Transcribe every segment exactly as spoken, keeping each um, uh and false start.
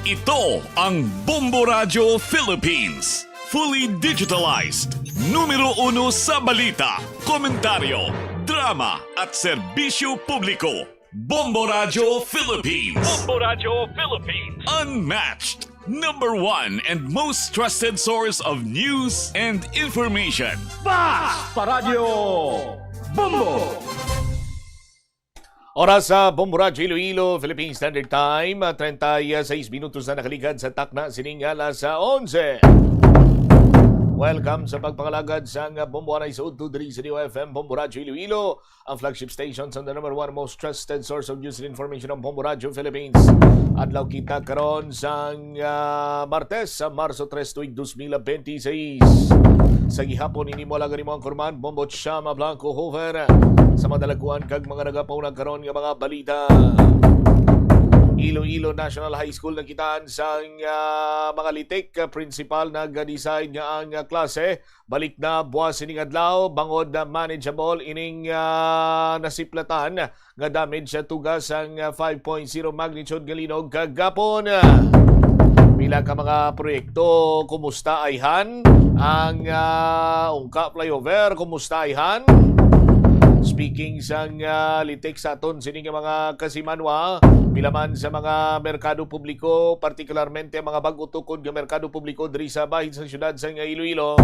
Ito ang Bombo Radyo Philippines. Fully digitalized. Numero uno sa balita, komentaryo, drama, at serbisyo publiko. Bombo Radyo Philippines. Bombo Radyo Philippines. Unmatched. Number one and most trusted source of news and information. Basta Radyo Bombo! Oras sa Bombo Radyo Iloilo, Philippine Standard Time, treinta y seis minutos na nakaligad sa takna sining alas onse. Welcome sa pagpangalagad sang Bombo Anay Suod to diri sa D O F M, Bombo Radyo Iloilo, ang flagship station sa the number one most trusted source of news and information, ang Bombo Radyo Philippines. Adlaw kita karon sang, ah, Martes, sa Marso tres, tuig dos mil benti seis. Sa gihapon, ini mo lang mo ang kurman, Bombo Chama Blanco Hoover. Sa madalaguan kag mga nagapauna karon nga mga balita. Iloilo National High School nakitaan sang, ah, mga litik. Principal nag-decide nga ang, ah, klase balik na buwas sining adlaw, bangod na manageable ining, ah, nasiplatan nga damage sa tuga sang, ah, five point zero magnitude nga linog kagapon. Pila ka mga proyekto, kumusta ayhan? Ang, ah, Ungka Flyover, kumusta ayhan? Speaking sang, ah, litik sa aton sini nga mga kasimanwa, pila man sa mga merkado publiko, partikularmente ang mga bag-o tukod nga merkado publiko diri sa bahin sa siyudad sang Iloilo,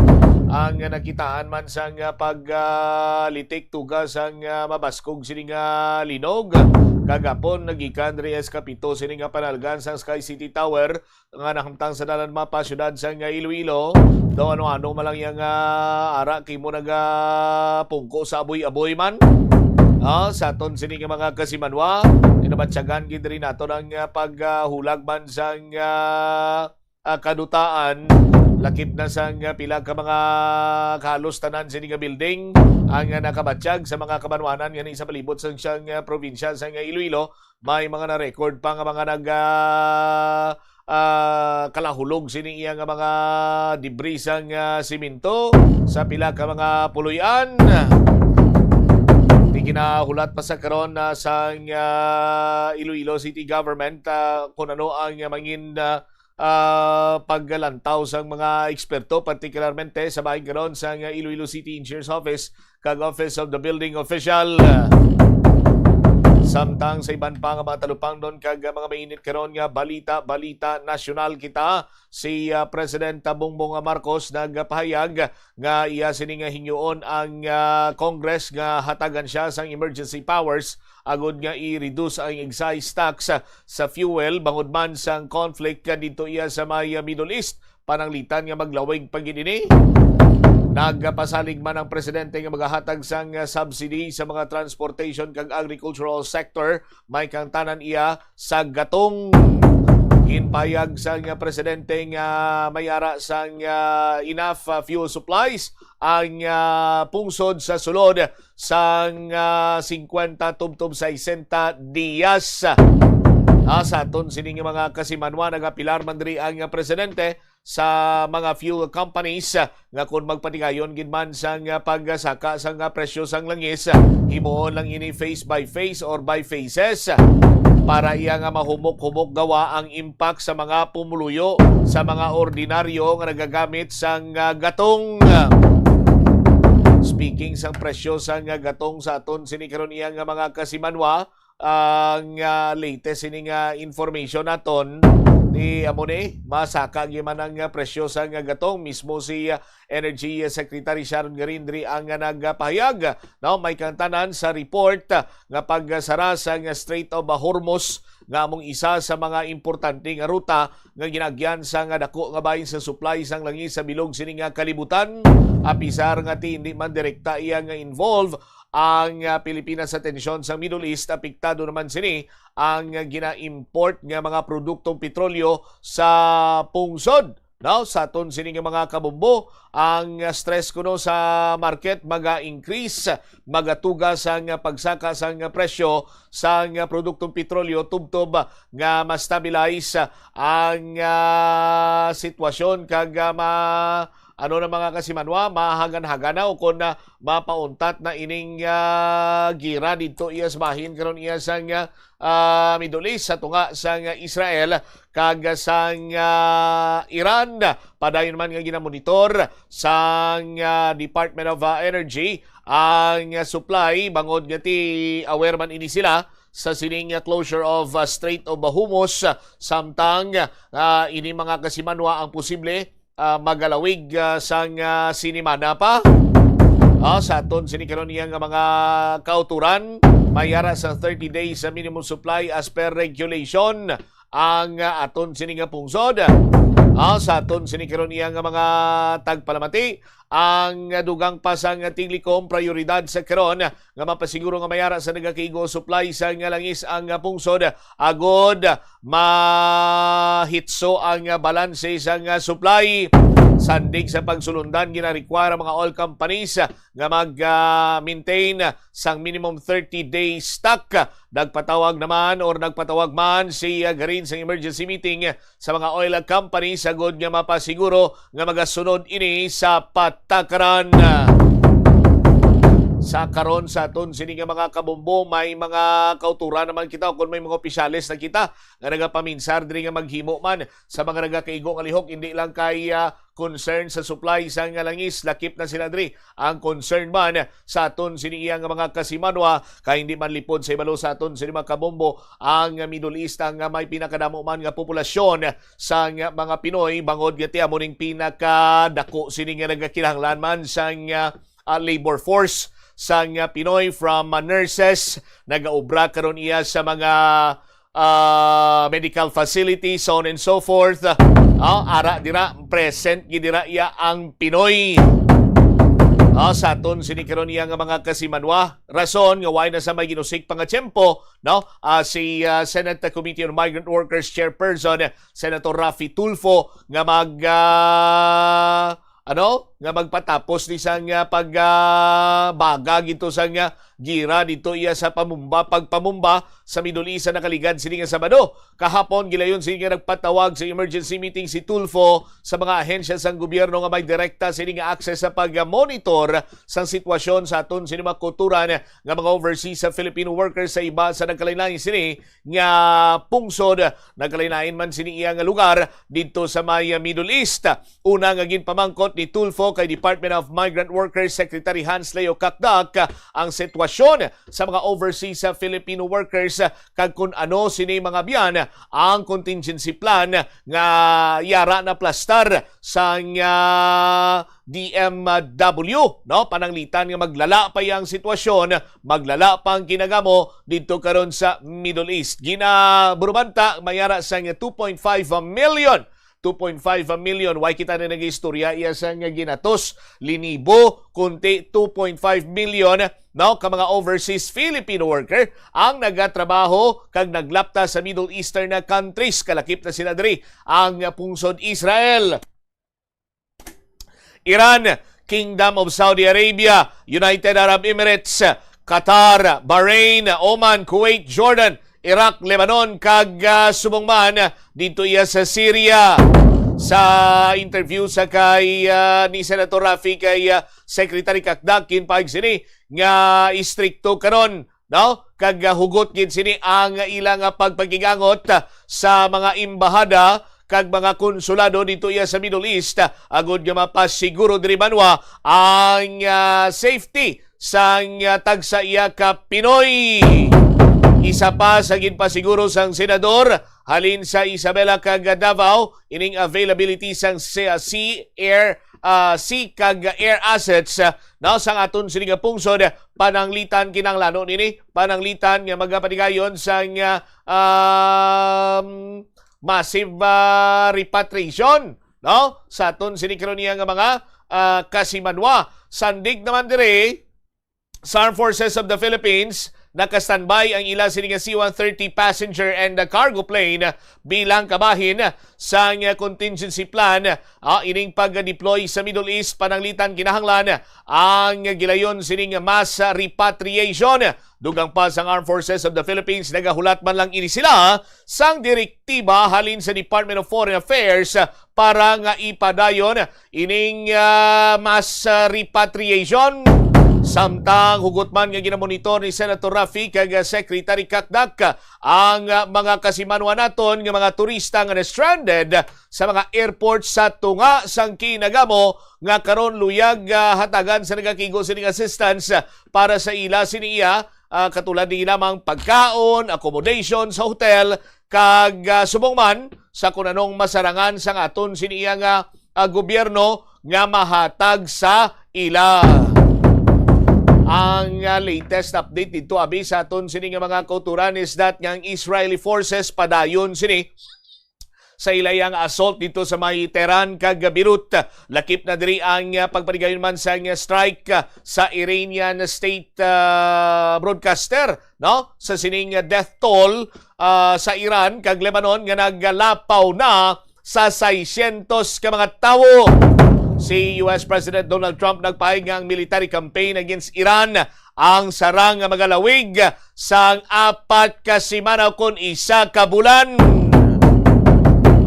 ang nakitaan man sang, ah, pag, ah, litik tuga sang, ah, mabaskog sini nga linog. Kagapon, nagikan diri Escapito sini nga panalgan sang Sky City Tower nga nahamtang sa dalan mapa siyudad sang Iloilo. Daw ano-ano man lang yang, ah, ara kay mo nagapungko sa aboy-aboy man. Ah, sa aton sini nga mga kasimanwa, inabatyagan gid diri nato ang, ah, paghulag man sang, ah, ah, kadutaan, lakip na sang, ah, pila ka mga, halos tanan sini nga building ang, ah, nakabatyag sa mga kabanwanan ngani sa palibot sang siyang, ah, probinsya sang Iloilo. May mga na-record pa nga mga nag, ah, ah, kalahulog sini iya nga mga debris sang, ah, simento sa pila ka mga puloy-an. Di ginahulat pa sa karon na sang, ah, Iloilo City Government, ah, kung ano ang mangin, ah, ah, paglantaw sang mga eksperto, partikularmente sa bahin karon sang Iloilo City Engineers Office kag Office of the Building Official. Samtang sa iban pa nga mga talupangnon kag mga mainit karon nga balita, balita nasyonal kita, si, ah, President Bongbong Marcos nagpahayag nga iya sini nga hingyoon ang, ah, Congress nga hatagan siya sang emergency powers agud nga i-reduce ang excise tax sa fuel bangod man sang conflict didto iya sa may, ah, Middle East, pananglitan nga maglawig pa gid ini. Nagpasalig man ang presidente nga magahatag sang, ah, subsidy sa mga transportation kag agricultural sector, may kang tanan iya sa gatong. Ginpahayag sang, ah, presidente nga may ara sang, ah, enough, ah, fuel supplies ang, ah, pungsod sa sulod sang, ah, singkwenta tubtob sesenta diyas. Ah, sa aton sining mga kasimanwa, nagapilar man diri ang, ah, presidente sa mga fuel companies, ah, nga kon magpatigayon gid man sang, ah, pagsaka sang, ah, presyo sang langis, ah, himuon lang ini phase by phase or by phases, ah, para iya nga mahumok-humok gawa ang impact sa mga pumuluyo, sa mga ordinaryo nga nagagamit sang, ah, gatong. Speaking sang presyo sang, ah, gatong sa aton sini karon iya nga mga kasimanwa, ang, ah, latest ini nga information naton, di amo ni, masaka gyud man ang, ah, presyo sang, ah, gatong. Mismo si, ah, Energy Secretary Sharon Garindri ang, ah, nagpahayag, no, may kang tanan sa report, ah, nga pagsara sang Strait of Hormuz nga among isa sa mga importante nga ruta nga ginaagyan sang dako nga bahin sa supply sang langis sa bilog sini nga kalibutan. Apisar nga ti hindi man direkta iya nga involve ang, ah, Pilipinas sa tensyon sa Middle East, apektado naman sini ang, ah, gina-import nga mga produktong petrolyo sa pungsod. Now, sa aton sini nga mga kabombo, ang, ah, stress kuno sa market maga-increase, magatuga sang pagsaka sang presyo sang, ah, produktong petrolyo tubtob nga ma-stabilize ang, ah, sitwasyon kag, ah, ma- Ano na, mga kasimanwa, mahagan-hagan na o kon, ah, mapauntat na ining, ah, gira didto iya sa bahin karon iya sang, ah, ah, Middle East sa tunga sang Israel kag sang, ah, Iran. Padayon man nga ginamonitor sang, ah, Department of, ah, Energy ang, ah, supply bangod nga ti aware man ini sila sa sining, ah, closure of, ah, Strait of Hormuz, ah, samtang, ah, ini, mga kasimanwa, ang posible, ah, magalawig, ah, sang, ah, sinimana pa. Ah, sa aton sini karon iya nga mga kauturan, may ara sa thirty days sa minimum supply as per regulation ang, ah, aton sini nga pungsod. Ah, sa aton sini karon iya nga mga tagpalamati, ang dugang pa sang Tiglikom, prioridad sa karon nga mapasiguro nga may ara sa nagakaigo supply sang langis ang pungsod, agod mahitso ang balanse sang supply. Sandig sa pagsulundan, gina-require ang mga oil companies nga mag, ah, maintain sang minimum thirty day stock. Nagpatawag naman or nagpatawag man si, ah, Garin sang emergency meeting sa mga oil companies agod nga mapasiguro nga magasunod ini sa patakaran. Sa karon sa aton sini nga mga kabombo, may mga kauturan naman kita o kung may mga opisyales na kita nga nagapaminsar diri nga maghimo man sa mga nagakaigo nga lihok, hindi lang kay, ah, concern sa supply sang langis, lakip na sila diri. Ang concern man sa aton sini iya nga mga kasimanwa, kay hindi man lipod sa ibalo sa aton sini mga kabombo ang Middle East ang may pinakadamo man nga populasyon sang mga Pinoy, bangod nga ti amo ning pinakadako sini nga nagakinahanglan man sang, ah, ah, labor force sang, ah, Pinoy, from, ah, nurses, nagaobra karon iya sa mga, ah, medical facilities, so on and so forth. Ah, ara dira, present gid dira iya ang Pinoy. Ah, sa aton sini karon iya nga mga kasimanwa, rason nga wala na sa may ginusik pa nga tiyempo, no? Ah, si, ah, Senate Committee on Migrant Workers Chairperson, Senator Raffy Tulfo, nga mag, ah, ano, nga magpatapos ni sang, ah, pag, ah, baga gito sang, ah, gira dito iya sa pamumba, pagpamumba sa Middle East sa nakaligad sini nga Sabado. Kahapon, gilayon sini nga nagpatawag sa emergency meeting si Tulfo sa mga ahensya sang gobyerno nga may direkta sini nga access sa pag-monitor sang sitwasyon sa aton sini mga kauturan nga mga overseas sa Filipino workers sa iba sa nagkalain-lain sini nga pungsod. Nagkalain-lain man sini iya nga lugar didto sa may Middle East. Una nga ginpamangkot ni Tulfo kay Department of Migrant Workers Secretary Hans Leo Cacdac ang sitwasyon sa mga overseas sa Filipino workers kag kun ano sini mga biyan ang contingency plan nga yara na plastar sang, ah, D M W, no? Pananglitan nga maglala pa ang sitwasyon, maglala pa ang kinagamo didto karon sa Middle East. Ginaburubanta, may ara sang two point five million, two point five million. Way kita na nag-istorya iya sang ginatos, linibo, kunti two point five million, no, ka mga overseas Filipino worker ang nagatrabaho kag naglapta sa Middle Eastern na countries. Kalakip na sila diri ang pungsod Israel, Iran, Kingdom of Saudi Arabia, United Arab Emirates, Qatar, Bahrain, Oman, Kuwait, Jordan, Iraq, Lebanon, kag, ah, subong man, ah, didto iya sa Syria. Sa interview sa kay, ah, ni Senator Raffy kay, ah, Secretary Cacdac, ginpahayag sini nga istrikto karon, no? Kag, ah, hugot gid sini ang ila nga pagpakigangot, ah, sa mga embahada kag mga konsulado didto iya sa Middle East, ah, agud nga mapasiguro diri banwa ang, ah, safety sang, ah, tagsa iya ka Pinoy. Isa pa sa ginpasiguro sang senador halin sa Isabela kag Davao, ining availability sang sea, sea, air, ah, sea kag air assets, ah, no, sang aton sini nga pungsod, pananglitan kinahanglan nini, pananglitan nga magapatigayon sang, ah, um, massive, ah, repatriation, no, sa aton sini karon niya nga mga, ah, kasimanwa. Sandig naman diri sa Armed Forces of the Philippines, naka-standby ang ila sini nga C one thirty passenger and cargo plane bilang kabahin sang contingency plan, ah, ining pag-deploy sa Middle East. Pananglitan, kinahanglan ang gilayon sining mass repatriation. Dugang pa, sang Armed Forces of the Philippines, nagahulat man lang ini sila sang direktiba halin sa Department of Foreign Affairs para nga ipadayon ining, ah, mass, ah, repatriation. Samtang hugot man nga ginamonitor ni Senator Raffy kag, ah, Secretary Cacdac ang, ah, mga kasimanwa naton nga mga turista nga na-stranded sa mga airport sa tunga sang Kinagamo, nga karon luyag, ah, hatagan sa nagakigo sining assistance para sa ila sini iya, ah, katulad ni lamang pagkaon, accommodation sa hotel, kag, ah, subong man sa kun anong masarangan sang aton sini iya nga, ah, gobyerno nga mahatag sa ila. Ang, ah, latest update dito, abi, sa aton sini nga mga kauturan is that nga ang Israeli forces padayon sini sa ilayang assault dito sa may Tehran kag Beirut. Lakip na diri ang, ah, pagpatigayon man sang strike, ah, sa Iranian state, ah, broadcaster, no? Sa sining death toll, ah, sa Iran kag Lebanon nga naglapaw na sa seiscientos ka mga tawo. Si U S President Donald Trump nagpahayag nga ang military campaign against Iran ang sarang nga magalawig sang apat ka semana kon isa ka bulan.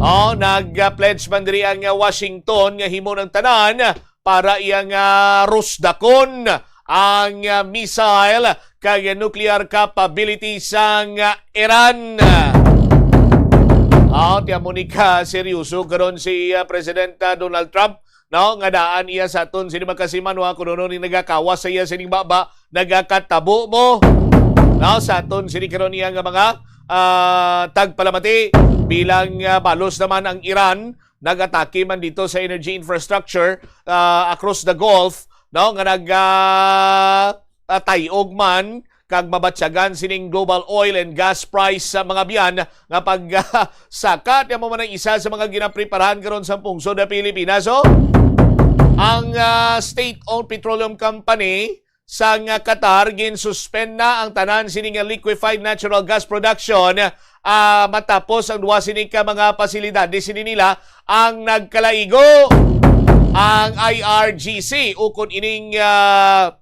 Oh, nag-pledge man diri ang Washington nga himo ng tanan para iyang, ah, rusdakon ang, ah, missile kag nuclear capability sang, ah, Iran. Oh, tiyan mo ni ka seryoso karon si, ah, President, ah, Donald Trump, no, nga daan iya sa aton sini makasimanwa, kuno ni nagakawas sa iya sining baba, nagakatabo mo, no, sa aton sini karon iya nga mga, ah, tagpalamati bilang, ah, balos naman ang Iran nag-atake man dito sa energy infrastructure, ah, across the Gulf, no, nga nag, ah, ah, tayog man kag mabatyagan sining global oil and gas price sa mga biyan nga pag, ah, saka. Tiyan mo man ang isa sa mga ginapreparahan karon sa pungsod na Pilipinas. So, ang, ah, state-owned petroleum company sang Qatar, ginsuspend na ang tanan sini nga liquefied natural gas production, ah, matapos ang duha sini ka mga pasilidad. Di sini nila ang nagkalaigo, ang I R G C, ukon ining, ah,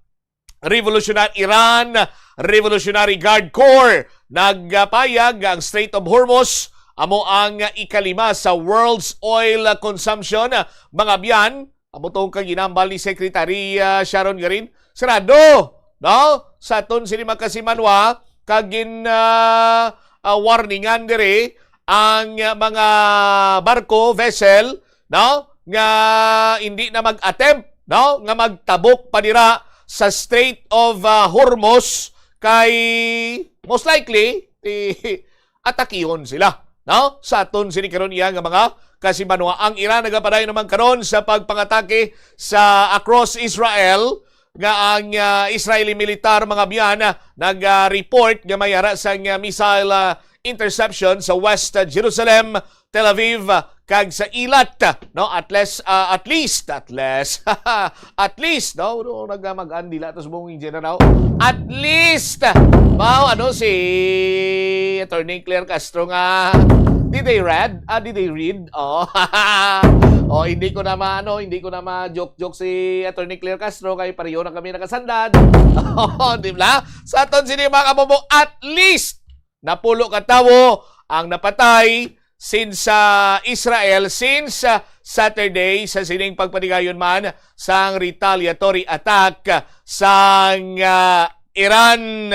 Revolutionary Iran Revolutionary Guard Corps. Nagpayag nga ang Strait of Hormuz amo ang ikalima sa world's oil consumption. Mga biyan, amo tong kaginambal ni Secretary, ah, Sharon Garin, sarado, no? Sa aton sini makasimanwa, kag gin, ah, ah, warningan diri ang, ah, mga barko, vessel, no? Nga hindi na mag-attempt, no? Nga magtabok pa dira sa Strait of, ah, Hormuz, kay most likely, ti-, atakihon sila, no? Sa aton sini karon iya nga mga kasimanwa. Ang Iran nagapadayon naman karon sa pagpangatake sa across Israel, nga ang, ah, Israeli militar, mga biyan, ah, nag, ah, report nga may ara sang, ah, missile, ah, interception sa West, ah, Jerusalem, Tel Aviv, ah, kag sa Eilat, ah, no? At least, ah, at least, at least, at least, no? No, nagmag-andila to sa buong General. At least, mao, ano, si Attorney Claire Castro nga, did they read? Ah, did they read? Oh. Oh, hindi ko na ma-, ano, hindi ko na ma-joke-joke si Attorney Claire Castro kay pareho na kami nakasandad. Oh, di ba? Sa aton sini, mga kabubo, at least napulo ka tawo ang napatay since sa Israel since, ah, Saturday sa sining pagpatigayon man sang retaliatory attack sang, ah, Iran.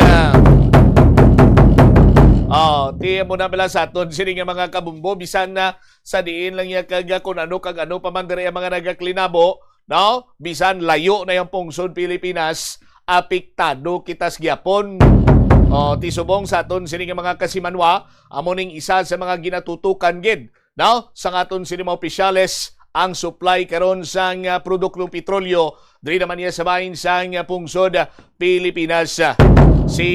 Oh, tiyan mo na bala sa aton sini nga mga kabumbo, bisan na sa diin lang niya kag kun ano kag ano pa man diri ang mga nagaklinabo, no? Bisan layo na yung pungsod Pilipinas, apektado kita sa gyapon. Oh, ti subong sa aton sini nga mga kasimanwa, amo ning isa sa mga ginatutukan gid, no? Sa aton sini mga opisyales ang supply karon sang, ah, produktong petrolyo diri naman niya sa bahin sang, ah, pungsod, ah, Pilipinas. Si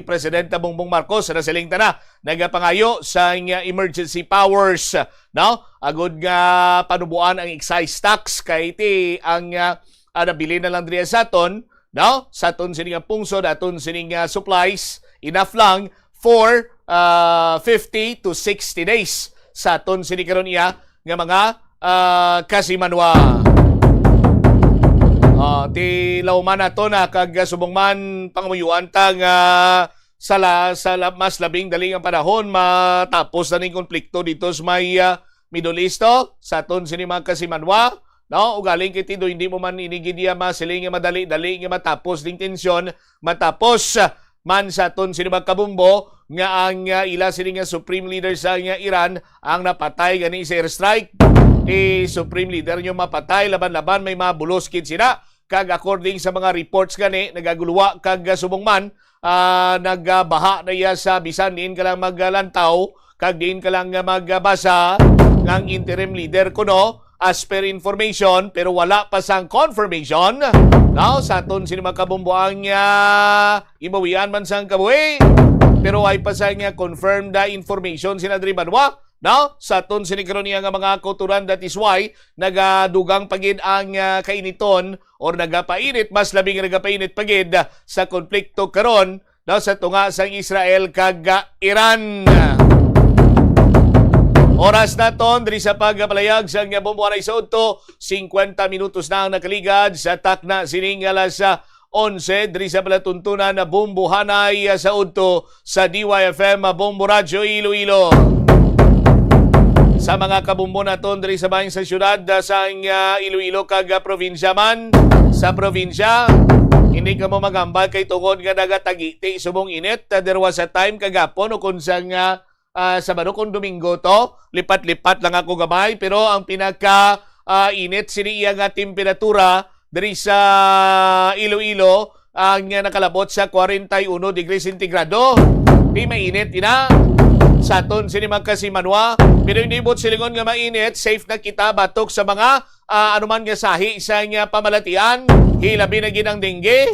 Presidente Bongbong Marcos, nasiling ta na, nagapangayo sang, ah, emergency powers, no? Agud nga panuboan ang excise tax kay ti ang, ah, ah, nabilin na lang diri sa aton, no? Sa aton sini nga pungsod, aton sini nga supplies, enough lang for, ah, fifty to sixty days sa aton sini karon iya nga mga, ah, kasimanwa. Ah, ti lawman nato na kag subong man panguyuan ta nga sa la-, sa la-, mas labing dali nga panahon matapos na ning konflikto dito sa may, ah, Middle East, to, sa aton sini mga kasimanwa, no? Ugaling kay Tido, hindi mo man ini gid iya masiling nga madali-dali nga matapos ning tensyon, matapos, ah, man sa aton sini mga kabumbo nga ang, ah, ila sini nga supreme leader sa nga Iran ang napatay gani sa airstrike ni supreme leader nyo mapatay laban-laban may mabulos kid sila. Kag according sa mga reports gani, nagaguluwa kag, ah, subong man, ah, nagbaha na iya sa bisan diin ka lang maglantaw kag diin ka lang, ah, magbasa ng interim leader kuno, as per information, pero wala pa sang confirmation. Now, sa aton sini mga kabumbuang, ah, ibawian man sang kabuhi, pero ay pa sang, ah, confirmed, ah, information sina diri banwa. No? Sa aton sini karon iya nga mga kauturan, that is why nagadugang pa gid ang, ah, kainiton or nagapainit, mas labi nga nagapainit pa gid sa konflikto karon, no, sa tunga sang Israel kag, ah, Iran. Oras naton diri sa pagpalayag sang bombo anay sa udto, singkwenta minutos na ang nakaligad sa takna sining alas, ah, onse diri sa palatuntunan na Bombo Hanay, ah, sa udto sa D Y F M, ah, Bombo Radyo Iloilo. Sa mga kabumbo naton diri sa bahin sa syudad, ah, sang, ah, Iloilo kag, ah, probinsya man sa probinsya, hindi kamo magambal kay tungod nga nagatagiti subong init. Ah, there was a time kagapon o kung sang, ah, ah, Sabado kung Domingo to, lipat-lipat lang ako gamay, pero ang pinaka, ah, init sini iya nga temperatura diri sa Iloilo ang, ah, nakalabot sa forty-one degree centigrado. Di mainit ina sa aton sini mga kasimanwa, pero hindi buot silingon nga mainit, safe na kita batok sa mga, ah, anuman nga sahi sa nga pamalatian, hilabi na gid ang dengue.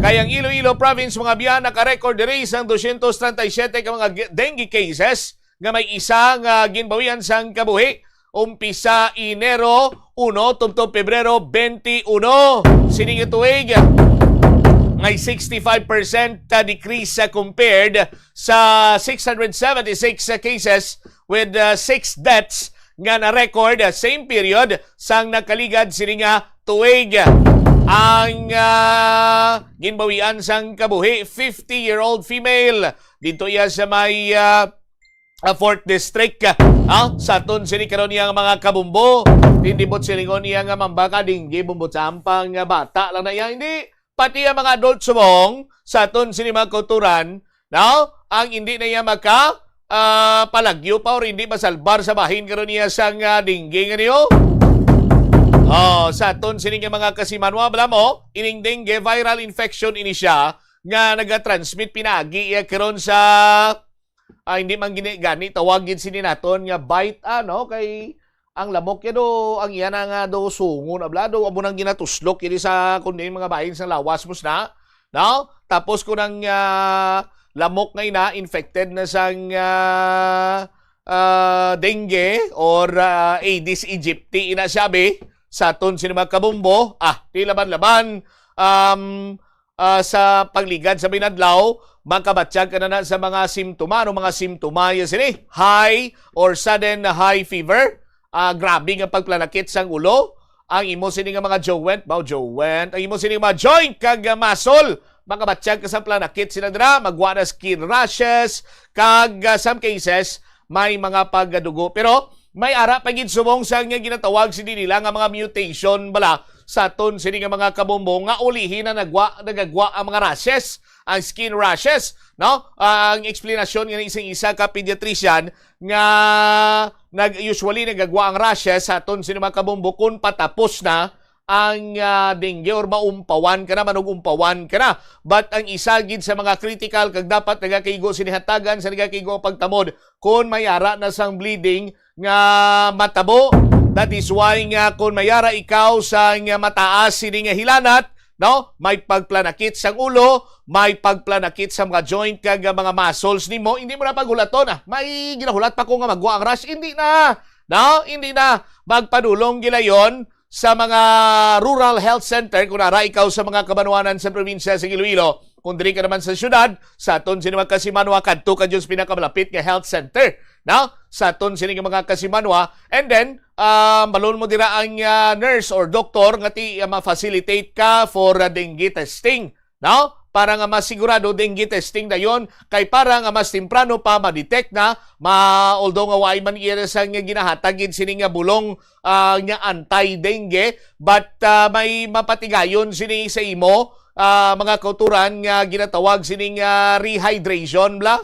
Kay ang Iloilo Province, mga biyan, naka-record diri sang dosyentos treinta y siete ka mga ge-, dengue cases nga may isa nga ginbawian sang kabuhi umpisa Enero uno tubtob Pebrero twenty-one. Sini nga tuig, may sixty-five percent decrease sa compared sa six hundred seventy-six cases with, uh, six deaths nga na-record, uh, same period sang nakaligad sini nga tuig. Ang, uh, ginbawian sang kabuhi, fifty-year-old female. Dito iya sa may, uh, uh, fourth District, uh, sa aton sini karon iya nga mga kabumbo. Hindi buot silingon iya nga mambaka, dinggi, bumbo, sampang, uh, bata lang na iya. Hindi, pati ang mga adult subong sa aton sini mga kauturan, no? Ang hindi na iya maka, ah, palagyo pa or hindi masalbar sa bahin karon niya sang, ah, dengue nga niyo. Oh, sa aton sini nga mga kasimanwa, bala mo, ining dengue, viral infection ini siya nga nagatransmit pinagi iya karon sa, ah, hindi man gini, gani tawag gid sini naton nga bite, ano, kay ang lamok ya do, ang iya na nga do sungon, abla do, amo nang ginatuslok ini sa kundi mga bahin sang lawas mo na, no? Tapos kung ang, ah, lamok nga ina infected na sang, ah, ah, dengue or, ah, Aedes aegypti ina siya, be, sa aton sini mga kabumbo, ah, di laban-laban, um, ah, sa pagligad sa binadlaw, makabatyag ka na, na sa mga simptoma. Ano mga simptoma ya sini? High or sudden high fever, ah, grabe nga pagplanakit sang ulo, ang imo sini nga mga joint, bao joint, ang imo sini nga mga joint kag, ah, muscle, makabatyag ka sa planakit sila dira, magwa na skin rashes, kag, ah, some cases, may mga pagdugo. Pero may ara pa gid subong sa nga ginatawag sini nila nga mga mutation bala sa aton sini nga mga kabombo nga ulihi na nagwa, nagagwa ang mga rashes, ang skin rashes, no? Ang explanation nga isang isa ka pediatrician nga nag, usually nagagwa ang rashes sa aton sini mga kabombo kung patapos na ang, ah, dengue or maumpawan ka na, manug-umpawan ka na. But ang isa gid sa mga critical kag dapat nagakaigo sini hatagan sa nagakaigo ang pagtamod kung may ara na sang bleeding nga matabo. That is why nga kung may ara ikaw sa nga mataas sini nga hilanat, no? May pagplanakit sang ulo, may pagplanakit sa mga joint kag mga muscles nimo, hindi mo na paghulaton, ah. May ginahulat pa ko nga magwa ang rash, hindi na. No? Hindi na. Magpadulong gilayon sa mga rural health center, kung ara ikaw sa mga kabanwanan sa probinsya sa Iloilo, kung diri ka naman sa syudad, sa aton sini mga kasimanwa, kadto ka dyan sa pinakamalapit nga health center, no? Sa aton sini nga mga kasimanwa, and then, ah, balon mo dira ang, ah, nurse or doktor nga ti, ah, ma-facilitate ka for, ah, dengue testing, no? Para nga mas sigurado, dengue testing dayon, kay para nga mas temprano pa ma-detect na, ma-, although nga waay man iya sang ginahatag gid sini nga bulong, ah, nga anti-dengue, but, ah, may mapatigayon sini sa imo, ah, mga kauturan nga ginatawag sining, ah, rehydration bala.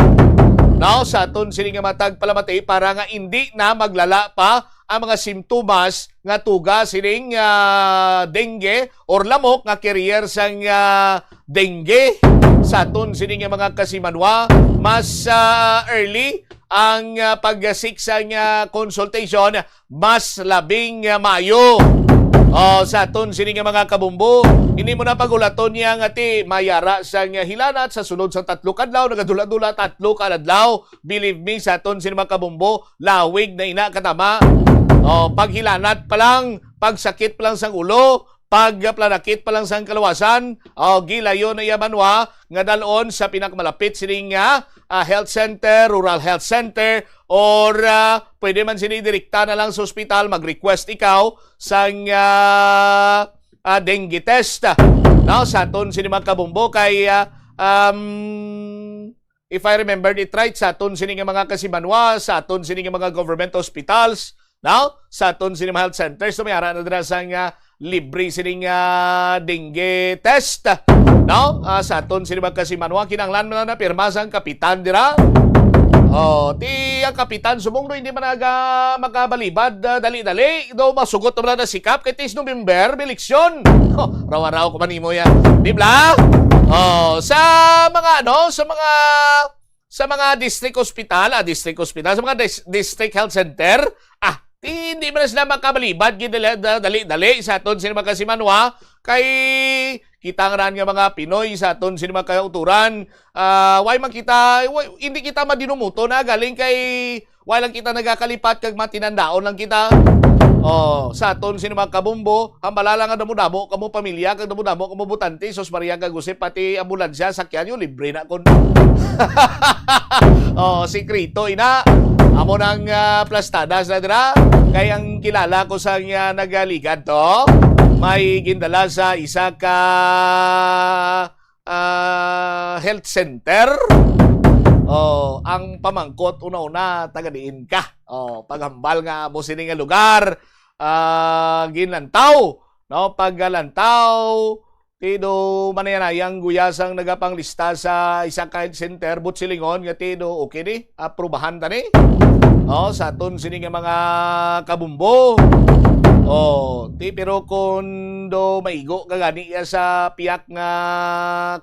Now, sa aton sini nga matag palamati para nga indi na maglala pa ang mga simptomas nga tuga sining, ah, dengue or lamok nga carrier sang, ah, dengue. Sa aton sini nga mga kasimanwa, mas, ah, early ang, ah, pag-seek sang, ah, consultation, mas labing, ah, maayo. O, sa aton sini nga mga kabumbo, hindi mo na pagulaton niya nga ti mayara sang, ah, hilanat sa sulod sa tatlo ka adlaw, nagadula-dula tatlo ka adlaw. Believe me, sa aton sini mga kabumbo, lawig na ina katama. O, paghilanat pa lang, pagsakit pa lang sang ulo, pagplanakit pa lang sang kalawasan, o, gilayo na iya banwa nga dalon sa pinakamalapit sining, ah, ah, health center, rural health center, or, ah, pwede man sini direkta na lang sa ospital, mag-request ikaw sang, ah, ah, dengue test. Now, sa aton sini mga kabumbo kay, ah, um, if I remember it right, sa aton sini nga mga kasimanwa, sa aton sini nga mga government hospitals, no? Sa aton sini mga health centers, so may ara na dira sang, ah, libre sining, ah, dengue test, no? Ah, sa aton sini mga kasimanwa, kinahanglan man na pirma sang kapitan dira. Oh, ti ang kapitan subong do hindi man naga makabalibad, ah, dali-dali. Do masugot naman na sikap kay tis November, may eleksyon. Oh, raw-raw ko man nimo ya. Di bla? Oh, sa mga ano, sa mga sa mga district hospital, ah, district hospital, sa mga dis-, district health center, ah, di, hindi man sila makabalibad gid dali-, da-, dali-dali sa aton sini mga kasimanwa, kay kita nga ran nga mga Pinoy sa aton sini mga kauturan, ah, why man kita, why, hindi kita madinumuto na galing kay why lang kita nagakalipat kag matinandaon lang kita. Oh, sa aton sini mga kabumbo, ang balala nga damo-damo kamo pamilya kag damo-damo kamo butante, sus Maria kag Jose, pati ambulansya, sakyan nyo, libre na kon. Oh, sikreto ina. Amo nang, ah, plastadas na dira. Kay ang kilala ko sa nga nagaligad to, may gindala sa isa ka, ah, health center. Oh, ang pamangkot una-una, taga diin ka? Oh, paghambal nga mo sini nga lugar, ah, ginlantaw, no? Paglantaw, ti do manayanayang guyasang nagapanglista sa isa ka health center, but silingon nga ti do, okay ni, aprubahan ta ni. Oh, sa aton sini nga mga kabumbo. Oh, ti pero kun do maigo ka gani iya sa piyak nga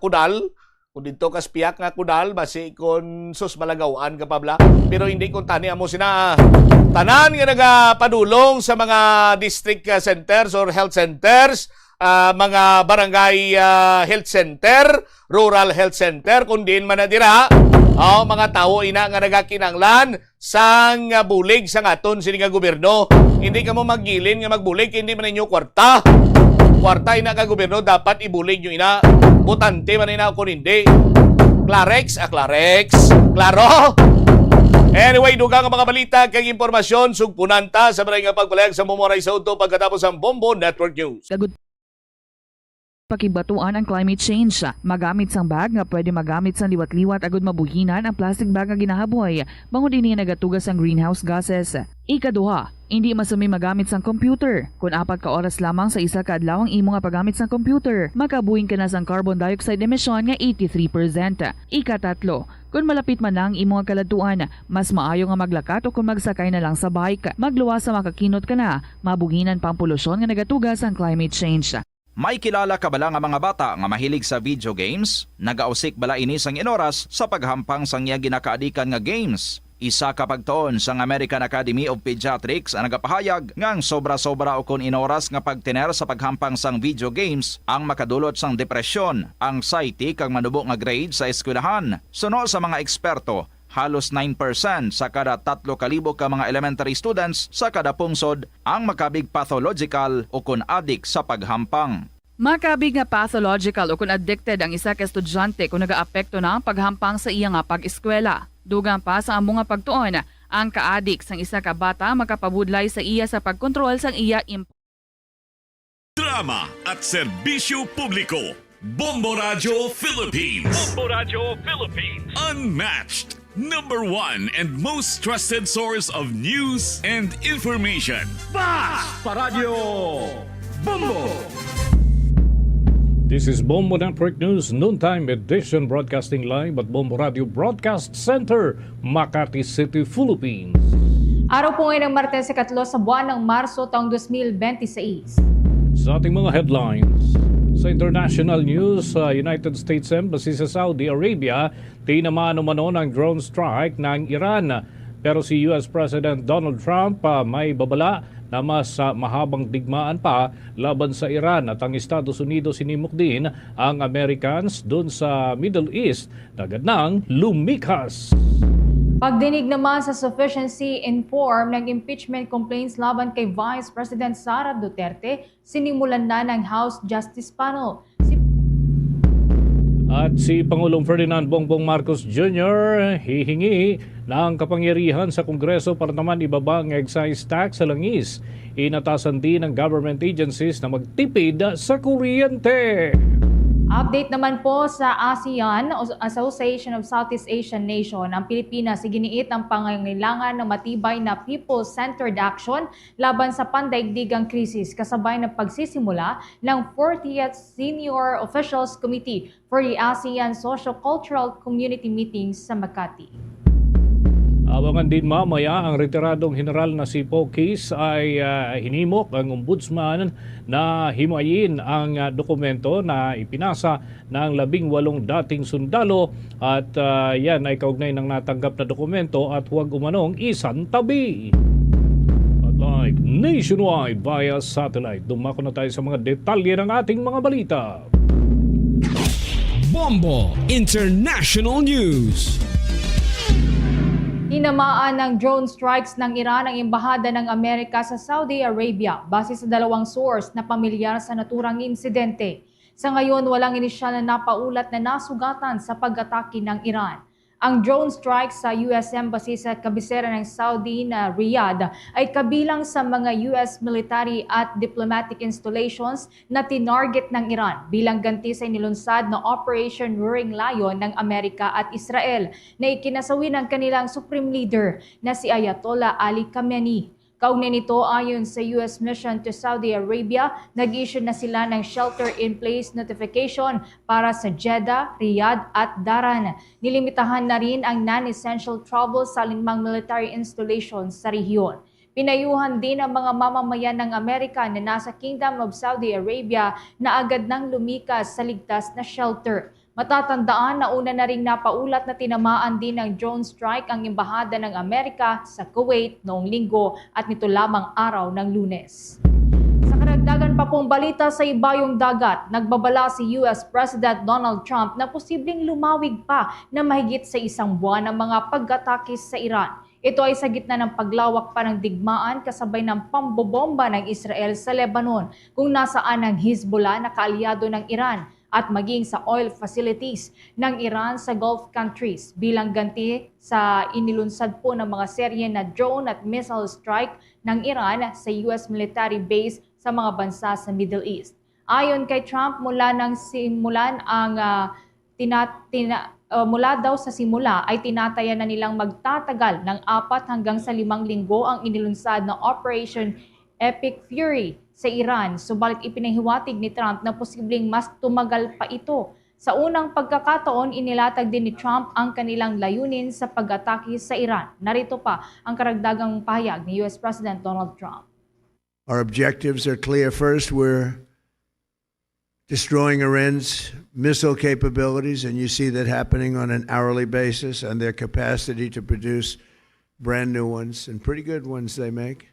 kudal, kung didto ka sa piyak nga kudal, basi kun sus malagawan ka pa bala. Pero hindi kun tani amo sina, ah, tanan nga nagapadulong sa mga district, ah, centers or health centers, ah, mga barangay, ah, health center, rural health center, kung diin man na dira, oh, mga tawo ina nga nagakinahanglan sang, ah, bulig sang aton sini nga gobyerno. Hindi kamo magilin nga magbulig kay hindi man ninyo kwarta. Kwarta ina ka gobyerno, dapat ibulig nyo ina. Botante man ina kung hindi. Clarex, ah, Clarex. Klaro? Anyway, dugang ang mga balita kag impormasyon, sugpunan ta sa maray nga pagpalayag sa Bombo Aray sa Udto pagkatapos ang Bombo Network News. Lagot. Pakigbatuan ang climate change. Magamit sang bag nga pwede magamit sang liwat-liwat agud mabuhinan ang plastic bag nga ginahaboy, bangod ini nagatuga sang greenhouse gases. Ikaduha, indi masumi magamit sang computer. Kon apat ka oras lamang sa isa ka adlaw ang imo nga paggamit sang computer, makabuhin ka na sang carbon dioxide emission nga eighty-three percent. Ikatatlo, kon malapit man na ang imo nga kaladtuan, mas maayo nga maglakat o kon magsakay na lang sa bike. Magluwas sa makakinot ka na, mabuhinan pa ang polusyon nga nagatuga sang climate change. May kilala ka bala nga mga bata nga mahilig sa video games? Nagausik bala ini sang inoras sa paghampang sang iya ginakaadikan nga games? Isa ka pagtuon sang American Academy of Pediatrics ang nagapahayag nga ang sobra-sobra ukon inoras nga pagtener sa paghampang sang video games ang makadulot sang depresyon, anxiety, kag manubo nga grade sa eskwelahan. Suno sa mga eksperto, Halos nine percent sa kada tatlo ka libo ka mga elementary students sa kada pungsod ang makabig pathological o kon adik sa paghampang. Makabig nga pathological o kon addicted ang isa ka estudyante kon nagaapekto na ang paghampang sa iya nga pag-eskwela. Dugang pa sa amo nga pagtuon, ang kaadik sang isa ka bata makapabudlay sa iya sa pagkontrol sang iya imp- Drama at serbisyo publiko. Bombo Radyo Philippines. Bombo Radyo Philippines. Unmatched. Number one and most trusted source of news and information. Bas Paradyo Bombo. This is Bombo Network News Noontime Edition, broadcasting live at Bombo Radio Broadcast Center, Makati City, Philippines. Araw po ngayon ng Martes, ikatlo sa buwan ng Marso, taong dos mil benti seis. Sa ating mga headlines, sa international news, sa United States Embassy sa Saudi Arabia, tinamaan umano ng drone strike ng Iran. Pero si U S President Donald Trump, ah, may babala na mas, ah, mahabang digmaan pa laban sa Iran, at ang Estados Unidos hinimok din ang Americans dun sa Middle East na gad nang lumikas. Pagdinig naman sa sufficiency in form ng impeachment complaints laban kay Vice President Sara Duterte, sinimulan na ng House Justice Panel. Si At si Pangulong Ferdinand Bongbong Marcos Junior hihingi ng kapangyarihan sa Kongreso para naman ibaba ang excise tax sa langis. Inatasan din ng government agencies na magtipid sa kuryente. Update naman po sa ASEAN, o Association of Southeast Asian Nation, ang Pilipinas iginiit ang pangangailangan ng matibay na people-centered action laban sa pandaigdigang krisis, kasabay ng pagsisimula ng fortieth Senior Officials Committee for the ASEAN Socio-Cultural Community Meetings sa Makati. Abangan din mamaya ang retiradong General na si Paul Case ay, ah, hinimok ang Ombudsman na himayin ang, ah, dokumento na ipinasa ng labing walong dating sundalo at, ah, yan ay kaugnay ng natanggap na dokumento at huwag umanong isantabi. At like nationwide via satellite, dumako na tayo sa mga detalye ng ating mga balita. Bombo International News. Tinamaan ng drone strikes ng Iran ang embahada ng Amerika sa Saudi Arabia, base sa dalawang source na pamilyar sa naturang insidente. Sa ngayon, walang inisyal na napaulat na nasugatan sa pag-atake ng Iran. Ang drone strike sa U S Embassy sa kabisera ng Saudi na Riyadh ay kabilang sa mga U S military at diplomatic installations na tinarget ng Iran bilang ganti sa inilunsad na Operation Roaring Lion ng Amerika at Israel na ikinasawi ng kanilang Supreme Leader na si Ayatollah Ali Khamenei. Kaugnay nito, ayon sa U S mission to Saudi Arabia, nag-issue na sila ng shelter-in-place notification para sa Jeddah, Riyadh, at Dhahran. Nilimitahan na rin ang non-essential travel sa alinmang military installation sa rehiyon. Pinayuhan din ang mga mamamayan ng Amerika na nasa Kingdom of Saudi Arabia na agad nang lumikas sa ligtas na shelter. Matatandaan na una na ring napaulat na tinamaan din ng drone strike ang Embahada ng Amerika sa Kuwait noong Linggo at nito lamang araw ng Lunes. Sa karagdagan pa pong balita sa ibayong dagat, nagbabala si U S President Donald Trump na posibleng lumawig pa na mahigit sa isang buwan ang mga pag-atake sa Iran. Ito ay sa gitna ng paglawak pa ng digmaan kasabay ng pambobomba ng Israel sa Lebanon, kung nasaan ang Hezbollah na kaalyado ng Iran, at maging sa oil facilities ng Iran sa Gulf countries bilang ganti sa inilunsad po ng mga serye na drone at missile strike ng Iran sa U S military base sa mga bansa sa Middle East. Ayon kay Trump, mula nang simulan ang, ah, tina-, tina-, ah, mula daw sa simula ay tinatayan na nilang magtatagal ng apat hanggang sa limang linggo ang inilunsad na Operation Epic Fury sa Iran, subalit ipinahiwatig ni Trump na posibleng mas tumagal pa ito. Sa unang pagkakataon, inilatag din ni Trump ang kanilang layunin sa pag-atake sa Iran. Narito pa ang karagdagang pahayag ni U S President Donald Trump. Our objectives are clear. First, we're destroying Iran's missile capabilities, and you see that happening on an hourly basis, and their capacity to produce brand new ones, and pretty good ones they make.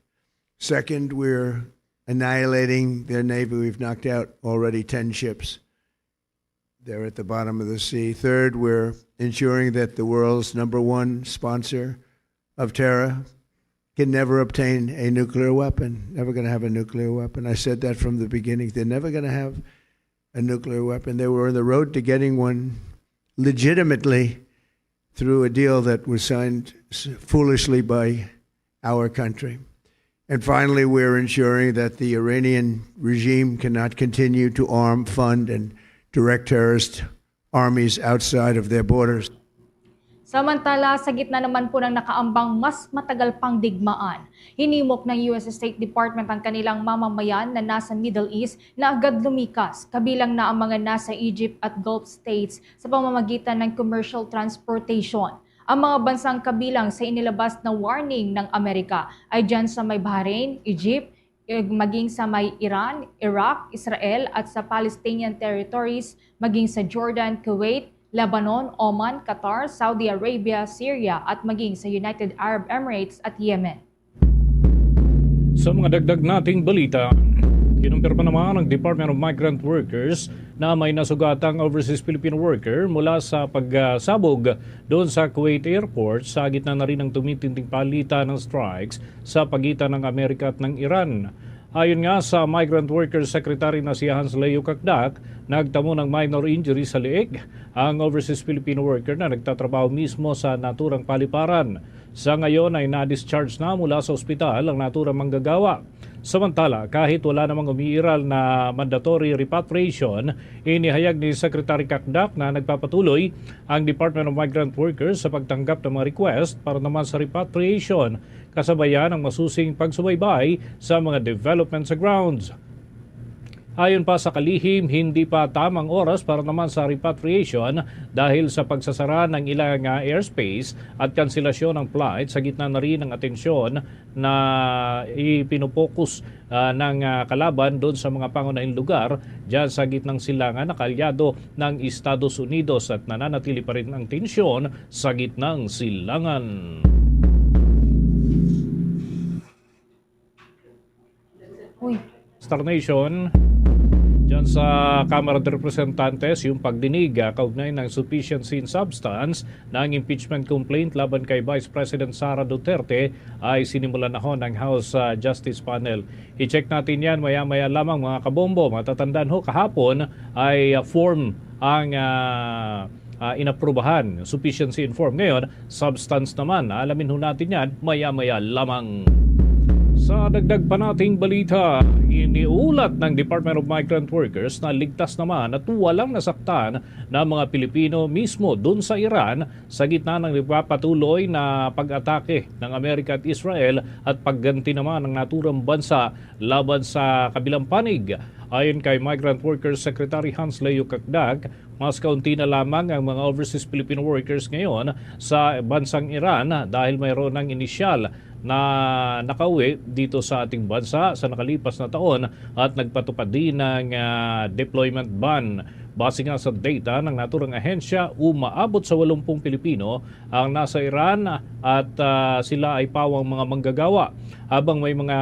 Second, we're annihilating their navy. We've knocked out already ten ships. They're at the bottom of the sea. Third, we're ensuring that the world's number one sponsor of terror can never obtain a nuclear weapon. Never going to have a nuclear weapon. I said that from the beginning. They're never going to have a nuclear weapon. They were on the road to getting one legitimately through a deal that was signed s- foolishly by our country. And finally, we're ensuring that the Iranian regime cannot continue to arm, fund, and direct terrorist armies outside of their borders. Samantala, sa gitna naman po ng nakaambang mas matagal pang digmaan, hinimok ng U S State Department ang kanilang mamamayan na nasa Middle East na agad lumikas, kabilang na ang mga nasa Egypt at Gulf states sa pamamagitan ng commercial transportation. Ang mga bansang kabilang sa inilabas na warning ng Amerika ay dyan sa may Bahrain, Egypt, eh, maging sa may Iran, Iraq, Israel at sa Palestinian territories, maging sa Jordan, Kuwait, Lebanon, Oman, Qatar, Saudi Arabia, Syria at maging sa United Arab Emirates at Yemen. Sa mga dagdag nating balita, kinumpirma naman ng Department of Migrant Workers na may nasugatang overseas Filipino worker mula sa pagsabog doon sa Kuwait Airport sa gitna na rin ng tumitinding palitan ng strikes sa pagitan ng Amerika at ng Iran. Ayon nga sa Migrant Workers Secretary na si Hans Leo Kakdak, nagtamo ng minor injury sa liig ang overseas Filipino worker na nagtatrabaho mismo sa naturang paliparan. Sa ngayon ay na-discharge na mula sa ospital ang naturang manggagawa. Samantala, kahit wala namang umiiral na mandatory repatriation, inihayag ni Secretary Kakdak na nagpapatuloy ang Department of Migrant Workers sa pagtanggap ng mga request para naman sa repatriation, kasabayan ang masusing pagsubaybay sa mga development sa grounds. Ayon pa sa kalihim, hindi pa tamang oras para naman sa repatriation dahil sa pagsasara ng ilang ah, airspace at kanselasyon ng flight sa gitna na rin ng atensyon na ipinupokus ah, ng ah, kalaban doon sa mga pangunahing lugar dyan sa gitnang silangan na kaalyado ng Estados Unidos at nananatili pa rin ang tensyon sa gitnang silangan. Uy, Star Nation, dyan sa Kamara de Representantes, yung pagdinig ah, kaugnay ng sufficiency in substance ng impeachment complaint laban kay Vice President Sara Duterte ay sinimulan na ho ng House ah, Justice Panel. I-check natin yan maya-maya lamang, mga kabombo. Matatandaan ho, kahapon ay ah, form ang ah, ah, inaprubahan, sufficiency in form. Ngayon, substance naman. Alamin ho natin yan maya-maya lamang. Sa dagdag pa nating balita, iniulat ng Department of Migrant Workers na ligtas naman at walang nasaktan na mga Pilipino mismo dun sa Iran sa gitna ng nagpapatuloy na pag-atake ng Amerika at Israel at pagganti naman ng naturang bansa laban sa kabilang panig. Ayon kay Migrant Workers Secretary Hans Leo Kakdak, mas kaunti na lamang ang mga overseas Filipino workers ngayon sa bansang Iran dahil mayroon ng inisyal na nakauwi dito sa ating bansa sa nakalipas na taon at nagpatupad din ng ah, deployment ban. Base nga sa data ng naturang ahensya, umaabot sa walumpung Pilipino ang nasa Iran at ah, sila ay pawang mga manggagawa, habang may mga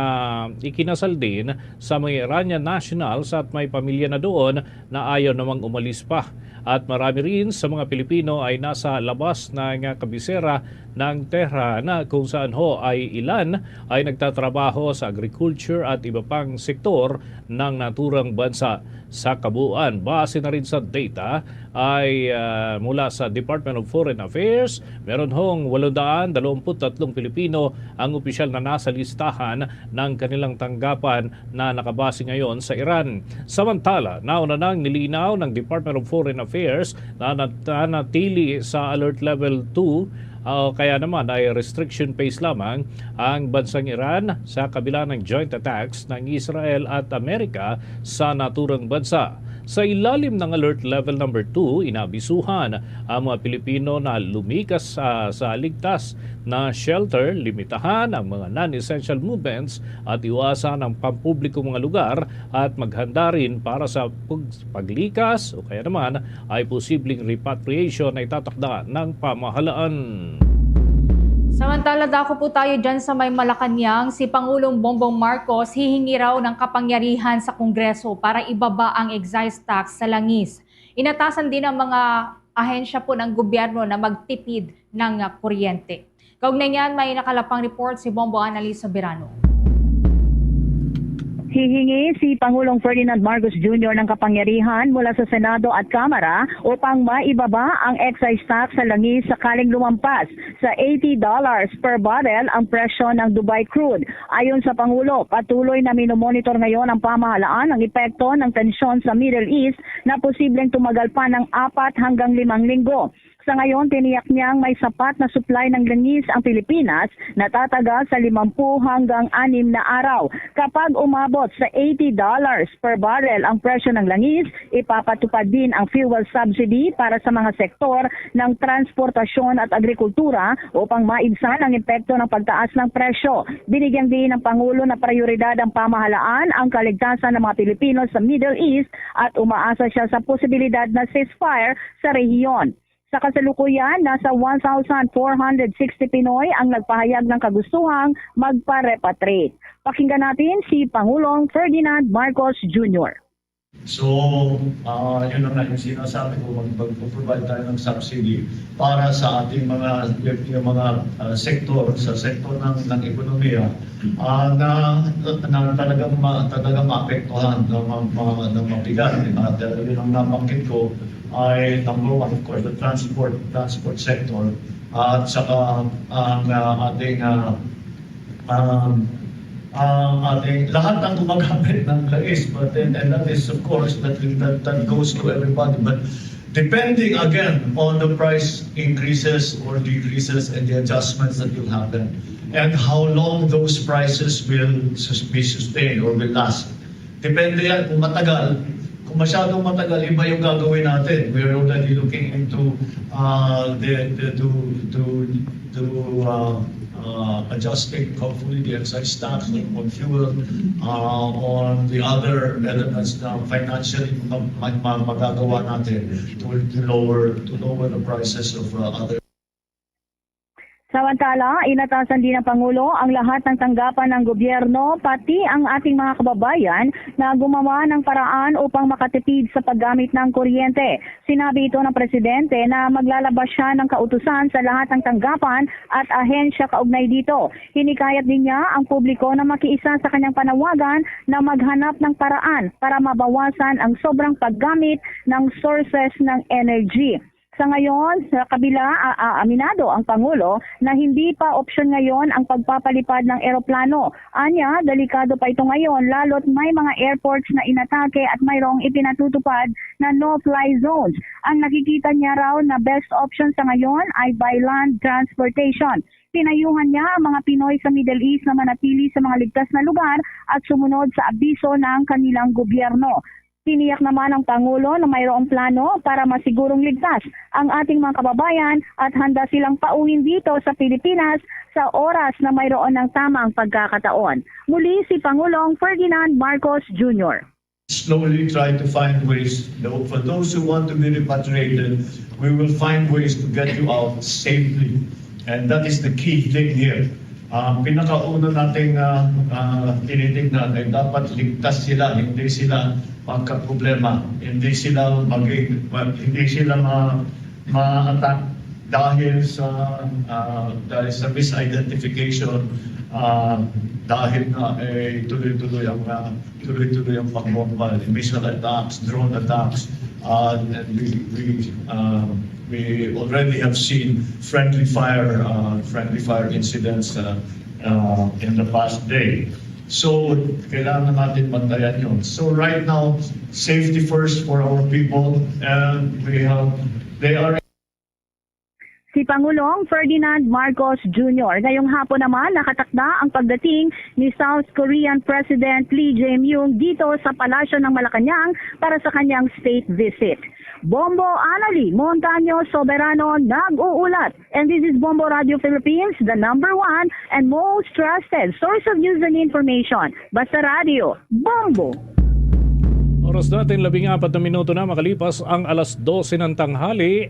ikinasal din sa mga Iranian nationals at may pamilya na doon na ayaw namang umalis pa. At marami rin sa mga Pilipino ay nasa labas ng kabisera ng Tehran, kung saan ho ay ilan ay nagtatrabaho sa agriculture at iba pang sektor ng naturang bansa. Sa kabuuan, base na rin sa data ay ah, mula sa Department of Foreign Affairs, meron hong walong daan dalawampu't tatlong Pilipino ang opisyal na nasa listahan ng kanilang tanggapan na nakabase ngayon sa Iran. Samantala, nauna nang nilinaw ng Department of Foreign Affairs na nat- nanatili sa Alert Level two o kaya naman ay restriction phase lamang ang bansang Iran sa kabila ng joint attacks ng Israel at Amerika sa naturang bansa. Sa ilalim ng Alert Level Number two, inabisuhan ang mga Pilipino na lumikas sa, sa ligtas na shelter, limitahan ang mga non-essential movements at iwasan ang pampublikong mga lugar at maghanda rin para sa pag- paglikas o kaya naman ay posibleng repatriation na itatakda ng pamahalaan. Samantala, dako po tayo dyan sa may Malacañang. Si Pangulong Bongbong Marcos hihingi raw ng kapangyarihan sa Kongreso para ibaba ang excise tax sa langis. Inatasan din ang mga ahensya po ng gobyerno na magtipid ng, ah, kuryente. Kaugnay niyan, may nakalapang report si Bombo Annalise Soberano. Hihingi si Pangulong Ferdinand Marcos Junior ng kapangyarihan mula sa Senado at Kamara upang maibaba ang excise tax sa langis sakaling lumampas sa eighty dollars per barrel ang presyo ng Dubai crude. Ayon sa Pangulo, patuloy na minomonitor ngayon ang pamahalaan ang epekto ng tensyon sa Middle East na posibleng tumagal pa ng apat hanggang limang linggo. Sa ngayon, tiniyak niyang may sapat na supply ng langis ang Pilipinas na tatagal sa limampu hanggang anim na araw. Kapag umabot sa eighty dollars per barrel ang presyo ng langis, ipapatupad din ang fuel subsidy para sa mga sektor ng transportasyon at agrikultura upang maibsan ang epekto ng pagtaas ng presyo. Binigyang diin ng Pangulo na prioridad ang pamahalaan ang kaligtasan ng mga Pilipino sa Middle East at umaasa siya sa posibilidad na ceasefire sa rehiyon. Sa kasalukuyan, nasa one thousand four hundred sixty Pinoy ang nagpahayag ng kagustuhang magpa-repatriate. Pakinggan natin si Pangulong Ferdinand Marcos Junior. So, ah, yun ang yung sinasabi ko, mag- mag-provide tayo ng subsidy para sa ating mga, yung mga ah, sektor, sa sektor ng, ng ekonomiya, ah, na, na talagang, ma, talagang maapektuhan ng, ma, ma, ng mabigat. At uh, yun ang nabanggit ko ay number one, of course, the transport, transport sector. At saka ang ah, ating ah, um, ang ating lahat ng gumagamit ng langis, but then, and that is of course that, that that goes to everybody, but depending again on the price increases or decreases and the adjustments that will happen, and how long those prices will sus- be sustained or will last. Depende yan kung matagal. Kung masyadong matagal, iba yung gagawin natin. We're already looking into uh, the, the to to to uh, uh, adjusting hopefully the excise tax on, on fuel, uh, on the other elements na financially mag- mag- mag- magagawa natin to, to lower to lower the prices of uh, other Samantala, inatasan din ng Pangulo ang lahat ng tanggapan ng gobyerno, pati ang ating mga kababayan na gumawa ng paraan upang makatipid sa paggamit ng kuryente. Sinabi ito ng Presidente na maglalabas siya ng kautusan sa lahat ng tanggapan at ahensya kaugnay dito. Hinikayat din niya ang publiko na makiisa sa kanyang panawagan na maghanap ng paraan para mabawasan ang sobrang paggamit ng sources ng energy. Sa ngayon, sa kabila, a- a- aminado ang Pangulo na hindi pa opsyon ngayon ang pagpapalipad ng eroplano. Anya, delikado pa ito ngayon, lalo't may mga airports na inatake at mayroong ipinatutupad na no-fly zones. Ang nakikita niya raw na best option sa ngayon ay by land transportation. Pinayuhan niya ang mga Pinoy sa Middle East na manatili sa mga ligtas na lugar at sumunod sa abiso ng kanilang gobyerno. Tiniyak naman ang Pangulo na mayroong plano para masigurong ligtas ang ating mga kababayan at handa silang pauhin dito sa Pilipinas sa oras na mayroon ng tamang pagkakataon. Muli si Pangulong Ferdinand Marcos Junior. Slowly try to find ways. Though for those who want to be repatriated, we will find ways to get you out safely. And that is the key thing here. Ang pinakauna nating uh, uh, tinitignan ay dapat ligtas sila, hindi sila magkaproblema, hindi sila maging, hindi sila ma, ma-attack dahil sa uh, dahil sa misidentification, uh, dahil na eh, tuloy-tuloy ang uh, tuloy-tuloy ang pagbomba, missile attacks, drone attacks, uh, and we we uh, we already have seen friendly fire uh, friendly fire incidents uh, uh, in the past day. So kailangan natin bantayan yun. So right now, safety first for our people, and we have they are Si Pangulong Ferdinand Marcos Junior. Ngayong hapon naman, nakatakda ang pagdating ni South Korean President Lee Jae-myung dito sa Palasyo ng Malacañang para sa kanyang state visit. Bombo Annalie Montaño Soberano nag-uulat. And this is Bombo Radio Philippines, the number one and most trusted source of news and information. Basta Radio, Bombo! Oras natin, labing apat na minuto na makalipas ang alas dose ng tanghali.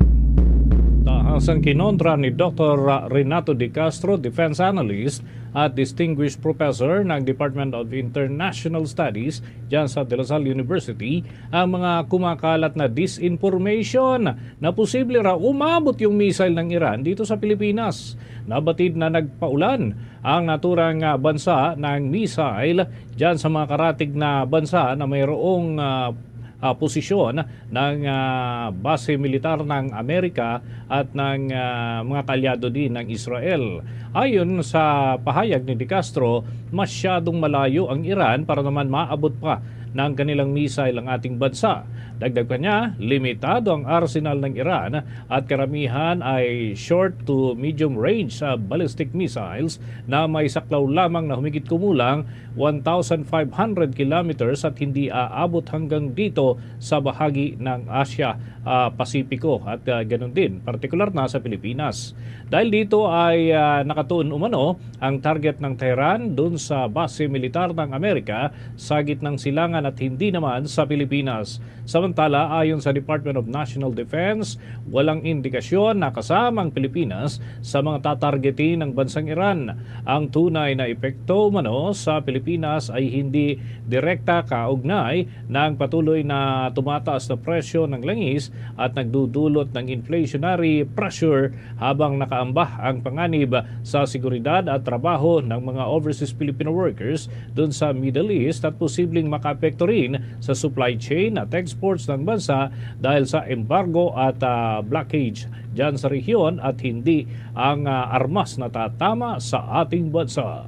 Tahan Sang kinontra ni Doktor Renato De Castro, defense analyst at distinguished professor ng Department of International Studies dyan sa De La Salle University, ang mga kumakalat na disinformation na posible raw umabot yung missile ng Iran dito sa Pilipinas. Nabatid na nagpaulan ang naturang, ah, bansa ng missile dyan sa mga karatig na bansa na mayroong, ah, ah, posisyon ng, ah, base militar ng Amerika at ng, ah, mga kaalyado din ng Israel. Ayon sa pahayag ni De Castro, masyadong malayo ang Iran para naman maabot pa ng kanilang missile ang ating bansa. Dagdag pa niya, limitado ang arsenal ng Iran at karamihan ay short to medium range, ah, ballistic missiles na may saklaw lamang na humigit kumulang one thousand five hundred kilometers at hindi aabot hanggang dito sa bahagi ng Asia, ah, Pasipiko at, ah, ganun din, partikular na sa Pilipinas. Dahil dito ay, ah, nakatuon umano ang target ng Tehran dun sa base militar ng Amerika sa gitnang silangan at hindi naman sa Pilipinas. Samantala, ayon sa Department of National Defense, walang indikasyon na kasama ang Pilipinas sa mga tatargetin ng bansang Iran. Ang tunay na epekto umano sa Pilipinas ay hindi direkta kaugnay ng patuloy na tumataas na presyo ng langis at nagdudulot ng inflationary pressure, habang nakaamba ang panganib sa seguridad at trabaho ng mga overseas Filipino workers dun sa Middle East at posibleng makaapekto rin sa supply chain at exports ng bansa dahil sa embargo at, ah, blockade dyan sa rehiyon at hindi ang, ah, armas natatama sa ating bansa.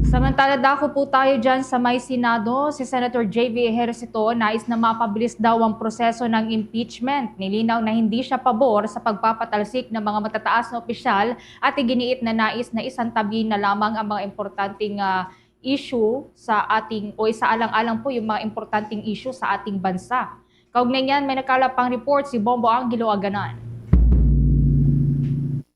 Samantala, dako po tayo dyan sa may Senado. Si Senator J V Ejercito nais na mapabilis daw ang proseso ng impeachment. Nilinaw na hindi siya pabor sa pagpapatalsik ng mga matataas na opisyal at iginiit na nais na isantabi na lamang ang mga importanteng, ah, issue sa ating, o isaalang-alang po yung mga importanteng issue sa ating bansa. Kaugnay niyan, may nakalap pang report si Bombo Angelo Aganan.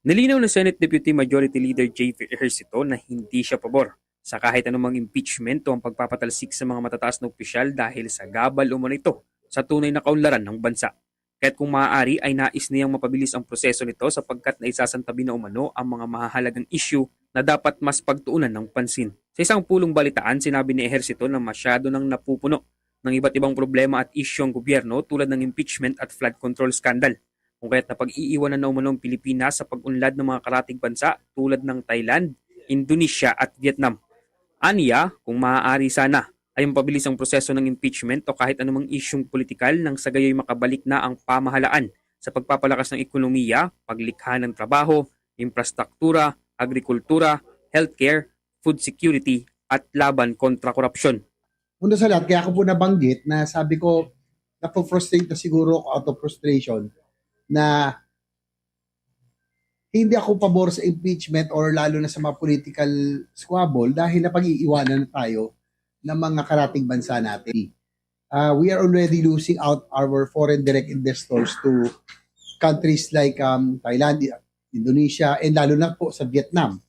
Nilinaw ni Senate Deputy Majority Leader J V Ejercito na hindi siya pabor sa kahit anumang impeachment o ang pagpapatalsik sa mga matataas na opisyal dahil sa gabal umano ito sa tunay na kaunlaran ng bansa. Kaya't kung maaari ay nais niyang mapabilis ang proseso nito sapagkat naisasantabi na umano ang mga mahahalagang isyu na dapat mas pagtuunan ng pansin. Sa isang pulong balitaan, sinabi ni Ejercito na masyado nang napupuno ng iba't ibang problema at isyu ang gobyerno tulad ng impeachment at flood control scandal, kung kaya't napag-iiwanan na umano ang Pilipinas sa pag-unlad ng mga karatig bansa tulad ng Thailand, Indonesia at Vietnam. Aniya, kung maaari sana, ay mapabilis ang proseso ng impeachment o kahit anumang isyung politikal nang sa gayoy makabalik na ang pamahalaan sa pagpapalakas ng ekonomiya, paglikha ng trabaho, infrastruktura, agrikultura, healthcare, food security, at laban kontra korupsyon. Una sa lahat, kaya ko po nabanggit na sabi ko, napo-frustrate na siguro ako out of frustration na hindi ako pabor sa impeachment or lalo na sa mga political squabble dahil napag-iiwanan na tayo ng mga karating bansa natin. Uh, we are already losing out our foreign direct investors to countries like, um, Thailand, Indonesia, and lalo na po sa Vietnam.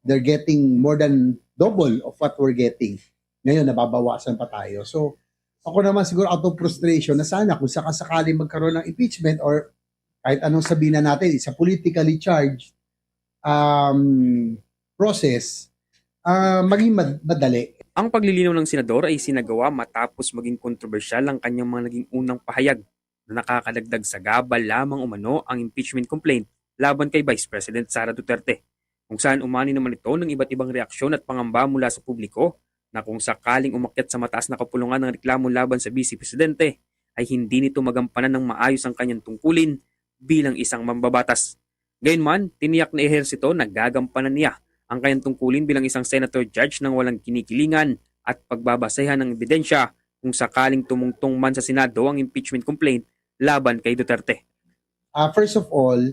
They're getting more than double of what we're getting. Ngayon, nababawasan pa tayo. So, ako naman siguro out of frustration na sana kung sakasakali magkaroon ng impeachment or kahit anong sabihin na natin, it's a politically charged, um, process, ah, maging mad-, madali. Ang paglilinaw ng senador ay isinagawa matapos maging kontrobersyal ang kanyang mga naging unang pahayag na nakakadagdag sa gabal lamang umano ang impeachment complaint laban kay Vice President Sara Duterte, kung saan umani naman ito ng iba't ibang reaksyon at pangamba mula sa publiko na kung sakaling umakyat sa mataas na kapulungan ang reklamo laban sa Vice Presidente, ay hindi nito magampanan ng maayos ang kanyang tungkulin bilang isang mambabatas. Gayunman, tiniyak ni Ejercito na gagampanan niya ang kanyang tungkulin bilang isang senator judge nang walang kinikilingan at pagbabasehan ng ebidensya kung sakaling tumungtong man sa Senado ang impeachment complaint laban kay Duterte. Ah, first of all,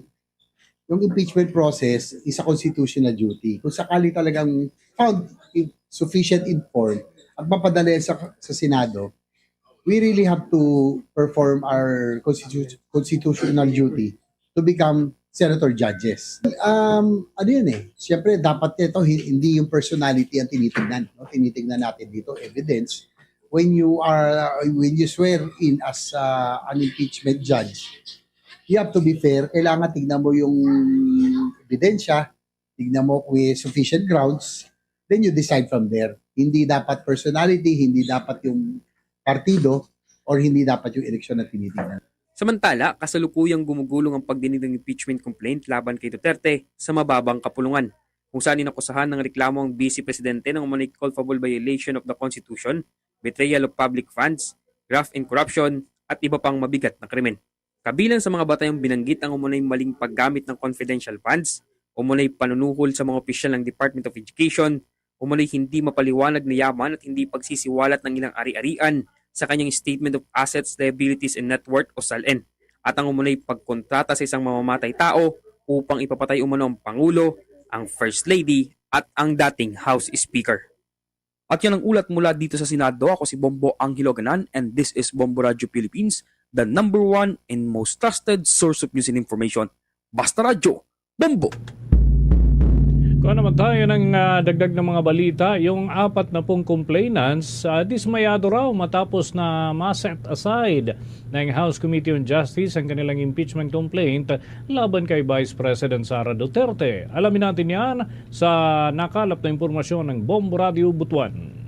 yung impeachment process is a constitutional duty. Kung sakali talagang found in-, sufficient in form at mapadala sa, sa Senado, we really have to perform our constitu-, constitutional duty to become senator judges. Um, ano yun eh, siyempre dapat ito, hi-, hindi yung personality ang tinitingnan, no? Tinitingnan natin dito, evidence. When you are, when you swear in as, uh, an impeachment judge, You have to be fair. Kailangan tignan mo yung ebidensya, tignan mo kung may sufficient grounds, then you decide from there. Hindi dapat personality, hindi dapat yung partido, or hindi dapat yung eleksyon na tinitingnan. Samantala, kasalukuyang gumugulong ang pagdinig ng impeachment complaint laban kay Duterte sa mababang kapulungan, kung saan inakusahan ng reklamo ang Vice Presidente ng umano'y culpable violation of the Constitution, betrayal of public funds, graft and corruption, at iba pang mabigat na krimen. Kabilang sa mga batayang binanggit ang umano'y maling paggamit ng confidential funds, umano'y panunuhol sa mga opisyal ng Department of Education, umano'y hindi mapaliwanag na yaman at hindi pagsisiwalat ng ilang ari-arian sa kanyang Statement of Assets, Liabilities, and Net Worth o SALN, at ang umano'y pagkontrata sa isang mamamatay tao upang ipapatay umano ang Pangulo, ang First Lady, at ang dating House Speaker. At yan ang ulat mula dito sa Senado. Ako si Bombo Angelo Ganan, and this is Bombo Radio Philippines, the number one and most trusted source of news and information. Basta Radyo, Bombo! Kung naman tayo ng ah, dagdag ng mga balita, yung apat na pong complainants, ah, dismayado raw matapos na ma-set aside ng House Committee on Justice ang kanilang impeachment complaint laban kay Vice President Sara Duterte. Alamin natin yan sa nakalap na impormasyon ng Bombo Radio Butuan.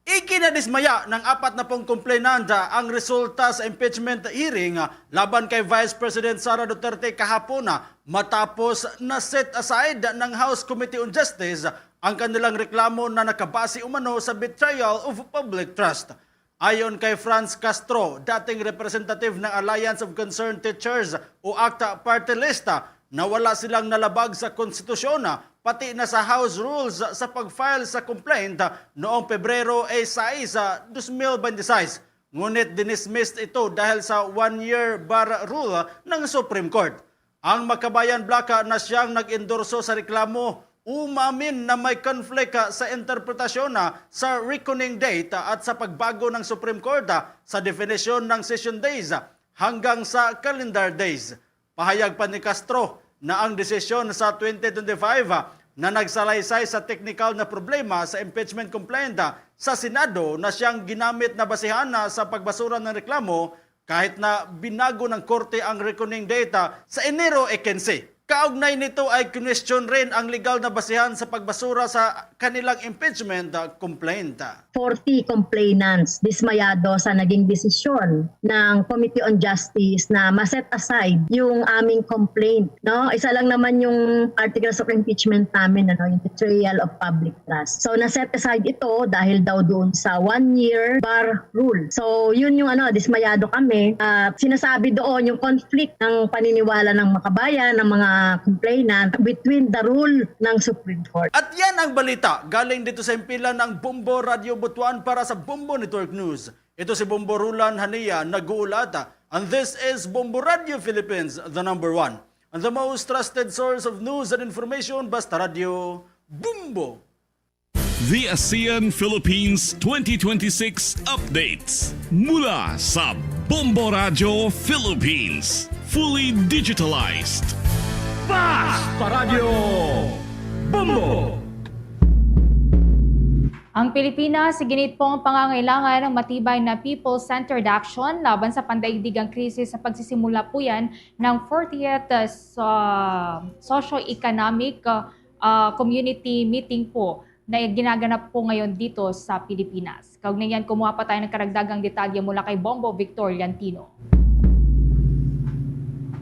Ikinadismaya ng apat na pong complainant ang resulta sa impeachment hearing laban kay Vice President Sara Duterte kahapon matapos na set aside ng House Committee on Justice ang kanilang reklamo na nakabase umano sa betrayal of public trust. Ayon kay Franz Castro, dating representative ng Alliance of Concerned Teachers o ACTA party list, na wala silang nalabag sa konstitusyon, pati na sa House rules sa pag-file sa complaint noong Pebrero sais, dos mil bente sais. Ngunit dinismissed ito dahil sa one-year bar rule ng Supreme Court. Ang Makabayan Bloc na siyang nag-endorso sa reklamo umamin na may conflict sa interpretasyon sa reckoning date at sa pagbago ng Supreme Court sa definisyon ng session days hanggang sa calendar days. Pahayag pa ni Castro na ang desisyon sa twenty twenty-five na nagsalaysay sa technical na problema sa impeachment complaint sa Senado na siyang ginamit na basihan sa pagbasura ng reklamo kahit na binago ng korte ang reckoning date sa Enero quince. Kaugnay nito ay kinwestiyon rin ang legal na basihan sa pagbasura sa kanilang impeachment complaint. forty complainants dismayado sa naging desisyon ng Committee on Justice na ma-set aside yung aming complaint, no? Isa lang naman yung articles of impeachment namin, ano, yung betrayal of public trust. So na-set aside ito dahil daw doon sa one year bar rule. So yun yung ano, dismayado kami. At sinasabi doon yung conflict ng paniniwala ng Makabayan, ng mga complainant between the rule ng Supreme Court. At yan ang balita galing dito sa himpilan ng Bombo Radio Butuan para sa Bombo Network News. Ito si Bombo Rulan Hania nag-uulat. And this is Bombo Radio Philippines, the number one and the most trusted source of news and information. Basta Radio Bombo. The ASEAN Philippines twenty twenty-six updates mula sa Bombo Radio Philippines. Fully digitalized. Basta Radio Bombo! Ang Pilipinas, ginit po ang pangangailangan ng matibay na people-centered action laban sa pandaigdigang krisis sa pagsisimula po yan ng fortieth uh, so- socio-economic uh, uh, community meeting po na ginaganap po ngayon dito sa Pilipinas. Kaugnay niyan, kumuha pa tayo ng karagdagang detalye mula kay Bombo Victor Liantino.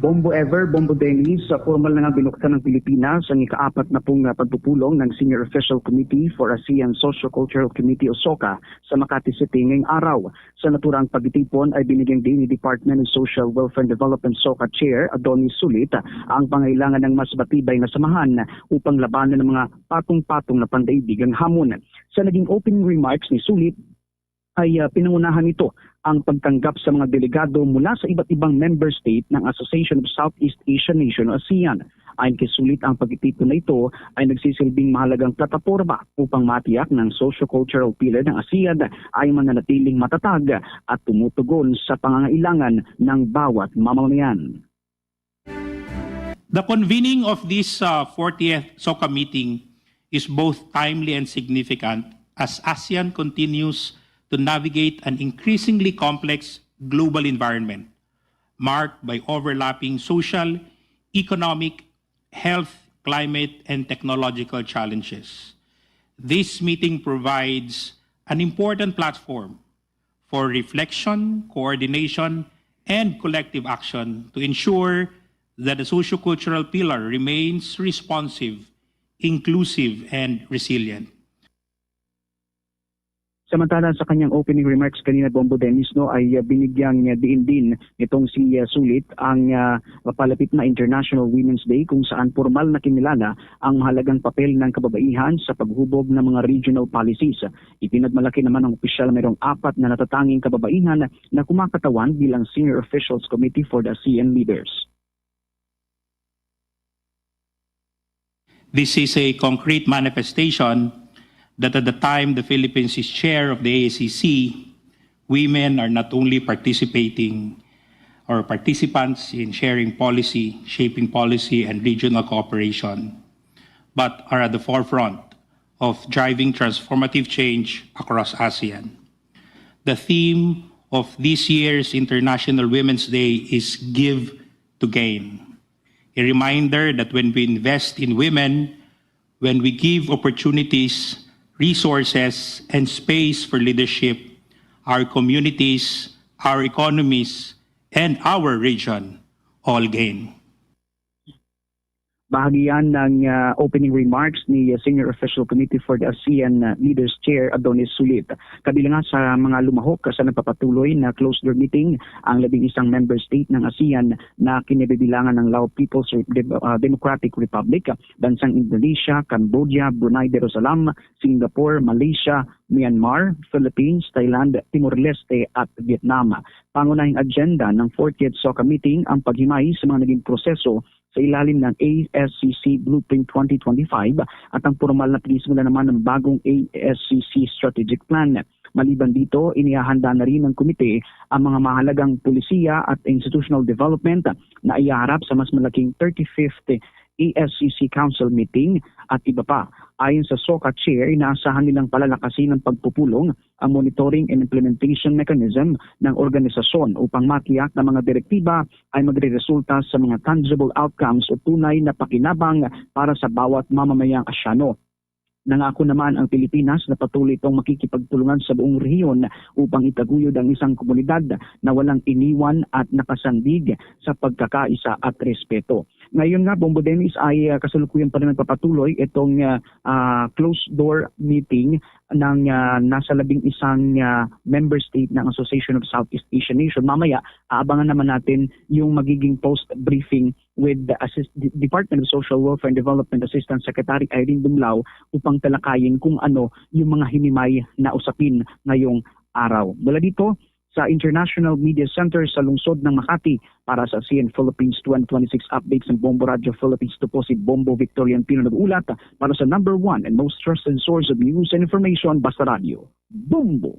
Bombo Ever, Bombo Dennis, sa formal na nga binuksan ng Pilipinas ang ikaapat na pong ah, pagpupulong ng Senior Official Committee for ASEAN Socio-Cultural Committee o SOCA sa Makati City ngayong araw. Sa naturang pagtipon ay binigyang diin ni Department of Social Welfare and Development SOCA Chair Adonis Sulit ang pangailangan ng mas matibay na samahan upang labanan ang mga patong-patong na pandaigdigang hamon. Sa naging opening remarks ni Sulit, ay ah, pinangunahan nito ang pagtanggap sa mga delegado mula sa iba't ibang member state ng Association of Southeast Asian Nation o ASEAN. Ayon kay Sulit, ang pagtitipon na ito ay nagsisilbing mahalagang plataporma upang matiyak ng socio-cultural pillar ng ASEAN ay mananatiling matatag at tumutugon sa pangangailangan ng bawat mamamayan. The convening of this uh, fortieth SOCA meeting is both timely and significant as ASEAN continues to navigate an increasingly complex global environment. marked by overlapping social, economic, health, climate, and technological challenges. This meeting provides an important platform for reflection, coordination, and collective action to ensure that the sociocultural pillar remains responsive, inclusive, and resilient. Samantala, sa kanyang opening remarks kanina, Bombo Dennis, no, ay, ah, binigyang, ah, diin din nitong si, ah, Sulit ang, ah, papalapit na International Women's Day, kung saan pormal na kinilala ang mahalagang papel ng kababaihan sa paghubog ng mga regional policies. Ipinagmalaki naman ng opisyal na mayroong apat na natatanging kababaihan na kumakatawan bilang Senior Officials Committee for the ASEAN leaders. This is a concrete manifestation that at the time the Philippines is chair of the A S E C, women are not only participating or participants in sharing policy, shaping policy, and regional cooperation, but are at the forefront of driving transformative change across ASEAN. The theme of this year's International Women's Day is Give to Gain, a reminder that when we invest in women, when we give opportunities, resources, and space for leadership, our communities, our economies, and our region all gain. Bahagi yan ng, ah, opening remarks ni, ah, Senior Official Committee for the ASEAN, ah, Leaders Chair Adonis Sulit. Kabilang nga sa mga lumahok sa nagpapatuloy na closed-door meeting ang labing isang member state ng ASEAN na kinabibilangan ng Lao People's Re-, Dem-, ah, Democratic Republic, bansang Indonesia, Cambodia, Brunei Darussalam, Singapore, Malaysia, Myanmar, Philippines, Thailand, Timor-Leste at Vietnam. Pangunahing agenda ng fortieth SOCA meeting ang paghimay sa mga naging proseso sa ilalim ng A S C C Blueprint twenty twenty-five at ang pormal na pagsisimula naman ng bagong A S C C Strategic Plan. Maliban dito, inihahanda na rin ng komite ang mga mahalagang polisiya at institutional development na ihaharap sa mas malaking thirty-fifth A S C C Council meeting at iba pa. Ayon sa SOCA Chair, inaasahan nilang palalakasin ang pagpupulong ang monitoring and implementation mechanism ng organisasyon upang matiyak na mga direktiba ay magreresulta sa mga tangible outcomes o tunay na pakinabang para sa bawat mamamayang Asyano. Nangako naman ang Pilipinas na patuloy itong makikipagtulungan sa buong rehiyon upang itaguyod ang isang komunidad na walang iniwan at nakasandig sa pagkakaisa at respeto. Ngayon nga, Bombo Dennis, ay, ah, kasalukuyan pa rin nagpapatuloy itong, ah, ah, closed door meeting ng, ah, nasa labing isang, ah, member state ng Association of Southeast Asian Nation. Mamaya, aabangan naman natin yung magiging post-briefing with the Assist-, D-, Department of Social Welfare and Development Assistant Secretary Irene Dumlao upang talakayin kung ano yung mga hinimay na usapin ngayong araw. Mula dito sa International Media Center sa lungsod ng Makati, para sa ASEAN Philippines twenty twenty-six updates ng Bombo Radyo Philippines, ito po si Bombo Victorian Pino nag-uulat para sa number one and most trusted source of news and information, Basta Radyo, Bombo.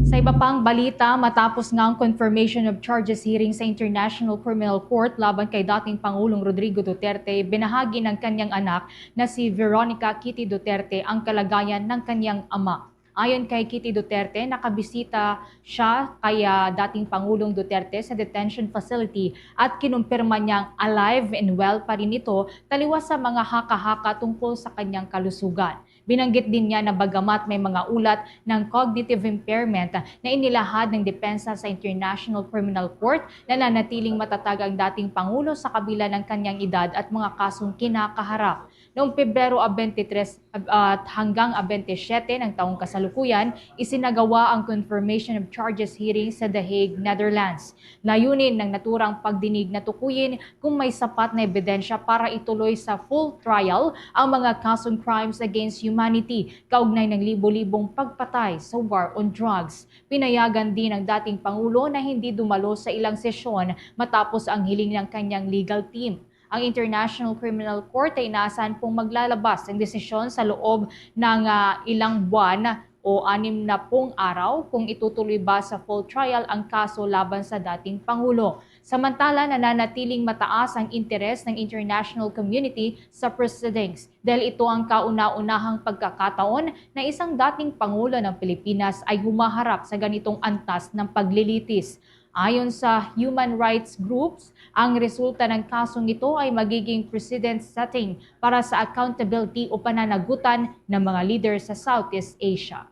Sa iba pang balita, matapos nga ang confirmation of charges hearing sa International Criminal Court laban kay dating Pangulong Rodrigo Duterte, binahagi ng kanyang anak na si Veronica Kitty Duterte ang kalagayan ng kanyang ama. Ayon kay Kitty Duterte, nakabisita siya kay, ah, dating Pangulong Duterte sa detention facility at kinumpirma niyang alive and well pa rin ito taliwas sa mga haka-haka tungkol sa kanyang kalusugan. Binanggit din niya na bagamat may mga ulat ng cognitive impairment na inilahad ng depensa sa International Criminal Court, nananatiling matatag ang dating Pangulo sa kabila ng kanyang edad at mga kasong kinakaharap. Noong Pebrero a twenty-three at hanggang a twenty-seven ng taong kasalukuyan, isinagawa ang confirmation of charges hearing sa The Hague, Netherlands. Layunin ng naturang pagdinig na tukuyin kung may sapat na ebidensya para ituloy sa full trial ang mga kasong crimes against humanity kaugnay ng libo-libong pagpatay sa war on drugs. Pinayagan din ang dating Pangulo na hindi dumalo sa ilang sesyon matapos ang hiling ng kanyang legal team. Ang International Criminal Court ay inaasahan pong maglalabas ng desisyon sa loob ng, ah, ilang buwan o anim na pung araw kung itutuloy ba sa full trial ang kaso laban sa dating Pangulo. Samantala, nananatiling mataas ang interes ng international community sa proceedings dahil ito ang kauna-unahang pagkakataon na isang dating Pangulo ng Pilipinas ay humaharap sa ganitong antas ng paglilitis. Ayon sa human rights groups, ang resulta ng kasong ito ay magiging precedent setting para sa accountability o pananagutan ng mga leader sa Southeast Asia.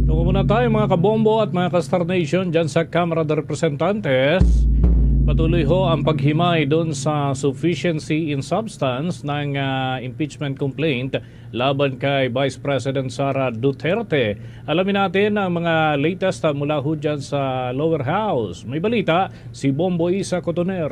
Tungo muna tayo, mga kabombo at mga ka-Star Nation, dyan sa Kamara de Representantes. Patuloy ho ang paghimay doon sa sufficiency in substance ng, ah, impeachment complaint laban kay Vice President Sara Duterte. Alamin natin ang mga latest, ah, mula ho dyan sa Lower House. May balita si Bombo Isa Cotoner.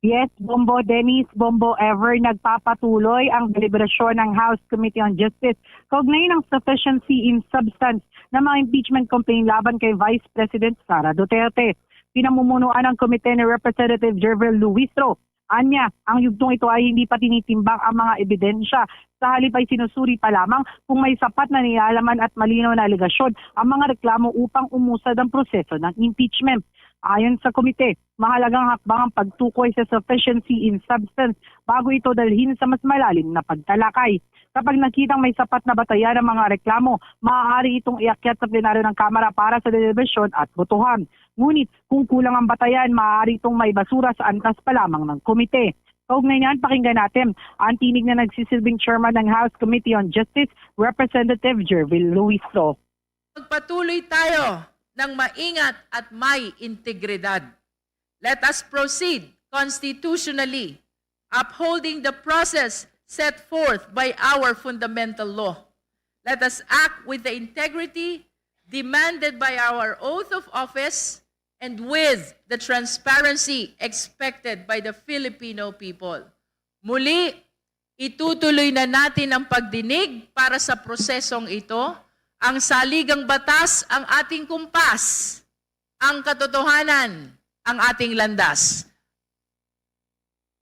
Yes, Bombo Dennis, Bombo Ever, nagpapatuloy ang deliberasyon ng House Committee on Justice kaugnay ng sufficiency in substance ng mga impeachment complaint laban kay Vice President Sara Duterte. Pinamumunuan ang komite ni Representative Gervil Luistro. Anya, ang yugtong ito ay hindi pa tinitimbang ang mga ebidensya. Sa halip ay sinusuri pa lamang kung may sapat na nilalaman at malinaw na alegasyon ang mga reklamo upang umusad ang proseso ng impeachment. Ayon sa komite, mahalagang hakbang ang pagtukoy sa sufficiency in substance bago ito dalhin sa mas malalim na pagtalakay. Kapag nakitang may sapat na batayan ang mga reklamo, maaari itong iakyat sa plenaryo ng Kamara para sa deliberasyon at botohan. Ngunit kung kulang ang batayan, maaari itong maibasura sa antas pa lamang ng komite. Kaugnay niyan, pakinggan natin ang tinig na nagsisilbing chairman ng House Committee on Justice, Representative Gervil Luistro. Magpatuloy tayo ng maingat at may integridad. Let us proceed constitutionally, upholding the process set forth by our fundamental law. Let us act with the integrity demanded by our oath of office and with the transparency expected by the Filipino people. Muli, itutuloy na natin ang pagdinig para sa prosesong ito. Ang saligang batas ang ating kumpas, ang katotohanan ang ating landas.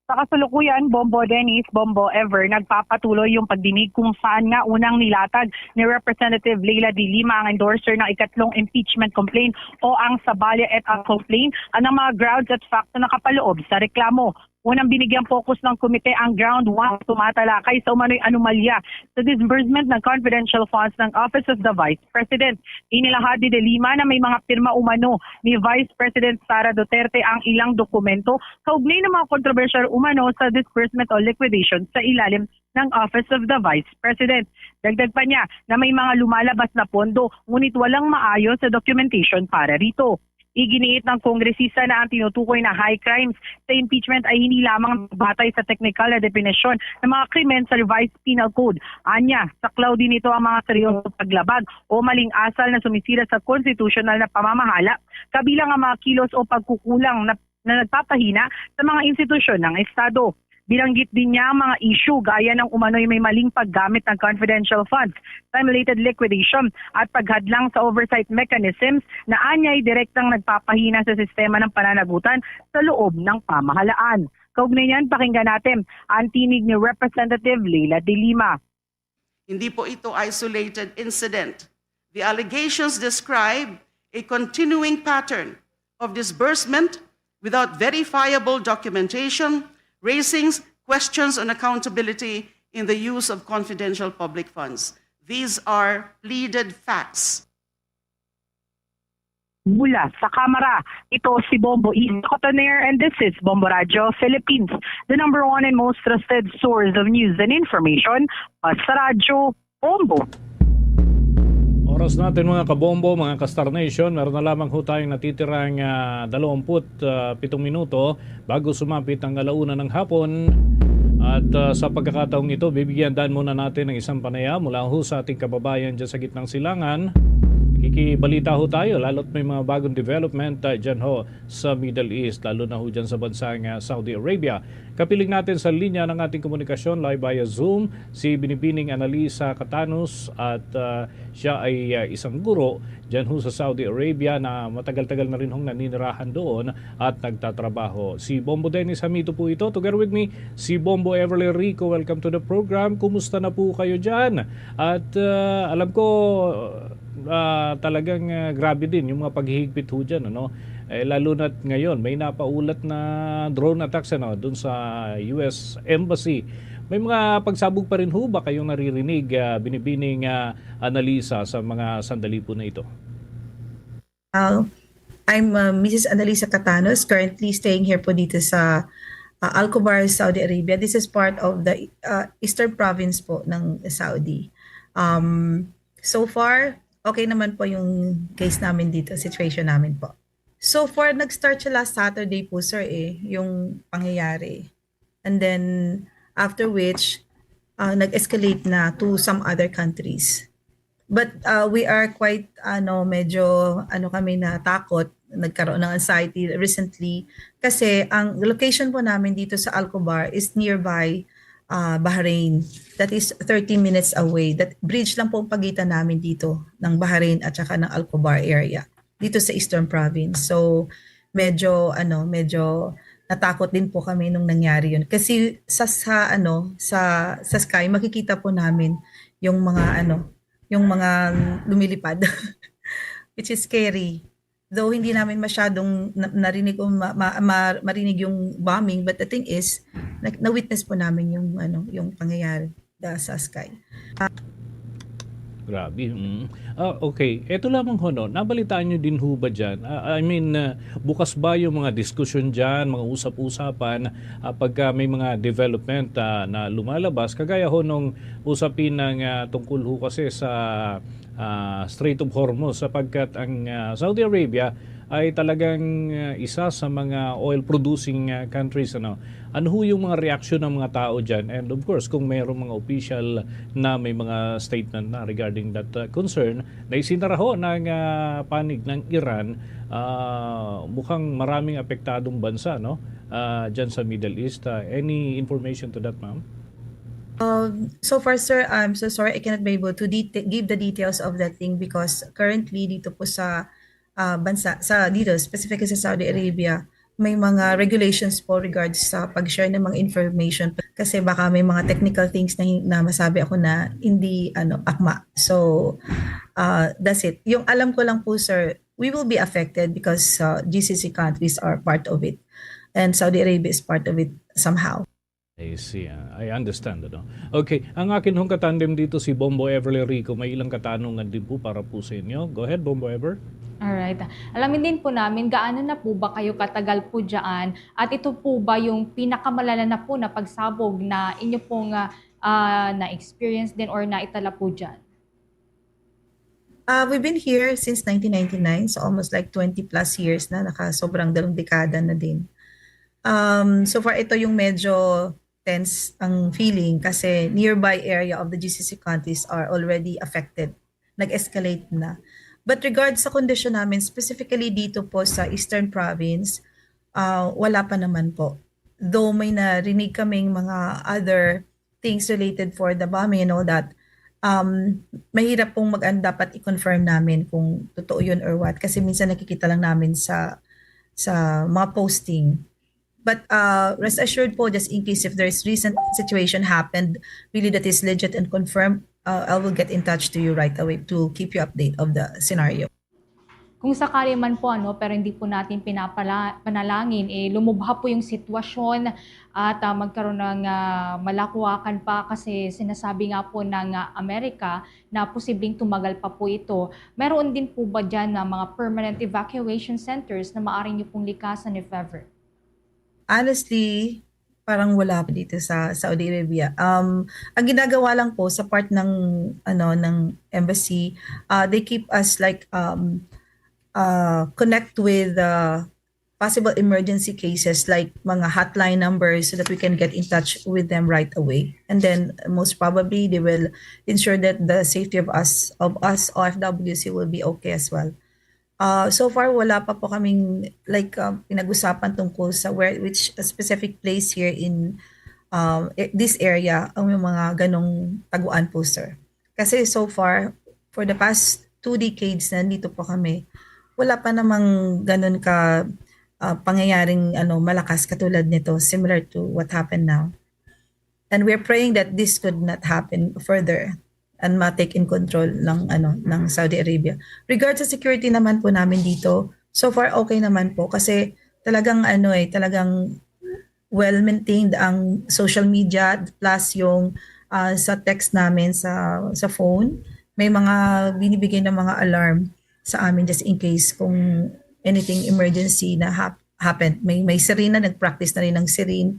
Sa kasalukuyan, Bombo Dennis, Bombo Ever, nagpapatuloy yung pagdinig kung saan nga unang nilatag ni Representative Leila de Lima, ang endorser ng ikatlong impeachment complaint o ang Saballa et al. Complaint, ang mga grounds at facts na nakapaloob sa reklamo. Unang binigyang focus ng komite ang ground one, tumatalakay sa umano'y anomalya sa disbursement ng confidential funds ng Office of the Vice President. Inilahad ni De Lima na may mga pirma umano ni Vice President Sara Duterte ang ilang dokumento kaugnay ng mga kontrobersyal umano sa disbursement o liquidation sa ilalim ng Office of the Vice President. Dagdag pa niya na may mga lumalabas na pondo, ngunit walang maayos na documentation para rito. Iginiit ng kongresista na ang tinutukoy na high crimes sa impeachment ay hindi lamang batay sa teknikal na definisyon ng mga krimen sa Revised Penal Code. Anya, saklaw din ito ang mga seryosong paglabag o maling asal na sumisira sa konstitusyonal na pamamahala, kabilang ang mga kilos o pagkukulang na, na nagpapahina sa mga institusyon ng Estado. Binanggit din niya ang mga isyu gaya ng umano'y may maling paggamit ng confidential funds, simulated liquidation, at paghadlang sa oversight mechanisms na anyay direktang nagpapahina sa sistema ng pananagutan sa loob ng pamahalaan. Kaugnay niyan, pakinggan natin ang tinig ni Representative Leila de Lima. Hindi po ito isolated incident. The allegations describe a continuing pattern of disbursement without verifiable documentation, raising questions on accountability in the use of confidential public funds. These are pleaded facts. Mula sa Kamara, ito si Bombo Isa Cotoner and this is Bombo Radyo Philippines, the number one and most trusted source of news and information. Basta Radyo, Bombo. Oras natin, mga kabombo, mga ka-Star Nation, meron na lamang ho tayong natitirang ah, dalawampu't pitong minuto bago sumapit ang alauna ng hapon. At ah, sa pagkakataong ito, bibigyan daan muna natin ng isang panaya mula ho sa ating kababayan dyan sa gitnang silangan. Kikibalita ho tayo, lalo't may mga bagong development ah, dyan ho sa Middle East, lalo na ho dyan sa bansang ah, Saudi Arabia. Kapiling natin sa linya ng ating komunikasyon live via Zoom si Binibining Analisa Catanos at ah, siya ay ah, isang guro dyan ho sa Saudi Arabia na matagal-tagal na rin hong naninirahan doon at nagtatrabaho. Si Bombo Dennis Hamito po ito. Together with me, si Bombo Everly Rico. Welcome to the program. Kumusta na po kayo dyan? At ah, alam ko, ah, talagang ah, grabe din yung mga paghihigpit ho dyan, ano? Eh, lalo na't ngayon, may napaulat na drone attacks, ano, dun sa U S Embassy. May mga pagsabog pa rin ho ba kayong naririnig, ah, Binibining ah, Analisa, sa mga sandali po na ito? Uh, I'm uh, Missus Annalisa Catanos, currently staying here po dito sa uh, Alcobar, Saudi Arabia. This is part of the uh, eastern province po ng Saudi. Um, so far, okay naman po yung case namin dito, situation namin po. So far, nag-start siya last Saturday po, sir, eh, yung pangyayari. And then, after which, uh, nag-escalate na to some other countries. But uh, we are quite, ano, medyo, ano kami, natakot, nagkaroon ng anxiety recently. Kasi ang location po namin dito sa Alcobar is nearby uh, Bahrain. That is thirty minutes away. That bridge lang po ang pagitan namin dito ng Bahrain at saka ng Alcobar area. Dito sa Eastern Province. So, medyo, ano, medyo natakot din po kami nung nangyari yun. Kasi sa, sa, ano, sa, sa sky, makikita po namin yung mga, ano, yung mga lumilipad, which is scary. Though hindi namin masyadong na- narinig o ma- ma- ma- marinig yung bombing, but the thing is, na- na-witness po namin yung, ano, yung pangyayari da- sa sky. Grabe. Mm. Ah, okay. Ito lamang ho, no? Nabalitaan nyo din ho ba dyan? Ah, I mean, ah, bukas ba yung mga diskusyon dyan, mga usap-usapan, ah, pagka may mga development ah, na lumalabas? Kagaya ho nung usapin ng ah, tungkol ho kasi sa ah, Strait of Hormuz, sapagkat ang ah, Saudi Arabia ay talagang ah, isa sa mga oil producing ah, countries, ano. Ano ho yung mga reaksyon ng mga tao dyan? And of course, kung mayroong mga official na may mga statement na regarding that uh, concern, na isinaraho ng uh, panig ng Iran, uh, mukhang maraming apektadong bansa, no? Uh, dyan sa Middle East. Uh, any information to that, ma'am? Um, so far, sir, I'm so sorry, I cannot be able to deta- give the details of that thing because currently dito po sa uh, bansa, sa dito, specifically sa Saudi Arabia, may mga regulations po regards sa pag-share ng mga information kasi baka may mga technical things na, na masabi ako na hindi ano akma. So uh, that's it. Yung alam ko lang po, sir, we will be affected because uh, G C C countries are part of it and Saudi Arabia is part of it somehow. I see. Ah, I understand, ano? Okay, ang akin hong katandem dito si Bombo Everly Rico. May ilang katanungan din po para po sa inyo. Go ahead, Bombo Ever. Alright. Alamin din po namin, gaano na po ba kayo katagal po dyan? At ito po ba yung pinakamalala na po na pagsabog na inyo pong ah, ah, na-experience din or naitala po dyan? Uh, we've been here since nineteen ninety-nine, so almost like twenty plus years na, naka sobrang dalawang dekada na din. Um, so far, ito yung medyo tense ang feeling kasi nearby area of the G C C countries are already affected. Nag-escalate na. But regards sa kondisyon namin, specifically dito po sa Eastern Province, uh, wala pa naman po. Though may narinig kaming mga other things related for the bombing and all that, um, mahirap pong mag ano, dapat i-confirm namin kung totoo yun or what. Kasi minsan nakikita lang namin sa sa mga posting. But uh, rest assured po, just in case if there's recent situation happened, really that is legit and confirmed, uh, I will get in touch to you right away to keep you update of the scenario. Kung sakali man po, ano, pero hindi po natin pinapala, panalangin, eh, lumubha po yung sitwasyon at ah, magkaroon ng ah, malakuwakan pa kasi sinasabi nga po ng ah, Amerika na posibleng tumagal pa po ito. Meron din po ba dyan na mga permanent evacuation centers na maaari nyo pong likasan if ever? Honestly, parang wala pa dito sa Saudi Arabia. Um, ang ginagawa lang po sa part ng ano ng embassy, uh, they keep us like um, uh, connect with uh, possible emergency cases like mga hotline numbers so that we can get in touch with them right away. And then most probably they will ensure that the safety of us of us O F W C will be okay as well. Uh, so far wala pa po kaming like uh, pinag-usapan tungkol sa where which specific place here in um, this area ang yung mga ganong taguan po, sir. Kasi so far for the past two decades na nandito po kami, wala pa namang ganun ka uh, pangyayaring ano malakas katulad nito, similar to what happened now. And we're praying that this could not happen further and ma-take in control ng ano ng Saudi Arabia. Regard sa security naman po namin dito, so far okay naman po kasi talagang ano eh, talagang well maintained ang social media plus yung uh, sa text namin sa sa phone, may mga binibigay ng mga alarm. sa amin just in case kung anything emergency na hap- happened. May, may sirena, nag-practice na rin ng siren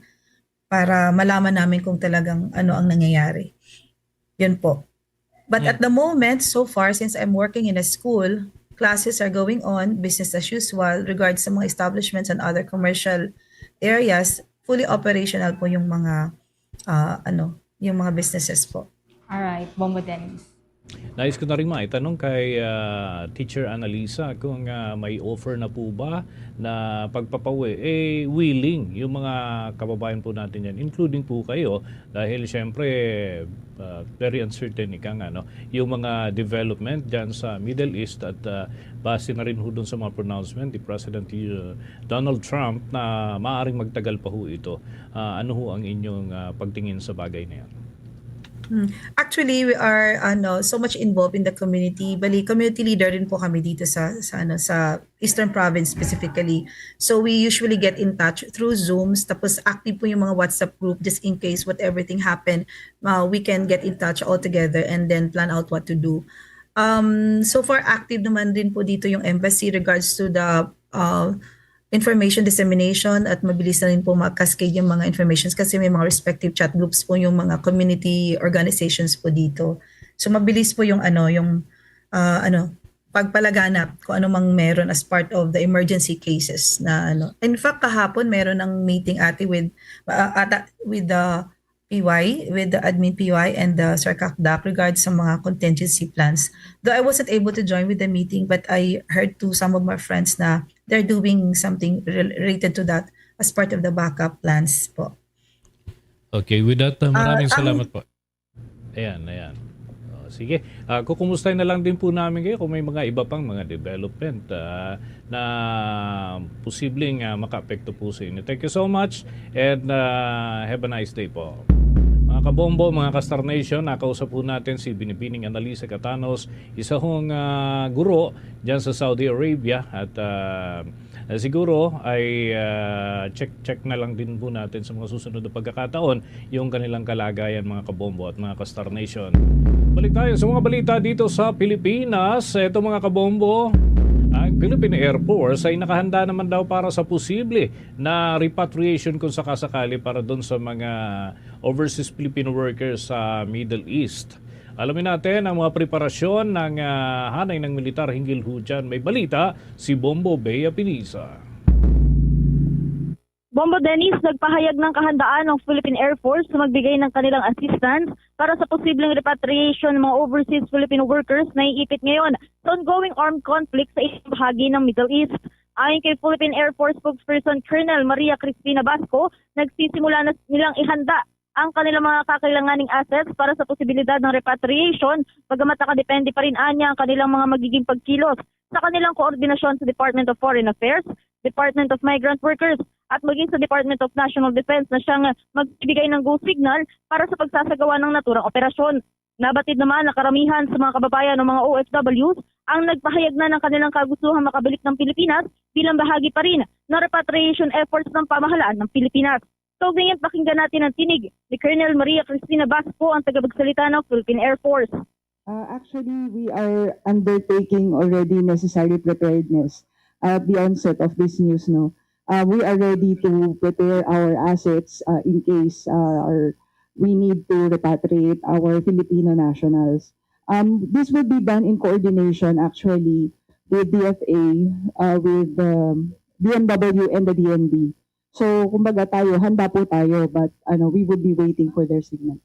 para malaman namin kung talagang ano ang nangyayari. Yun po. But Hmm. at the moment, so far, since I'm working in a school, classes are going on, business as usual, regards sa mga establishments and other commercial areas, fully operational po yung mga, ah, ano, yung mga businesses po. Alright, Bombo Dennis. Nais ko na rin maitanong kay ah, Teacher Annalisa kung ah, may offer na po ba na pagpapawi. Eh, willing yung mga kababayan po natin yan, including po kayo, dahil siyempre ah, very uncertain ika nga, no? Yung mga development dyan sa Middle East at ah, base na rin ho dun sa mga pronouncement ni President uh, Donald Trump na maaring magtagal pa ho ito. Ah, ano ho ang inyong ah, pagtingin sa bagay na yan? Hmm. Actually, we are ano, so much involved in the community. Bali, community leader din po kami dito sa sa ano sa Eastern Province specifically. So we usually get in touch through Zooms. Tapos active po yung mga WhatsApp group just in case what everything happen, uh, we can get in touch all together and then plan out what to do. Um, so far active naman din po dito yung embassy regards to the uh, information dissemination at mabilis na rin po mag-cascade yung mga informations kasi may mga respective chat groups po yung mga community organizations po dito. So mabilis po yung ano, yung ah, ano, pagpalaganap kung ano mang meron as part of the emergency cases na ano. In fact, kahapon meron ng meeting ate with ah, ata with the P Y, with the admin P Y and the Sir Kakdak regards sa mga contingency plans. Though I wasn't able to join with the meeting, but I heard to some of my friends na they're doing something rel- related to that as part of the backup plans po. Okay, with that, uh, maraming Ah, ang- salamat po. Ayan, ayan. O, sige, ah, kukumustahin na lang din po namin kayo kung may mga iba pang mga development ah, na posibleng ah, makaapekto po sa inyo. Thank you so much and ah, have a nice day po. Mga kabombo, mga ka-Star Nation, nakausap po natin si Binibining Annalisa Catanos, isa hong ah, guro dyan sa Saudi Arabia at ah, siguro ay ah, check-check na lang din po natin sa mga susunod na pagkakataon yung kanilang kalagayan, mga kabombo at mga ka-Star Nation. Balik tayo sa mga balita dito sa Pilipinas. Ito, mga kabombo, ang Philippine Air Force ay nakahanda naman daw para sa posible na repatriation kung sakasakali para doon sa mga overseas Filipino workers sa Middle East. Alamin natin ang mga preparasyon ng ah, hanay ng militar hinggil ho dyan. May balita si Bombo Bea Pinisa. Bombo Dennis, nagpahayag ng kahandaan ng Philippine Air Force na magbigay ng kanilang assistance para sa posibleng repatriation ng mga overseas Filipino workers na iipit ngayon sa ongoing armed conflict sa ibang bahagi ng Middle East. Ayon kay Philippine Air Force spokesperson Colonel Maria Cristina Basco, nagsisimula na nilang ihanda ang kanilang mga kakailanganing assets para sa posibilidad ng repatriation, bagamat nakadepende pa rin anya ang kanilang mga magiging pagkilos sa kanilang koordinasyon sa Department of Foreign Affairs, Department of Migrant Workers, at maging sa Department of National Defense na siyang magbibigay ng go signal para sa pagsasagawa ng naturang operasyon. Nabatid naman na karamihan sa mga kababayan ng mga O F Ws ang nagpahayag na ng kanilang kagustuhan makabalik ng Pilipinas bilang bahagi pa rin ng repatriation efforts ng pamahalaan ng Pilipinas. Kaugnay niyan, pakinggan natin ang tinig ni Colonel Maria Cristina Basco, ang tagapagsalita ng Philippine Air Force. Uh, actually, we are undertaking already necessary preparedness at the onset of this news. No, uh, we are ready to prepare our assets uh, in case uh, or we need to repatriate our Filipino nationals. Um, this will be done in coordination, actually, with D F A, uh, with um, B M W and the D N B. So, kumbaga tayo, handa po tayo, but ano, we would be waiting for their signal.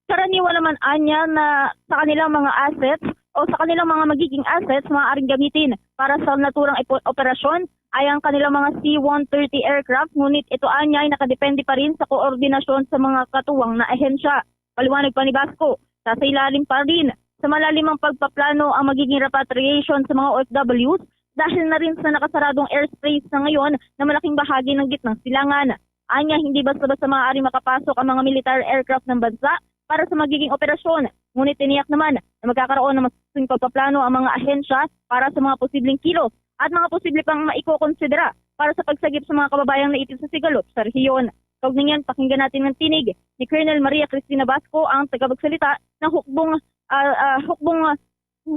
Karaniwan naman anya na sa kanilang mga assets o sa kanilang mga magiging assets maaaring gamitin para sa naturang ipo- operasyon ay ang kanilang mga C one thirty aircraft, ngunit ito anya ay nakadepende pa rin sa koordinasyon sa mga katuwang na ahensya. Paliwanag pa ni Basco, sa ilalim pa rin sa malalimang pagpaplano ang magiging repatriation sa mga O F Ws dahil na rin sa nakasaradong airspace na ngayon na malaking bahagi ng gitnang silangan. Anya, hindi basta-basta maaari makapasok ang mga military aircraft ng bansa para sa magiging operasyon. Ngunit tiniyak naman na magkakaroon ng masusing pagpaplano ang mga ahensya para sa mga posibleng kilos at mga posible pang maikokonsidera para sa pagsagip sa mga kababayang naitib sa sigalot sa rehiyon. Kaugnay niyan, pakinggan natin ang tinig ni Colonel Maria Cristina Basco, ang tagapagsalita ng hukbong, ah, ah, hukbong, ah,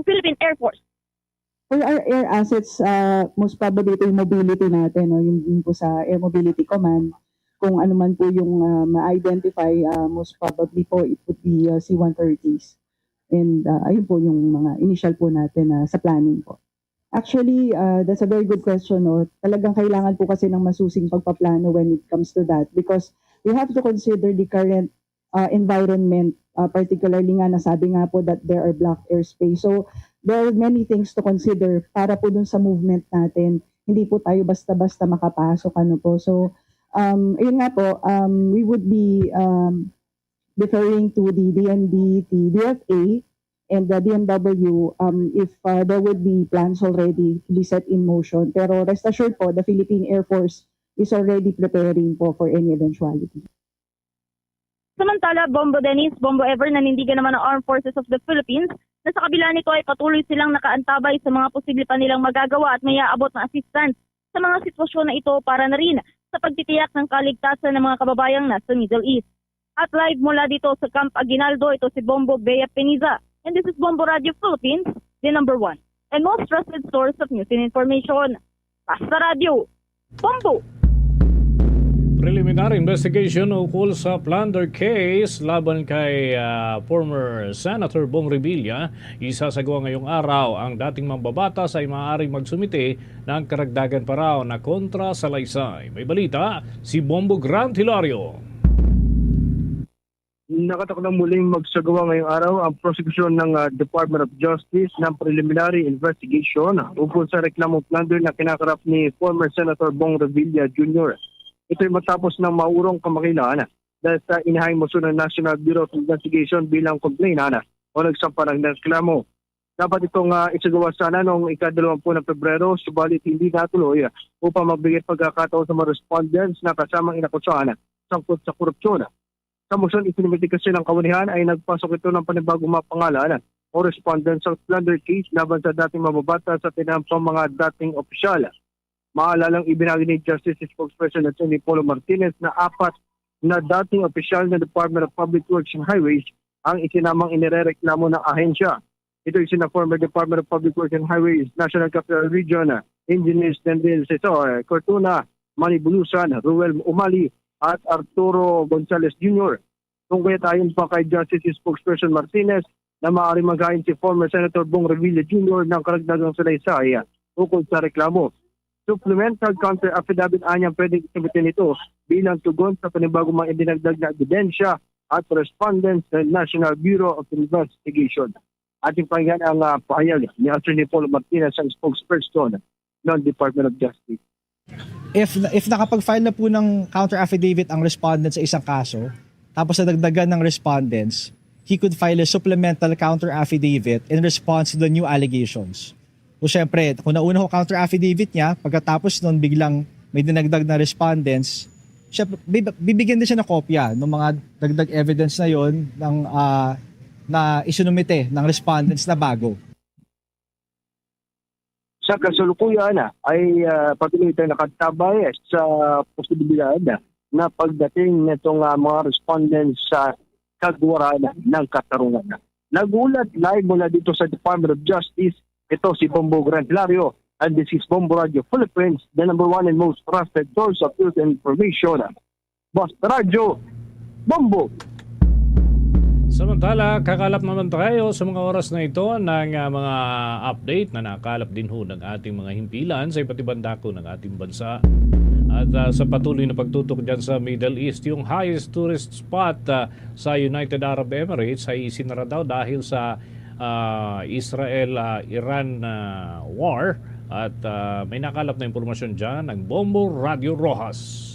Philippine Air Force. For our air assets, ah, most probably ito yung mobility natin, no? Yung, yung po sa Air Mobility Command, kung ano man po yung, ah, ma-identify, ah, most probably po it would be, ah, C one thirties. And, ah, ayun po yung mga initial po natin na sa planning po. Actually, ah, that's a very good question, no? Talagang kailangan po kasi ng masusing pagpaplano when it comes to that, because we have to consider the current, ah, environment, ah, particularly nga nasabi nga po that there are blocked airspace. So, there are many things to consider para po dun sa movement natin. Hindi po tayo basta-basta makapasok, ano po. So, um, ayun nga po, um, we would be, um, deferring to the D N D, the D F A, and the D M W, um, if, uh, there would be plans already to be set in motion. Pero rest assured po, the Philippine Air Force is already preparing po for any eventuality. Samantala, Bombo Dennis, Bombo Ever, nanindigan naman ang Armed Forces of the Philippines na sa kabila nito ay patuloy silang nakaantabay sa mga posible pa nilang magagawa at may aabot na assistance sa mga sitwasyon na ito para na rin sa pagtitiyak ng kaligtasan ng mga kababayang nasa Middle East. At live mula dito sa Camp Aguinaldo, ito si Bombo Bea Peniza. And this is Bombo Radio Philippines, the number one and most trusted source of news and information. Basta Radio, Bombo! Preliminary investigation ukol sa plunder case laban kay, ah, former Senator Bong Revilla isasagawa ngayong araw. Ang dating mambabatas ay maaaring magsumite ng karagdagan pa raw na kontrasalaysay. May balita si Bombo Grant Hilario. Nakatakdang muling magsagawa ngayong araw ang prosekusyon ng, ah, Department of Justice ng preliminary investigation ukol sa reklamong plunder na kinakarap ni former Senator Bong Revilla Junior. Ito'y matapos ng maurong kamakailan dahil sa inihang motion ng National Bureau of Investigation bilang complainant o nagsampa ng reklamo. Dapat itong, ah, isagawa sana noong ikadalawampu ng Pebrero, subalit hindi natuloy upang magbigay pagkakataon sa mga respondents na kasamang inakusahan sangkot sa korupsyon. Sa motion, isinumite kasi ng kawanihan ay nagpasok ito ng panibagong mga pangalan o respondents sa plunder case laban sa dating mambabatas sa tinang pang mga dating opisyal. Maalalang ibinagi ni Justice Spokesperson Attorney Polo Martinez na apat na dating opisyal ng Department of Public Works and Highways ang isinamang inirereklamo ng ahensya. Ito ay sina former Department of Public Works and Highways National Capital Region Engineers Dendel Cesar Cortuna, Manny Bulusan, Ruel Umali, at Arturo Gonzalez Junior. Kung kaya't ayon pa kay Justice Spokesperson Martinez na maaari maghain si former Senator Bong Revilla Junior ng karagdagang salaysay ukol sa reklamo. Supplemental counter affidavit anyang pwedeng isumite nito bilang tugon sa panibagong mga idinagdag na ebidensya at respondents sa National Bureau of Investigation. Ating pakinggan ang, ah, pahayag ni Attorney Paul Martinez, ang spokesperson ng Department of Justice. If, if nakapag-file na po ng counter affidavit ang respondent sa isang kaso, tapos nadagdagan ng respondents, he could file a supplemental counter affidavit in response to the new allegations. So, syempre, kung nauna ko counter affidavit niya, pagkatapos nun biglang may dinagdag na respondents, syempre, bib-, bibigyan din siya ng kopya ng mga dagdag evidence na yon ng, ah, na isinumite ng respondents na bago. Sa kasalukuyan, ah, ay, ah, patuloy tayong nakatabay sa posibilidad na pagdating nitong, ah, mga respondents sa kagwaran ng katarungan. Nag-ulat live mula dito sa Department of Justice, ito si Bombo Grant Hilario, and this is Bombo Radio Philippines, the number one and most trusted source of news and information. Basta Radyo, Bombo! Samantala, kakalap naman tayo sa mga oras na ito ng, ah, mga update na nakalap din ho ng ating mga himpilan sa iba't ibang dako ng ating bansa. At, ah, sa patuloy na pagtutok dyan sa Middle East, yung highest tourist spot, ah, sa United Arab Emirates ay isinara daw dahil sa, ah, Israel, ah, Iran, ah, war. At, ah, may nakalap na impormasyon dyan ang Bombo Radio Rojas.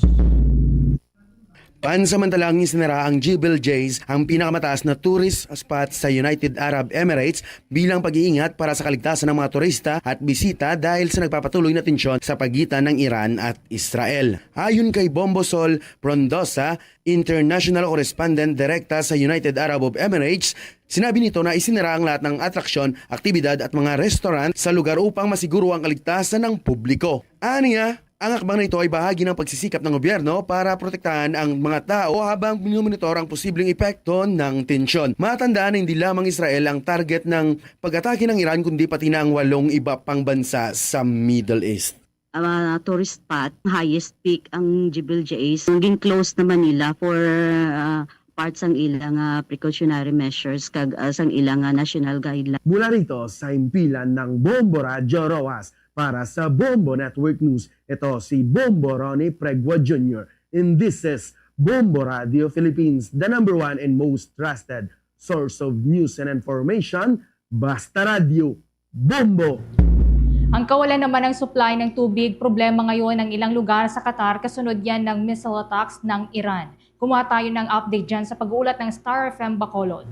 Pansamantala, ang isinara ang Jebel Jais, ang pinakamataas na tourist spot sa United Arab Emirates, bilang pag-iingat para sa kaligtasan ng mga turista at bisita dahil sa nagpapatuloy na tensyon sa pagitan ng Iran at Israel. Ayon kay Bombo Sol Frondosa, international correspondent direkta sa United Arab of Emirates, sinabi nito na isinara ang lahat ng atraksyon, aktibidad at mga restaurant sa lugar upang masiguro ang kaligtasan ng publiko. Aniya, Ang hakbang na ito ay bahagi ng pagsisikap ng gobyerno para protektahan ang mga tao habang minomonitor ang posibleng epekto ng tensyon. Matandaan na hindi lamang Israel ang target ng pag-atake ng Iran, kundi pati na ang walong iba pang bansa sa Middle East. Ah, tourist spot, highest peak ang Jebel Jais. Naging close naman nila for ah, part sang ilang ah, precautionary measures kag ah, sang ilang ah, national guidelines. Mula rito sa himpilan ng Bombo Radyo Roxas para sa Bombo Network News, ito si Bombo Ronnie Pregua Junior. And this is Bombo Radio Philippines, the number one and most trusted source of news and information. Basta Radyo, Bombo! Ang kawalan naman ng supply ng tubig, problema ngayon ang ilang lugar sa Qatar kasunod yan ng missile attacks ng Iran. Kumuha tayo ng update dyan sa pag-uulat ng Star F M Bacolod.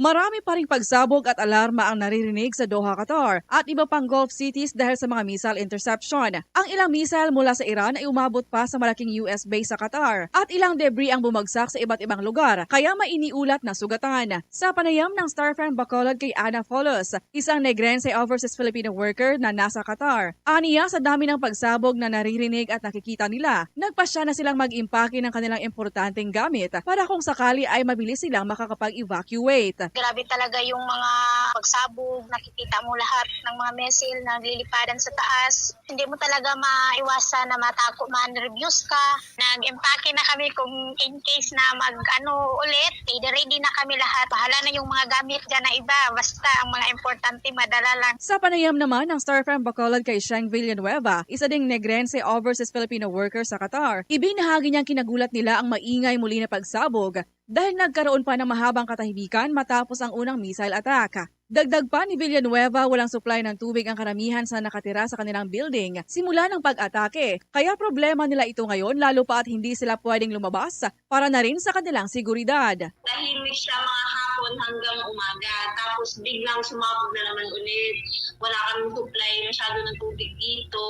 Marami pa ring pagsabog at alarma ang naririnig sa Doha, Qatar, at iba pang Gulf cities dahil sa mga missile interception. Ang ilang missile mula sa Iran ay umabot pa sa malaking U S base sa Qatar, at ilang debris ang bumagsak sa iba't ibang lugar, kaya may iniulat na sugatan. Sa panayam ng Star F M Bacolod kay Ana Folos, isang Negrense Overseas Filipino worker na nasa Qatar, aniya sa dami ng pagsabog na naririnig at nakikita nila, nagpasya na silang mag-impake ng kanilang importanteng gamit para kung sakali ay mabilis silang makakapag-evacuate. Grabe talaga yung mga pagsabog. Nakikita mo lahat ng mga missile na liliparan sa taas. Hindi mo talaga maiwasan na matako, ma-nervyos ka. Nag-impake na kami kung in case na mag-ano ulit, eh, ready na kami lahat. Bahala na yung mga gamit dyan na iba. Basta ang mga importante, madala lang. Sa panayam naman ng Star F M Bacolod kay Sheng Villanueva, isa ding Negrense Overseas Filipino worker sa Qatar, ibinahagi niyang kinagulat nila ang maingay muli na pagsabog dahil nagkaroon pa ng mahabang katahimikan matapos ang unang missile attack. Dagdag pa ni Villanueva, walang supply ng tubig ang karamihan sa nakatira sa kanilang building simula ng pag-atake. Kaya problema nila ito ngayon, lalo pa at hindi sila pwedeng lumabas para na rin sa kanilang seguridad. Tahimik siya mga hapon hanggang umaga. Tapos biglang sumabog na naman ulit. Wala kaming supply masyado ng tubig dito.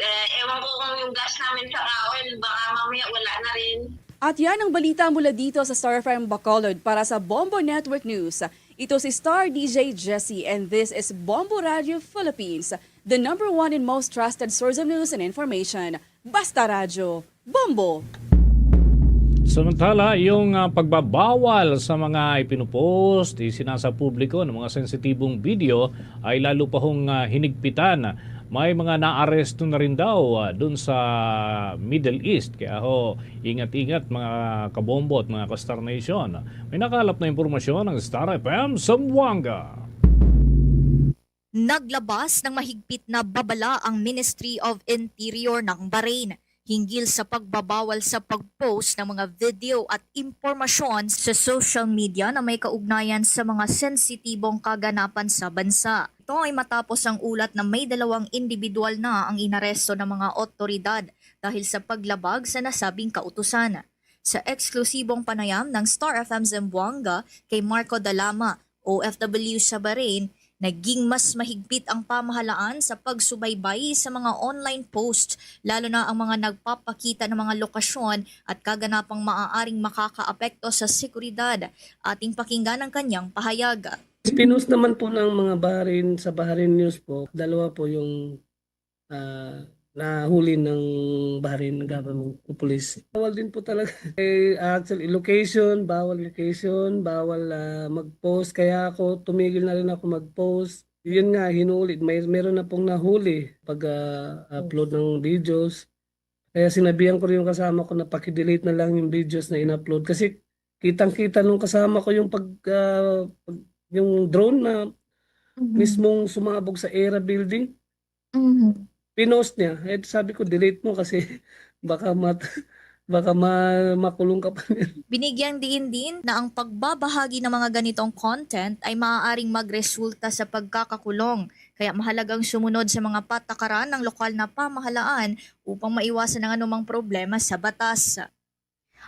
Eh, ewan ko kung yung gas namin sa oil, baka mamaya wala na rin. At yan ang balita mula dito sa Star F M Bacolod para sa Bombo Network News. Ito si Star D J Jessie and this is Bombo Radio Philippines, the number one and most trusted source of news and information. Basta Radyo, Bombo! Samantala, yung ah, pagbabawal sa mga ipinupost, isinasapubliko ng mga sensitibong video ay lalo pa hong ah, hinigpitan. May mga naaresto na rin daw ah, dun sa Middle East. Kaya ho, ingat-ingat mga kabombo at mga ka-Star Nation. May nakalap na impormasyon ng Star F M Zamboanga. Naglabas ng mahigpit na babala ang Ministry of Interior ng Bahrain hinggil sa pagbabawal sa pag-post ng mga video at impormasyon sa social media na may kaugnayan sa mga sensitibong kaganapan sa bansa. Ito ay matapos ang ulat na may dalawang individual na ang inaresto ng mga otoridad dahil sa paglabag sa nasabing kautusan. Sa eksklusibong panayam ng Star F M Zamboanga kay Marco Dalama, O F W sa Bahrain, naging mas mahigpit ang pamahalaan sa pagsubaybay sa mga online post, lalo na ang mga nagpapakita ng mga lokasyon at kaganapang maaaring makakaapekto sa seguridad. Ating pakinggan ang kanyang pahayag. Pinost naman po ng mga Bahrain sa Bahrain News po, dalawa po yung ah, nahuli ng Bahrain government o police. Bawal din po talaga. Eh, actually, location, bawal location, bawal ah, mag-post. Kaya ako, tumigil na rin ako mag-post. Yun nga, hinulit. May, meron na pong nahuli pag-upload ng videos. Kaya sinabihan ko rin yung kasama ko na paki-delete na lang yung videos na in-upload. Kasi kitang-kita nung kasama ko yung pag, ah, pag- yung drone na mismong sumabog sa Era Building. Pinost niya. Eh, sabi ko, delete mo kasi baka mat baka ma makulong ka pa niyan. Binigyang diin din na ang pagbabahagi ng mga ganitong content ay maaaring magresulta sa pagkakakulong, kaya mahalagang sumunod sa mga patakaran ng lokal na pamahalaan upang maiwasan ang anumang problema sa batas.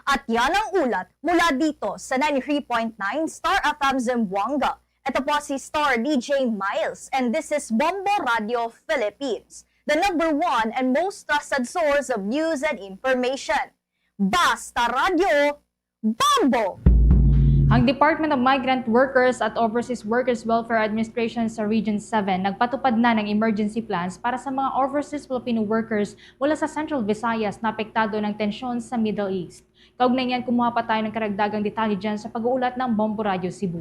At yan ang ulat mula dito sa ninety-three point nine Star F M Zamboanga. Ito po si Star D J Miles and this is Bombo Radio Philippines, the number one and most trusted source of news and information. Basta Radyo, Bombo! Ang Department of Migrant Workers at Overseas Workers Welfare Administration sa Region seven nagpatupad na ng emergency plans para sa mga overseas Filipino workers mula sa Central Visayas na apektado ng tensyon sa Middle East. Kaugnay niyan, kumuha pa tayo ng karagdagang detalye dyan sa pag-uulat ng Bombo Radyo Cebu.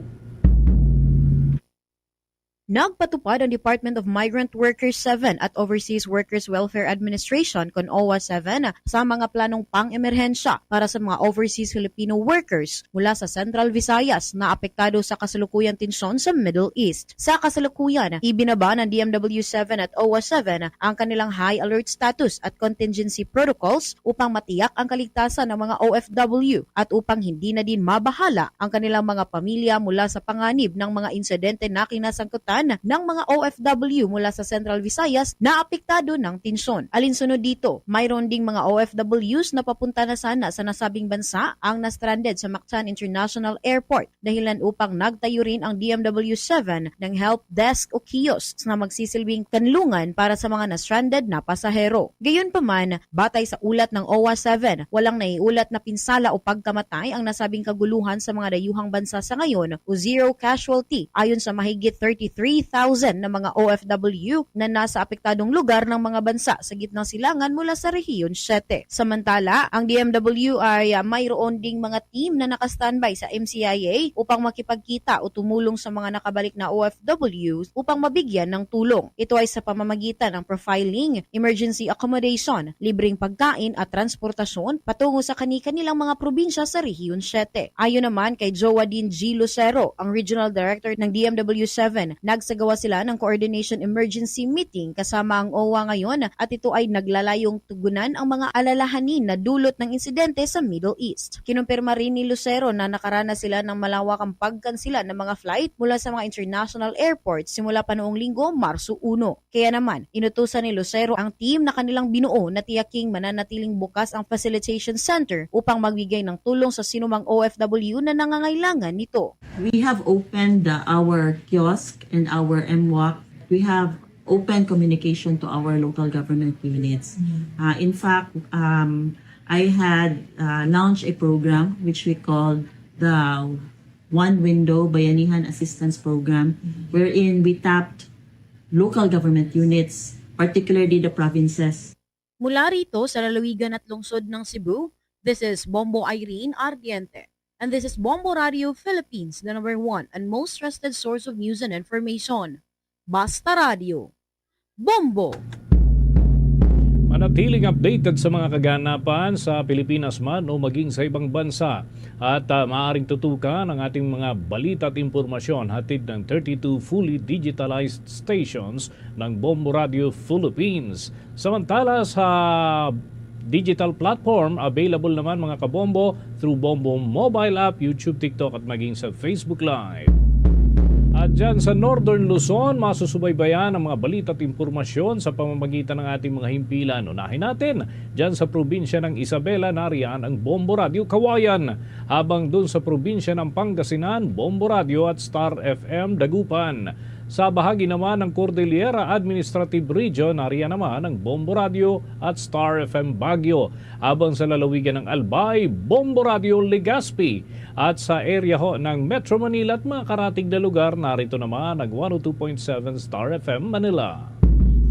Nagpatupad ang Department of Migrant Workers seven at Overseas Workers Welfare Administration, kon owa seven, sa mga planong pang-emerhensya para sa mga overseas Filipino workers mula sa Central Visayas na apektado sa kasalukuyang tensyon sa Middle East. Sa kasalukuyan, ibinaba ng D M W seven at owa seven ang kanilang high alert status at contingency protocols upang matiyak ang kaligtasan ng mga O F W at upang hindi na din mabahala ang kanilang mga pamilya mula sa panganib ng mga insidente na kinasangkutan ng mga O F W mula sa Central Visayas na apektado ng tensyon. Alinsunod dito, mayroon ding mga O F Ws na papunta na sana sa nasabing bansa ang na-stranded sa Mactan International Airport, dahilan upang nagtayo rin ang D M W seven ng help desk o kiosks na magsisilbing kanlungan para sa mga na-stranded na pasahero. Gayunpaman, batay sa ulat ng owa seven, walang naiulat na pinsala o pagkamatay ang nasabing kaguluhan sa mga dayuhang bansa sa ngayon o zero casualty, ayon sa mahigit thirty-three thousand na mga O F W na nasa apektadong lugar ng mga bansa sa Gitnang Silangan mula sa Rehiyon siyete. Samantala, ang D M W ay, ah, mayroon ding mga team na naka-standby sa M C I A upang makipagkita o tumulong sa mga nakabalik na O F W upang mabigyan ng tulong. Ito ay sa pamamagitan ng profiling, emergency accommodation, libreng pagkain at transportasyon patungo sa kani-kanilang mga probinsya sa Rehiyon siyete. Ayon naman kay Joadin G. Lucero, ang Regional Director ng D M W seven, nagsagawa sila ng coordination emergency meeting kasama ang owa ngayon at ito ay naglalayong tugunan ang mga alalahanin na dulot ng insidente sa Middle East. Kinumpirma rin ni Lucero na nakaranas sila ng malawakang pagkansela ng mga flight mula sa mga international airports simula pa noong Linggo, Marso uno. Kaya naman, inutusan ni Lucero ang team na kanilang binuo na tiyaking mananatiling bukas ang facilitation center upang magbigay ng tulong sa sinumang O F W na nangangailangan nito. We have opened, uh, our kiosk and our M WAC. We have open communication to our local government units. Uh, in fact, um, I had, uh, launched a program which we called the One Window Bayanihan Assistance Program, wherein we tapped local government units, particularly the provinces. Mula rito sa lalawigan at lungsod ng Cebu, this is Bombo Irene Ardiente. And this is Bombo Radio Philippines, the number one and most trusted source of news and information. Basta Radio. Bombo! Manatiling updated sa mga kaganapan sa Pilipinas man o maging sa ibang bansa. At, ah, maaaring tutukan ang ating mga balita at impormasyon hatid ng thirty-two fully digitalized stations ng Bombo Radio Philippines. Samantala, sa digital platform, available naman, mga kabombo, through Bombo mobile app, YouTube, TikTok, at maging sa Facebook Live. At dyan sa Northern Luzon, masusubaybayan ang mga balita at impormasyon sa pamamagitan ng ating mga himpilan. Unahin natin, dyan sa probinsya ng Isabela, nariyan ang Bombo Radio Kawayan. Habang dun sa probinsya ng Pangasinan, Bombo Radio at Star F M Dagupan. Sa bahagi naman ng Cordillera Administrative Region, nariyan naman ang Bombo Radio at Star F M Baguio. Habang sa lalawigan ng Albay, Bombo Radio Legazpi. At sa area ho ng Metro Manila at mga karatig na lugar, narito naman ang one oh two point seven Star F M Manila.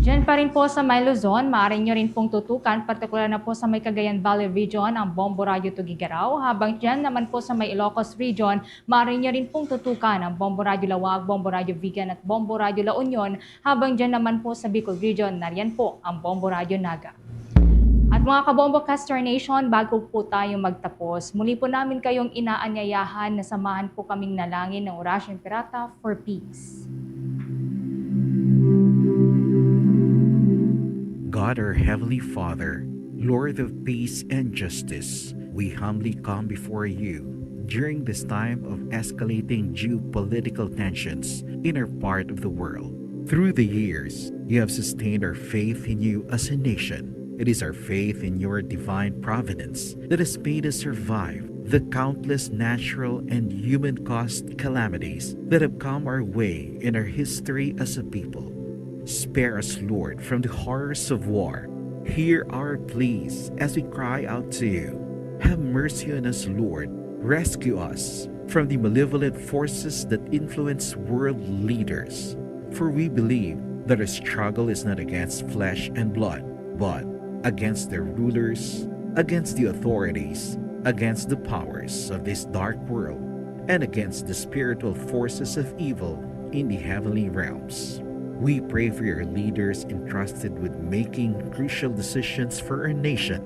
Diyan pa rin po sa may Luzon, maaari nyo rin pong tutukan, partikular na po sa may Cagayan Valley Region, ang Bombo Radio Tuguegarao, habang diyan naman po sa may Ilocos Region, maaari nyo rin pong tutukan ang Bombo Radio Laoag, Bombo Radio Vigan at Bombo Radio La Union, habang diyan naman po sa Bicol Region, nariyan po ang Bombo Radio Naga. At mga kabombo Castor Nation, bago po tayo magtapos, muli po namin kayong inaanyayahan na samahan po kaming nalangin ng Orasyo Imperata for Peace. God, our Heavenly Father, Lord of peace and justice, we humbly come before you during this time of escalating geopolitical tensions in our part of the world. Through the years, you have sustained our faith in you as a nation. It is our faith in your divine providence that has made us survive the countless natural and human-caused calamities that have come our way in our history as a people. Spare us, Lord, from the horrors of war. Hear our pleas as we cry out to you. Have mercy on us, Lord. Rescue us. from the malevolent forces that influence world leaders. For we believe that our struggle is not against flesh and blood, but against the rulers, against the authorities, against the powers of this dark world, and against the spiritual forces of evil in the heavenly realms. We pray for your leaders entrusted with making crucial decisions for our nation.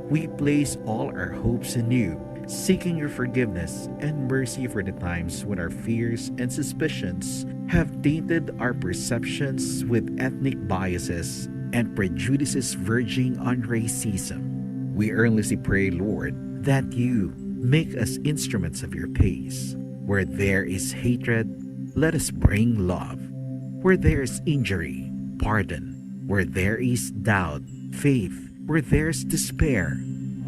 We place all our hopes in you, seeking your forgiveness and mercy for the times when our fears and suspicions have tainted our perceptions with ethnic biases and prejudices verging on racism. We earnestly pray, Lord, that you make us instruments of your peace. Where there is hatred, let us bring love. Where there is injury, pardon. Where there is doubt, faith. Where there is despair,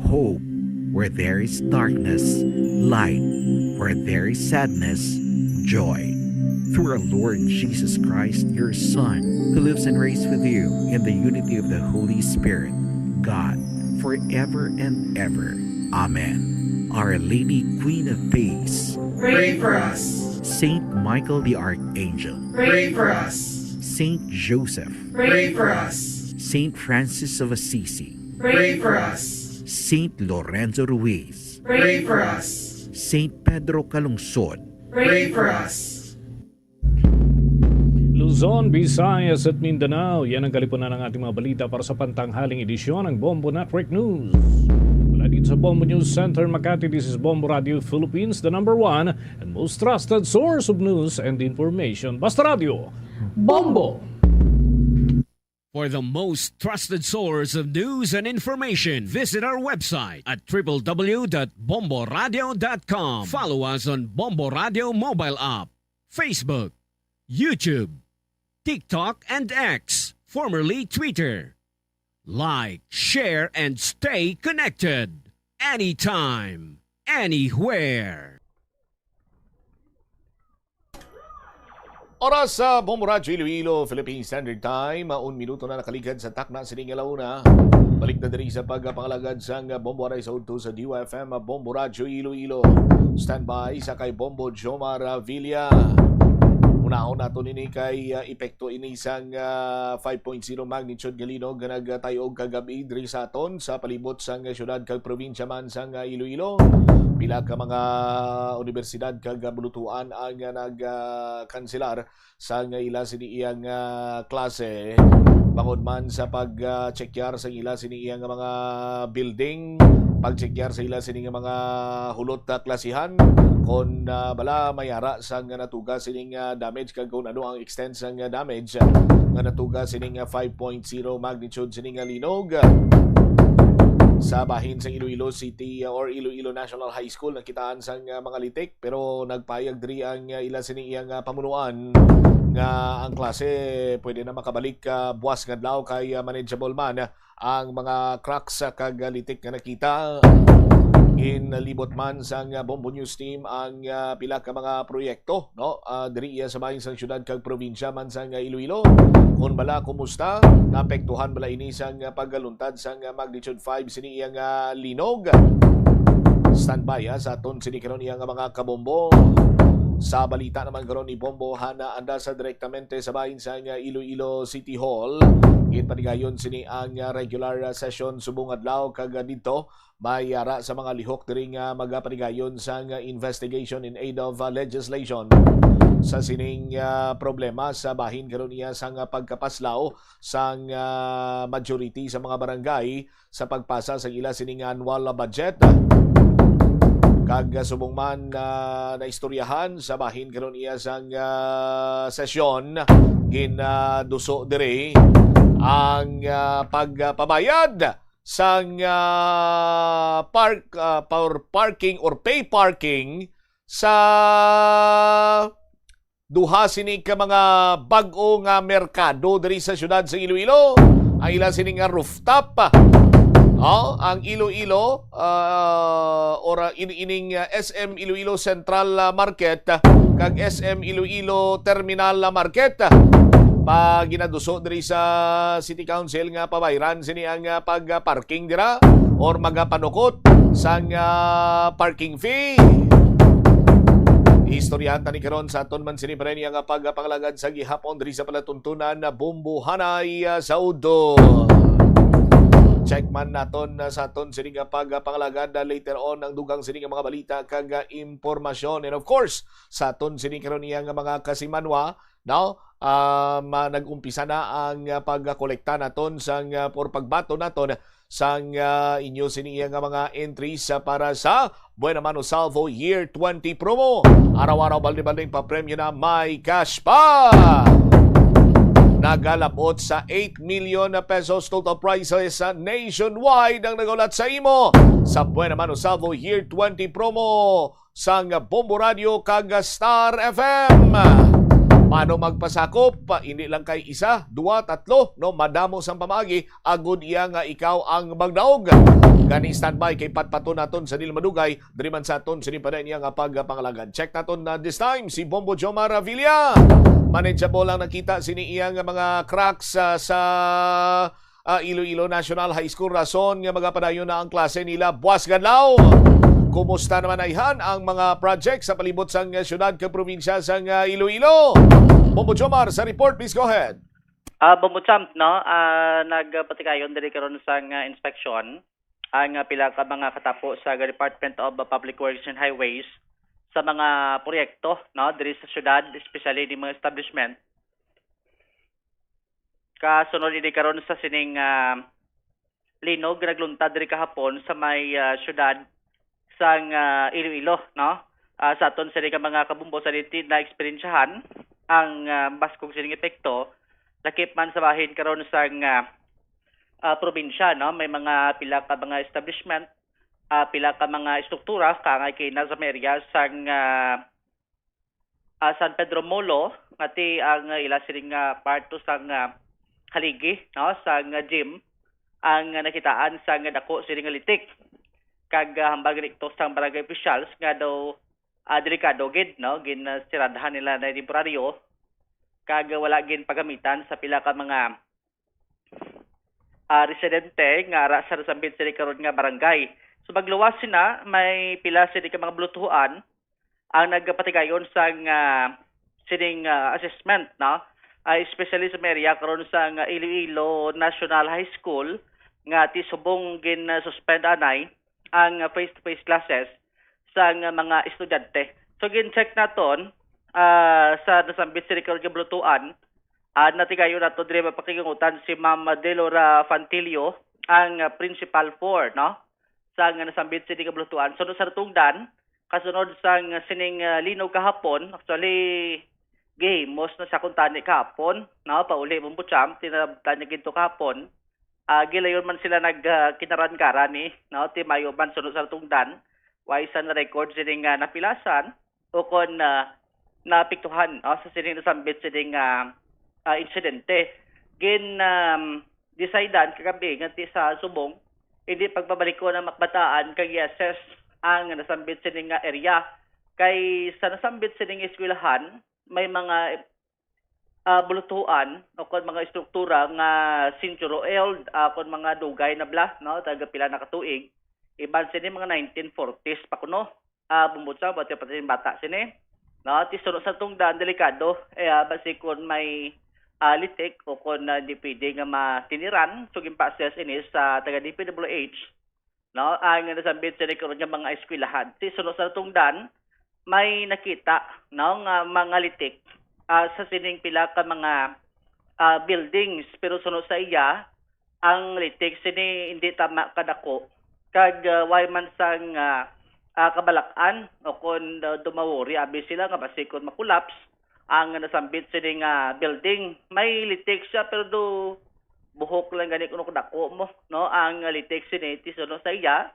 hope. Where there is darkness, light. Where there is sadness, joy. Through our Lord Jesus Christ, your Son, who lives and reigns with you in the unity of the Holy Spirit, God, forever and ever. Amen. Our Lady, Queen of Peace, pray for us. Saint Michael the Archangel, pray for us. Saint Joseph, pray for us. Saint Francis of Assisi, pray for us. Saint Lorenzo Ruiz, pray for us. Saint Pedro Calungsod, pray for us. Luzon, Visayas at Mindanao, yan ang kalipunan ng ating mga balita para sa pantanghaling edisyon ng Bombo Network News. Mula dito sa Bombo News Center, Makati, this is Bombo Radio Philippines, the number one and most trusted source of news and information. Basta Radio, Bombo! For the most trusted source of news and information, visit our website at triple w dot bomboradio dot com. Follow us on Bombo Radio mobile app, Facebook, YouTube, TikTok, and X, formerly Twitter. Like, share, and stay connected. Anytime, anywhere. Oras sa Bombo Radyo Iloilo, Philippine Standard Time, un minuto na nakaligad sa takna sining alauna. Balik na diri sa pagpangalagad sang Bombo Aray sa udto sa D Y F M, Bombo Radyo Iloilo. Standby sa kay Bombo Jomar Villa. Unahon nato nini kay, ah, epekto ini sang, ah, five point zero magnitude nga linog nga nagtay-og kagab-i diri sa aton sa palibot sang siyudad kag probinsya man sang, ah, Iloilo. Pila ka mga universidad kag, ah, bulutuan ang, ah, nag, ah, kanselar sang ila sini iyang, ah, klase, bangod man sa pag, ah, chekyar sang ila sini iyang mga building, pag-chekyar sa ila sini nga mga hulot, ah, klasihan, kon, ah, bala may ara sang natuga sining, ah, damage kag kon ano ang extent sang, ah, damage, ah, nga natuga sining, ah, five point zero magnitude sining, ah, linog, ah, sa bahin sang Iloilo City, ah, or Iloilo National High School, nakitaan sang, ah, mga litik. Pero nagpayag diri ang, ah, ila sini iyang, ah, pamunuan nga ang klase pwede na makabalik, ah, buwas nga adlaw kay, ah, manageable man ang mga cracks, ah, kag, ah, litik nga nakita. Ginlibot man sang, ah, Bombo News Team ang, ah, pila ka mga proyekto, no? Ah, diri iya sa bahin sang siyudad kag probinsya man sang, ah, Iloilo. Kon bala, kumusta? Naapektuhan bala ini sang, ah, pagkaluntad sang, ah, magnitude five sini iyang, ah, linog? Standby, ha, sa aton sini karon iyang mga kabombo. Sa balita naman karon ni Bombo Hana Andasa direktamente sa bahin sang, ah, Iloilo City Hall. Ginpatigayon sini ang, ah, regular, ah, session subong adlaw kag, ah, didto may ara sa mga lihok diri nga magapatigayon sang, ah, investigation in aid of, ah, legislation sa sining, ah, problema sa bahin karon iya sang, ah, pagkapaslaw sang, ah, majority sa mga barangay sa pagpasa sang ila sining annual budget. Kag, ah, subong man, ah, naistoryahan sa bahin karon iya sang, ah, sesyon, ginaduso diri ang, ah, pagpabayad sang, ah, park, ah, for parking or pay parking sa duha sini ka mga bag-o nga merkado diri sa siyudad sa Iloilo. Ang ila sini nga rooftop, oh, ang Iloilo, ah, or, ah, in-, ining, ah, S M Iloilo Central, ah, Market, ah, kag S M Iloilo Terminal, ah, Market. Pa ginaduso diri sa City Council nga pabayran sini ang, ah, pag-parking dira or magapanukot sang, ah, parking fee. Istoryahan ta ni karon sa aton man sini pa rin nga pagpangalagad sa gihapon diri sa palatuntunan na Bumbuhanay, ah, sa Udo. Check man naton, ah, sa aton sini nga pagpangalagad, ah, later on ang dugang sini nga mga balita kag, ah, impormasyon. And of course, sa aton sini karon iya nga mga kasimanwa, no? Um, ah, nag-umpisa na ang, ah, pagkolekta naton sang, ah, or pagbaton naton sang, ah, inyo sini iya nga mga entries, ah, para sa Buena Mano Salvo Year twenty promo. Araw-araw, balde-baldeng papremyo na may cash pa. Nagalabot sa eight million na pesos total prizes sa nationwide ang nagaulat sa imo sa Buena Mano Salvo Year twenty promo sang Bombo Radio kag Star F M. Paano magpasakop? Hindi lang kay isa, duwa, tatlo, no? Madamo sang pamaagi, agud iya nga ikaw ang magdaog. Gani standby kay patpaton naton sa dili madugay, diri man sa aton sini pa niya nga pagpangalagad. Check naton na this time si Bombo Jomar Avila. Manageable ang nakita sini iya nga mga cracks, ah, sa, ah, Iloilo National High School, rason nga magapadayon na ang klase nila buwas kadlaw. Kumusta naman ayhan ang mga project sa palibot sang syudad kag probinsya sang, ah, Iloilo? Bombo Jomar sa report, please go ahead. Ah, Bombo Champ, no? Ah, nagpatigayon diri karon sang, ah, inspeksyon ang, ah, pila ka mga katapo sa Department of Public Works and Highways sa mga proyekto, no, diri sa syudad, especially di mga establishment. Kasunod ini karon sa sining, ah, linog nga nagluntad diri kahapon sa may, ah, syudad sang, ah, Iloilo, no? Ah, sa aton sini ka mga kabumbo sa diti na eksperyensyahan ang, ah, baskog sining epekto, lakip man sa bahin karon sang, ah, ah, probinsya, no? May mga pila ka mga establishment, ah, pila ka mga estruktura kaangay kay na sa may area sang, ah, ah, San Pedro Molo, nga ti ang, ah, ila sining, ah, part to sang, ah, haligi, no, sang, ah, gym, ang, ah, nakitaan sang, ah, dako sining litik. Kag, ah, hambal gid to sang barangay officials nga daw, ah, delikado gid, no, gin, ah, siradhan nila na temporaryo, kag, ah, wala gin pagamitan sa pila ka mga, ah, residente nga ara sa nasambit sini karon nga barangay. So, pagluwas sina, may pila sini ka mga bulutuhan ang nagapatigayon sang, ah, sining, ah, assessment, no? Ah, especially sa may area karon sang Iloilo National High School nga ti subong gin-suspend anay ang face-to-face classes sang mga estudyante. So, gin-check naton, ah, sa nasambit sini karon nga bulutuhan, ah, natigayon nato diri mapakigangutan si Ma'am Delora Fantilio, ang, ah, Principal four, no? Sa nga nasambit sini nga bulutuhan. Suno sa natungdan, kasunod sang sining, ah, linog kahapon, actually, gihimos na sa kuntani kahapon, no? Pauli mong butcham, tinabtan niya ginto kahapon. Ah, gilayon man sila nag, ah, kinaran-karan ni, no? Ti mayo man suno sa natungdan, way sa na-record sining, ah, napilasan, o kon, ah, naapektuhan, no, sa sining nasambit sining, ah, ah, insidente. Gin, um, decidean kagabi nga ti sa subong, hindi pagpabalikon ang makbataan kag i-assess ang nasambit sining nga area. Kay sa nasambit sining eskwelahan, may mga, ah, bulutuan o kon mga estruktura nga century old, ah, kon mga dugay na bala, no, taga pila na ka tuig. Iban sini mga nineteen forties pa kuno. Ah, bumbutsa, pati, pati yung bata sini. No, ti suno sa tungdan, delikado. Eh, ah, basi kon may, ah, litik o kon, ah, di pwede nga matiniran, so ginpa-assess ini sa taga D P W H, no, ang nasambit sini karon nga mga eskwelahan. Ti suno sa tungdan, may nakita, no, nga mga litik, ah, sa sining pila ka mga, ah, buildings, pero suno sa iya, ang litik sini hindi tama kadako, kag, ah, way man sang, ah, ah, kabalak-an o kon, ah, dumawori abi sila nga basi kon ma-collapse ang nasambit sini nga building. May litik siya, pero do buhok lang gani kuno kadako mo, no? Ang litik sini ti suno sa iya,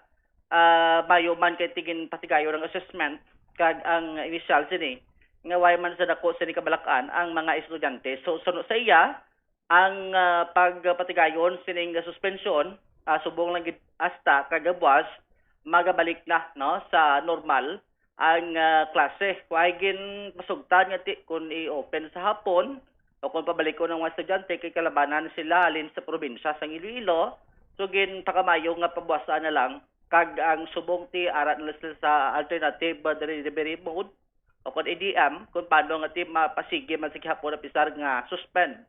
ah, mayo man kay ti ginpatigayon ang assessment, kag ang initial sini nga way man sa dako sini kabalak-an ang mga estudyante. So, suno sa iya, ang, ah, pagpatigayon sining suspensyon, ah, subong lang gid hasta kagabuas magabalik na, no, sa normal ang, ah, klase. Way ginpasugtan nga ti-, kung i-open sa hapon o kung pabalikon ang mga estudyante kay kalabanan sila halin sa probinsya sang Iloilo. So, ginpakamayo nga pabuwasan na lang kag ang subong ti ara na sila sa alternative, ah, delivery mode o kon E D M, kung paano nga ti mapasigi man sa gihapon, apisar nga suspend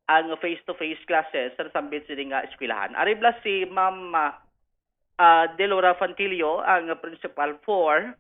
ang face-to-face classes sa nasambit sini nga eskwelahan. Ari bala si Ma'am, ah, ah, Delora Fantilio, ang principal four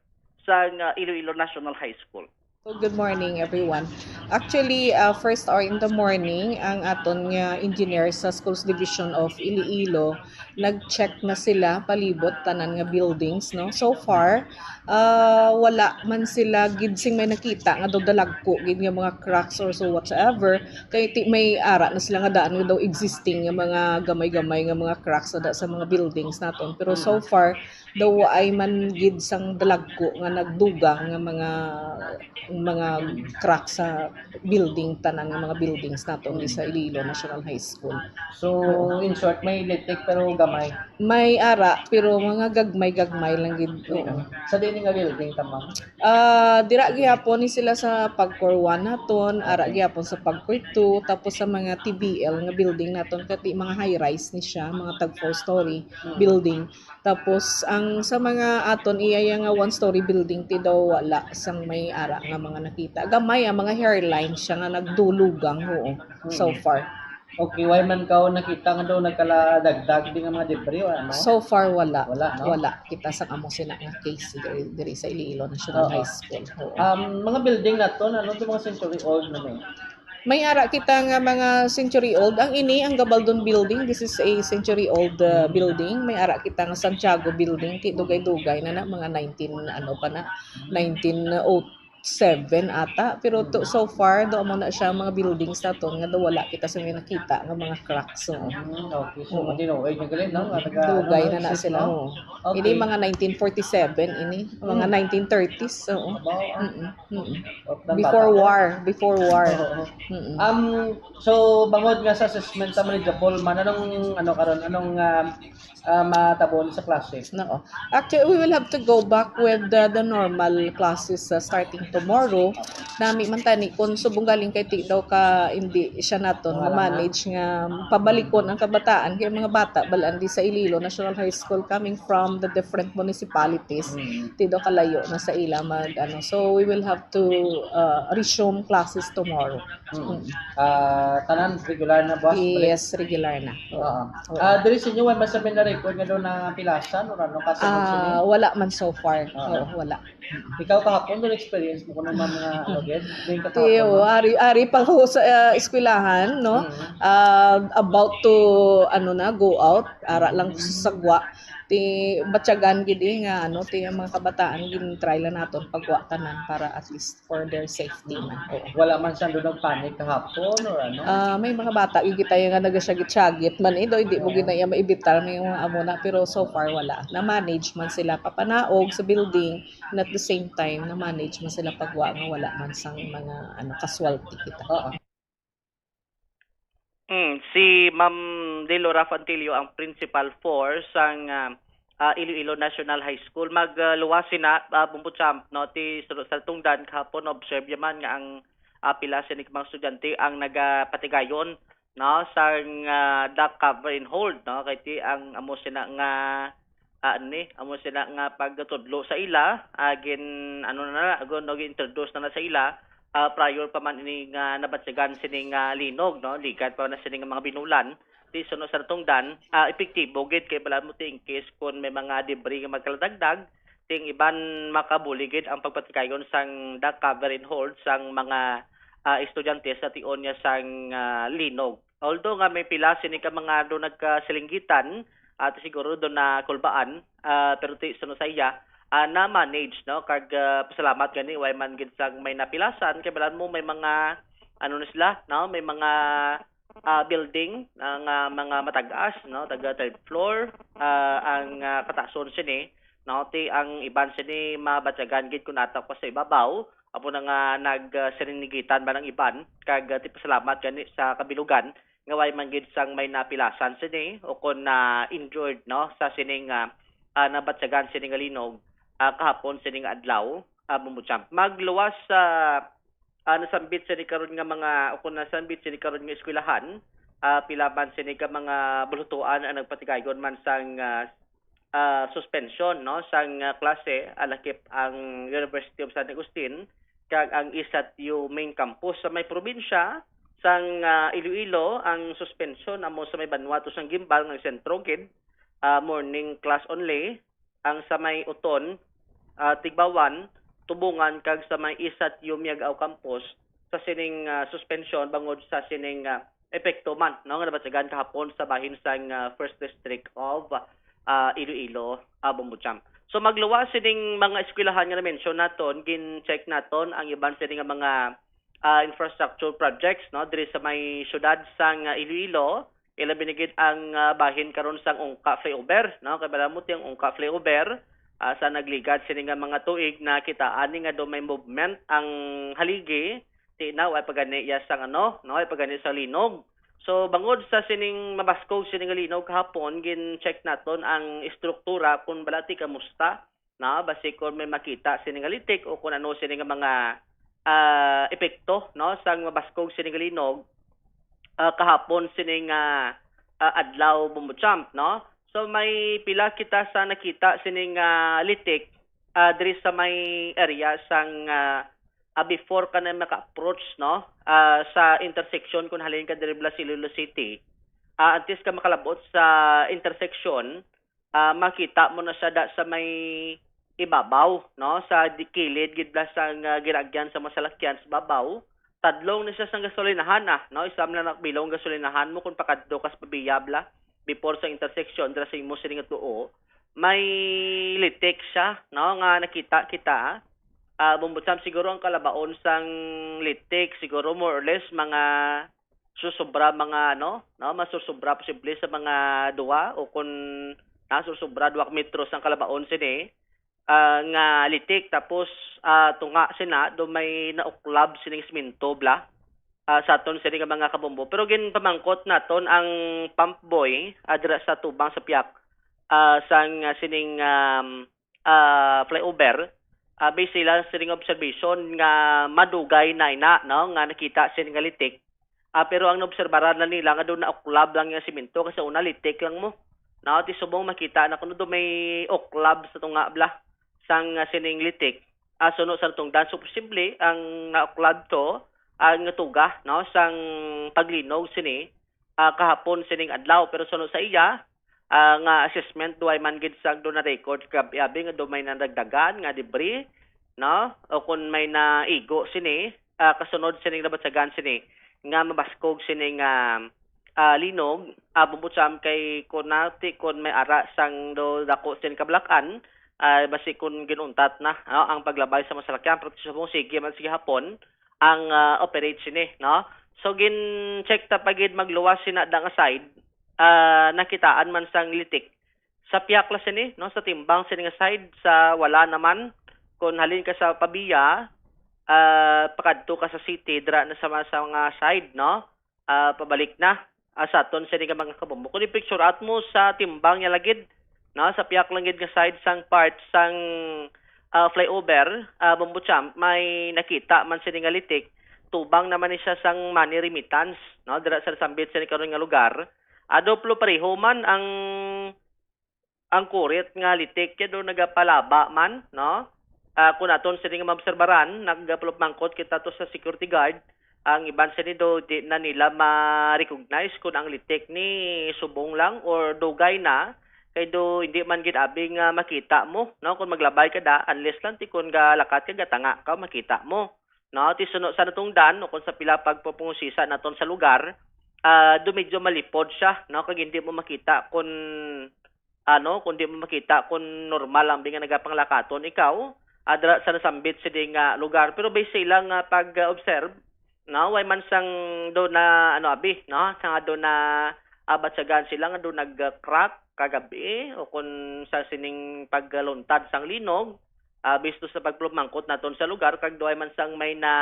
sa, ah, Iloilo National High School. So, good morning, everyone. Actually, uh, first hour in the morning, ang aton nga engineer sa Schools Division of Iloilo, nag-check na sila palibot tanan nga buildings, no? So far, ah, wala man sila gid sing may nakita nga daw dalagko gid nga mga cracks or so whatsoever. Kay ti-, may ara na sila nga daan nga daw existing nga mga gamay-gamay nga mga cracks na da sa mga buildings naton. Pero so far, daw ay man gid sang dalagko nga nagdugang nga mga, mga crack sa building, tanan nga mga buildings naton di sa Iloilo National High School. So, in short, may litik pero gamay. May ara, pero mga gagmay-gagmay lang gid. Oo. Sa diin nga building ta, ma'am? Ah, dira gihapon ni sila sa Pagcor one naton, ara gihapon sa Pagcor two, tapos sa mga T B L nga building naton, kati mga high-rise ni siya, mga tag four-story building. Tapos, ang sa mga aton, iya, iya nga one-story building, ti daw wala sang may ara nga mga nakita. Gamay ang mga hairline siya nga nagdulugang, oo, so far. Okay, why man kaw nakita nga daw nagkaladagdag di nga mga debris o ano? So far, wala. Wala, no? Wala kita sa amo sina nga case diri, diri sa Iloilo National Oo. High School. Oo. Um, mga building naton, ano, to mga century old na may? May ara kita nga mga century old. Ang ini, ang Gabaldon Building, this is a century old, uh, building. May ara kita nga Santiago Building, ti dugay-dugay na na, mga nineteen, ano pa na, nineteen oh seven ata. Pero to, so far, do mo na siya mga buildings naton nga do wala kita sa may nakita nga mga cracks. So, Mm, okay. So, Oo. Matino. Ay, nagaling, no? Nga taga, Dugay ano, na na exist, sila, no? Oo. Okay. Ini mga nineteen forty-seven, ini, mga Mm. nineteen thirties. Oo. Wow, ah. Mm-mm, mm-mm. Of the Before bata. war, before war. Oo. Mm-mm. Um, so, bangod nga sa assessment sa manageable man, anong, ano, karon, anong, um, ah, matabo sa klase? No. Actually, we will have to go back with the, the normal classes, uh, starting tomorrow. Nami man tani kung subong galing kay ti daw ka hindi siya naton Wala na. ma-manage nga pabalikon ang kabataan kay mga bata balaan di sa Iloilo National High School coming from the different municipalities. Mm. Ti daw kalayo na sa ila mag ano. So we will have to, uh, resume classes tomorrow. Mm. Mm. Ah, tanan regular na, boss? Yes, regular na. Oo. Oo. Oo. Ah, diri sa inyo, wala man sa may na-record nga daw napilasan or ano, kasunod sini? Ah, wala man so far. Oo. Oo, wala. Ikaw kahapon, doon experience mo kuno mga, ano, gid? Din ka Tiyo, kahapon, no? ari, ari pa ko sa, ah, eskwelahan, no? Mm. Ah, about to, ano na, go out, ara lang ko sa sagwa. Ti, batyagan gid eh, nga, ano, ti, ang mga kabataan, gin-try lang naton pagwa tanan para at least for their safety man. Oo. Wala man siya doon nagpanic kahapon or ano? Ah, may mga bata, gid kita nga nagasyagit-syagit man eh, do, hindi mo Oo. gid na iya maibitar, may mga amo na, pero so far wala. Na-manage man sila papanaog sa building, and at the same time, na-manage man sila pagwa nga wala man sang mga, ano, casualty kita. Oo. Hmm, si Ma'am Delora Fantilio ang principal four sang, ah, ah, Iloilo National High School. Mag, ah, luwas sina, ah, Bumbo Champ, no, ti suno sa tungdan kahapon, observe yaman nga ang, ah, pila sini ka mga estudyante ang nagapatigayon, no, sang, ah, duck cover and hold, no, kay ti ang amo sina nga ah, ni, amo sila nga pagtudlo sa ila, ah, gin, ano na na, gun-, no, gi-introduce na na sa ila, ah, prior pa man ini nga nabatyagan sini nga linog, no? Ligat pa na sini nga mga binulan, ti suno sa natungdan, ah, epektibo gid kay bala mo ti in case kun may mga debris nga magkaladagdag, ti ang iban makabulig gid ang pagpatigayon sang duck cover and hold sang mga, ah, estudyante sa tion niya sang, ah, linog. Although nga may pila sini ka mga do nagkasilinggitan, at siguro do na kulbaan, ah, pero ti suno sa iya, ah, na-manage, no? Kag, ah, pasalamat gani, way man gid sang may napilasan, kay balan mo may mga, ano na sila, no? May mga, ah, building, ah, nga mga matag-as, no? Taga third floor, ah, ang, ah, kataason sini, no? Ti ang iban sini mabatyagan gid kun ata ko sa ibabaw, amo na nga nag, ah, sininigitan ba ng iban, kag, ah, ti pasalamat gani sa kabilugan, nga way man gid sang may napilasan sini o kon na-injured, no, sa sining, ah, ah, nabatyagan sini nga linog, ah, kahapon sini nga adlaw, ah, Bumbo Champ. Magluwas sa, ah, nasambit sini karon nga mga, o kon nasambit sini karon nga eskwelahan, ah, pila man sini ka mga bulutuan ang nagpatigayon man sang, ah, ah, suspension, no, sang, ah, klase, ah, lakip ang University of San Agustin, kag ang Isatyo main campus sa may probinsya sang, ah, Iloilo. Ang suspension amo sa may banwa to sang Guimbal nga sentro gid, ah, morning class only. Ang sa may Uton, ah, Tigbawan, Tubungan kag sa may Isatyo Miag-ao campus sa sining, ah, suspension bangod sa sining, ah, epekto man, no, nga nabatyagan kahapon sa bahin sang, ah, First District of, ah, Iloilo, ah, Bombo Champ. So magluwas sining mga eskwelahan nga na-mention naton, gin-check naton ang iban sini nga mga, ah, infrastructure projects, no, diri sa may siyudad sang, ah, Iloilo, ilabi na gid ang, ah, bahin karon sang Ungka Flyover, no, kay bala mo ti ang Ungka Flyover, ah, sa nagligad sini nga mga tuig, nakitaan ni nga do may movement ang haligi, ti na, way pa gani iya sang ano, no, way pa gani sa linog. So bangod sa sining mabaskog sini nga linog kahapon, gin-check naton ang estruktura kung bala ti kamusta, no, basi kung may makita sini nga litik o kung ano sini nga mga, ah, epekto, no, sang mabaskog sini nga linog, ah, kahapon sini nga, ah, adlaw, Bombo Champ, no. So may pila kita sa nakita sini nga litik, ah, diri sa may area sang, ah, ah, before ka na maka-approach, no, ah, sa intersection kung halin ka diri bala sa Iloilo City. Ah, antes ka makalabot sa intersection, ah, makita mo na siya da sa may ibabaw, no, sa di-, kilid gid bala sang, ah, ginagyan sa mga salakyan sa babaw. Tadlong na siya sang gasolinahan, ah, no, isa man lang bilong gasolinahan mo kung pakadto ka sa Pavia bala, before sa intersection dira sa imo sini nga tuo, may litik siya, no, nga nakita kita. Ah, Bombo Champ, siguro ang kalabaon sang litik, siguro more or less mga susobra mga, ano, no, masusobra posible sa mga duha o kun nasusobra duha ka metros ang kalabaon sini, ah, nga litik, tapos, ah, tunga sina do may nauklab sining semento bala, ah, sa aton sini nga mga kabombo. Pero ginpamangkot naton ang pump boy, ah, dira sa tubang sa piyak, ah, sang, ah, sining, um, ah, flyover, ah, base sila sa sining observation nga madugay na ina, no, nga nakita sini nga litik. Ah, pero ang naobserbaran na nila nga do nauklab lang yung semento kasi una litik lang mo. No, ti subong makita na kuno do may uklab sa tunga bala sang, ah, sining litik. Ah, suno sa tungdan, so posible ang nauklab to ang tuga, no, sang paglinog sini, ah, kahapon sining adlaw. Pero suno sa iya, ah, nga assessment, duway man gid sang do na-record kag abi nga do may nadagdagan nga debris, no? O kun may naigo sini, ah, kasunod sining nabatyagan sini nga mabaskog sini nga, ah, linog, ah, Bombo Champ, kay kun nati, kun may ara sang do dako sini kabalakan, ah, basi kun ginuntat na, no, ang paglabay sa mga salakyan, pero subong sige man sige hapon ang, ah, operate sini, no? So gin-check ta pa gid magluwas sina da nga side, ah, nakitaan man sang litik. Sa piyak la sini, no, sa timbang sini nga side, sa wala naman. Kung halin ka sa Pavia, ah, pakadto ka sa city, dira na sa, sa mga side, no? Ah, pabalik na, ah, sa aton sini nga mga kabombo. Kung i-picture out mo sa timbang niya lagid, no, sa piyak lang gid nga side sang part sang, ah, flyover, ah, Bombo Champ, may nakita man sini nga litik, tubang naman ni siya sang money remittance, no, dira sa nasambit sini karon nga lugar. Ado plo pareho man ang, ang kurit nga litik kay do nagapalaba man, no? Ah, kung aton sini nga maobserbaran, nagapalupmangkot kita to sa security guard, ang iban sini do di na nila ma-recognize kung ang litik ni subong lang or dugay na, kay do hindi man gid abi nga makita mo, no? Kung maglabay ka da, unless lang ti kung galakat ka, gatanga ka, makita mo. No, ti suno sa natungdan o kung sa pila pagpupungusisa naton sa lugar, ah, do medyo malipod siya, no, kag hindi mo makita kung, ano, kung di mo makita kung normal lang bi nga nagapanglakaton ikaw, ah, dira sa nasambit sini nga lugar. Pero based sa ilang, ah, pag-observe, no, way man sang do na, ano, abi, no, sa nga do na, ah, batyagan sila nga do nag-crack kagabi o kung sa sining pagluntad sang linog, ah, bisto sa pagpalumangkot naton sa lugar, kag duay man sang may na,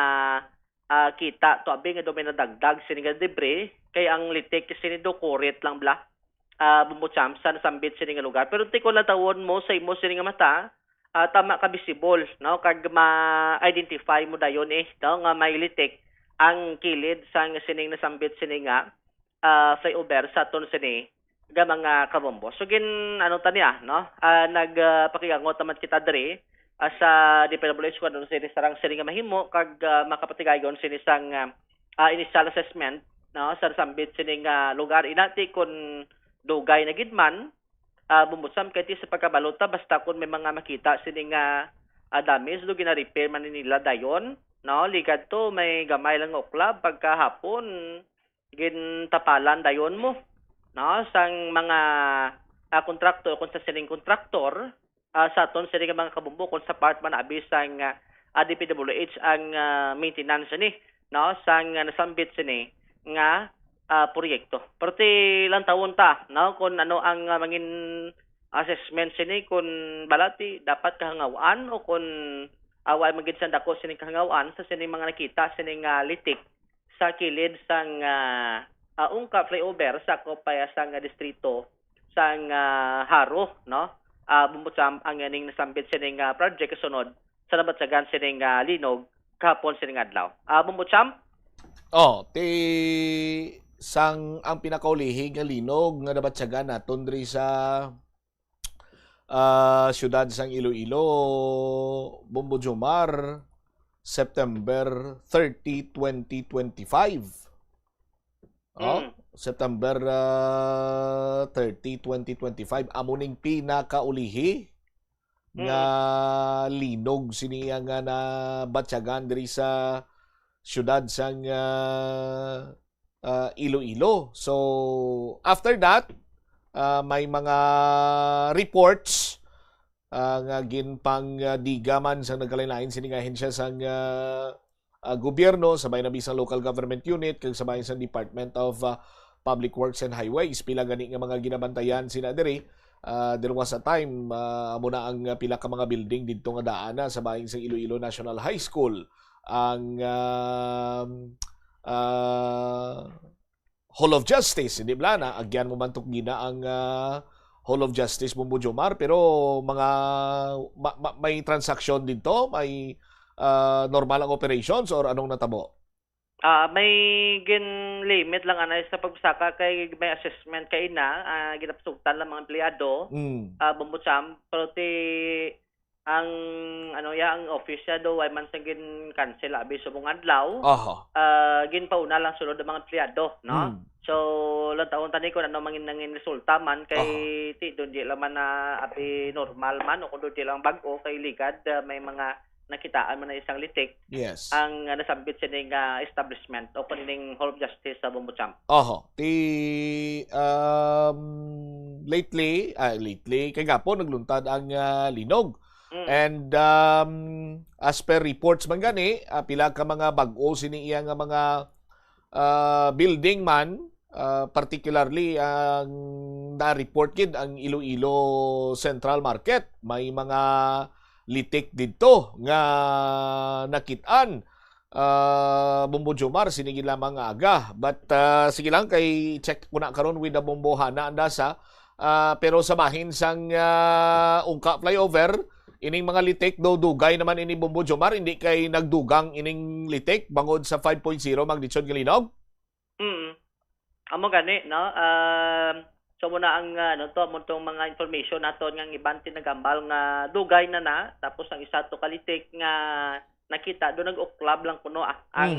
ah, kita to abi nga do may nadagdag sini nga debris, kay ang litik sini do kurit lang bala, ah, Bombo Champ, sa nasambit sini nga lugar. Pero ti kon latawon mo sa imo sini nga mata, ah, tama ka visible, no, kag ma-identify mo dayon, eh, no, nga may litik ang kilid sang sining nasambit sini nga ah, flyover sa aton sini nga mga kabombo. So gin, ano ta niya, no? Ah, nag, ah, pakiangot naman kita diri, ah, sa D P W H kung ano sini sarang sini nga mahimo kag, ah, makapatigayon sini sang, ah, ah, initial assessment, no, sa nasambit sini nga lugar. Inati kung dugay na gid man, ah, bumbutsam kay ti sa pagkabalo ta, basta kung may mga makita sini nga, ah, damage, do gina-repair man ni nila dayon, no? Ligad to, may gamay lang nga uklab, pagkahapon, gintapalan dayon mo, no? Sang mga, ah, kontraktor, kung sa sining kontraktor, ah, sa aton sini nga mga kabumbo, kung sa part man abi sang, ah, ah, D P W H ang, ah, maintenance sini, no? Sang, ah, nasambit sini nga, ah, proyekto. Pero ti lantawon ta, no? Kung ano ang, ah, mangin assessment sini, kung balati dapat kahangawan o kung, ah, wa man gid sang dako sini kahangawan sa sini mga nakita sini nga litik sa kilid sang, ah, ah, Ungka Flyover, sakop pa sang distrito sang, ah, Jaro, no? Ah, bumbutsam ang ining nasambit sining, ah, project kasunod sa nabatyagan sining, ah, linog kahapon sining adlaw. Ah, bumbutsam? Oh, ti sang ang pinakaulihi nga linog nga nabatyagan naton diri sa ah, siyudad sang Iloilo, Bombo Jomar, September thirty, twenty twenty-five. Oh, Mm. September ah, thirty, twenty twenty-five. Amo ning pinakaulihi nga linog sini nga nabatyagan diri sa siyudad sang ah, ah, Iloilo. So, after that, ah, may mga reports ah, nga ginpangdiga man sang nagkalain-lain sini nga ahensya sang ah, ah, gobyerno, sabay na bisang local government unit, kag sabay sa Department of ah, Public Works and Highways. Pila gani nga mga ginabantayan sina diri. Ah, there was a time, ah, amo na ang ah, pila ka mga building didto nga daan na sa bahin sa Iloilo National High School. Ang ah, ah, Hall of Justice, hindi bala na, agyan mo man to gina ang ah, Hall of Justice, Bombo Jomar, pero mga ma- ma- may transaksyon didto, may ah, normal ang operations or anong natabo? Ah, may gin-limit lang anay sa pagbisaka kay may assessment kay na, ah, ginapasugtan lang mga empleyado, Mm. ah, Bombo Champ, pero ti ang ano ya ang office ya do way man sang gin-cancel abi subong adlaw. Aha. Ah, ginpauna lang sulod ang mga empleyado, no? Mm. So, lantawon tani kung ano mangin nangin resulta man kay ti doon di lang man na abi normal man o kung doon di lang bag-o kay ligad ah, may mga nakitaan man na isang litik Yes. ang ah, nasambit sini nga establishment o kung ining Hall of Justice sa Bombo Champ. Oho, ti um, lately, ah, lately, kay gapon nagluntad ang ah, linog. Mm. And um, as per reports man gani, ah, pila ka mga bag-o sini iya nga mga ah, building man, ah, particularly ang na-report gid ang Iloilo Central Market. May mga litik didto nga nakit-an ah, Bombo Jomar, sini gid lamang nga aga. But ah, sige lang, kay check ko na karon with the Bombo Hana Andasa. Ah, pero sa bahin sang ah, Ungka Flyover, ining mga litik do dugay naman ini Bombo Jomar, hindi kay nagdugang ining litik bangod sa five point zero magditsyon nga linog. Mm. Amo gani, no? Um, so muna ang ano to, amo tong mga information naton nga ang iban tinagambal nga dugay na na, tapos ang isa to kalitik nga nakita do nag-uklab lang kuno ah, ang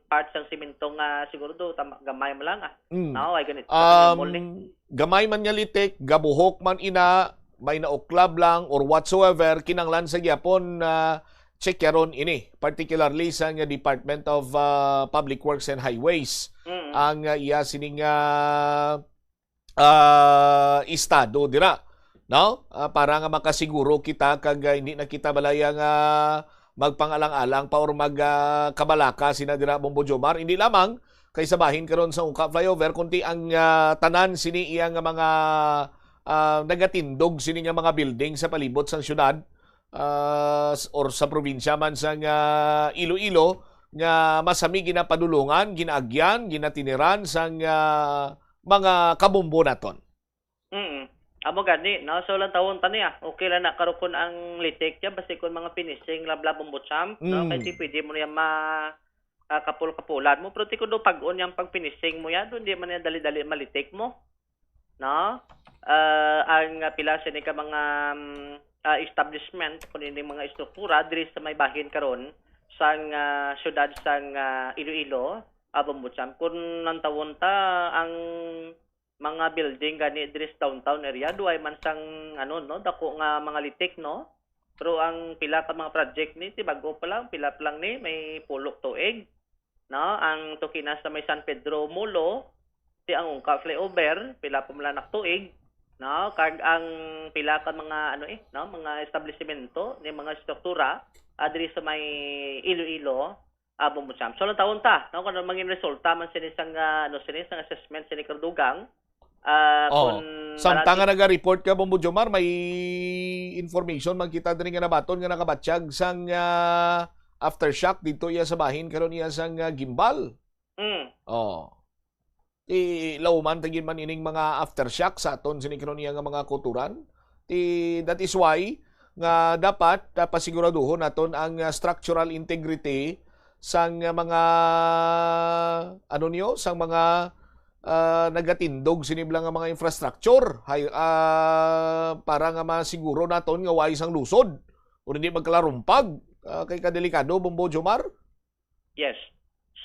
part sang simento nga siguro do tama, gamay mo lang ah. Mm. No, ay ganito. Um, Muli. Gamay man nga litik, gabuhok man ina, may nauklab lang or whatsoever, kinanglan sa gyapon na checkeron ini, particularly sa nga Department of ah, Public Works and Highways. Mm. Ang ah, iya sining ah, ah, estado dira, no? Ah, para nga makasiguro kita kag ah, hindi na kita balaya nga magpangalang-alang pa or mag ah, kabalaka sina dira Bombo Jomar, hindi lamang kay sa bahin karon sa Ungka Flyover, kundi ang ah, tanan sini iya nga mga ah, nagatindog sini nga mga building sa palibot sang syudad ah, s- or sa probinsya man sang ah, Iloilo nga masami ginapadulungan, ginaagyan, ginatiniran sang ah, mga kabombo naton. Mm. Amo gani, no? So lantawon tani ah. Okay lang na karukon ang litik niya basi kun mga finishing lang bla Bombo Champ, no? Mm. Kay di pwede mo niya ma ah, kapul-kapulan mo, pero ti kuno pag-on yang pag-finishing mo yan, doon di man yan dali-dali malitik mo. No? Ah, ang ah, pila sini ka mga mm, ah, establishment, kun ining mga estruktura diri sa may bahin karon sang, ah, siyudad sang, ah, Iloilo, ah, Bombo Champ. Kun nantawon ta ang mga building gani diri sa downtown area, duay man sang, ano, no, dako nga mga litik, no? Pero ang pila ka mga project ni, ti bag-o pa lang, pila pa lang ni, may pulok tuig, no? Ang tukina sa may San Pedro Molo, ti ang Ungka flyover, pila pa man lang naktuig, no? Kag ang pila ka mga, ano, eh, no, mga establisimento, ni mga estruktura, ah, diri sa may Iloilo, ah, Bombo Champ. So, lang taon ta, no? Kung ano mangin resulta man sini sang, ah, ano, sini sang assessment sini kadugang, ah, Oo. Kung Samtang nga marami naga-report ka, Bombo Jomar, may information man kita diri nga nabaton nga nakabatyag sang, ah, aftershock dito iya sa bahin karon iya sang, ah, gimbal. Mm. Oh. Ti lauman ta gid man ining mga aftershock sa aton sini karon iya nga mga kuturan. Ti, that is why nga dapat, ah, pasiguraduhon naton ang, ah, structural integrity sang, ah, mga, ano niyo, sang mga, ah, nagatindog sini bala nga mga infrastructure, hay, ah, para nga masiguro naton nga way sang lusod o hindi magkalarumpag, ah, kay kadelikado, Bombo Jomar. Yes.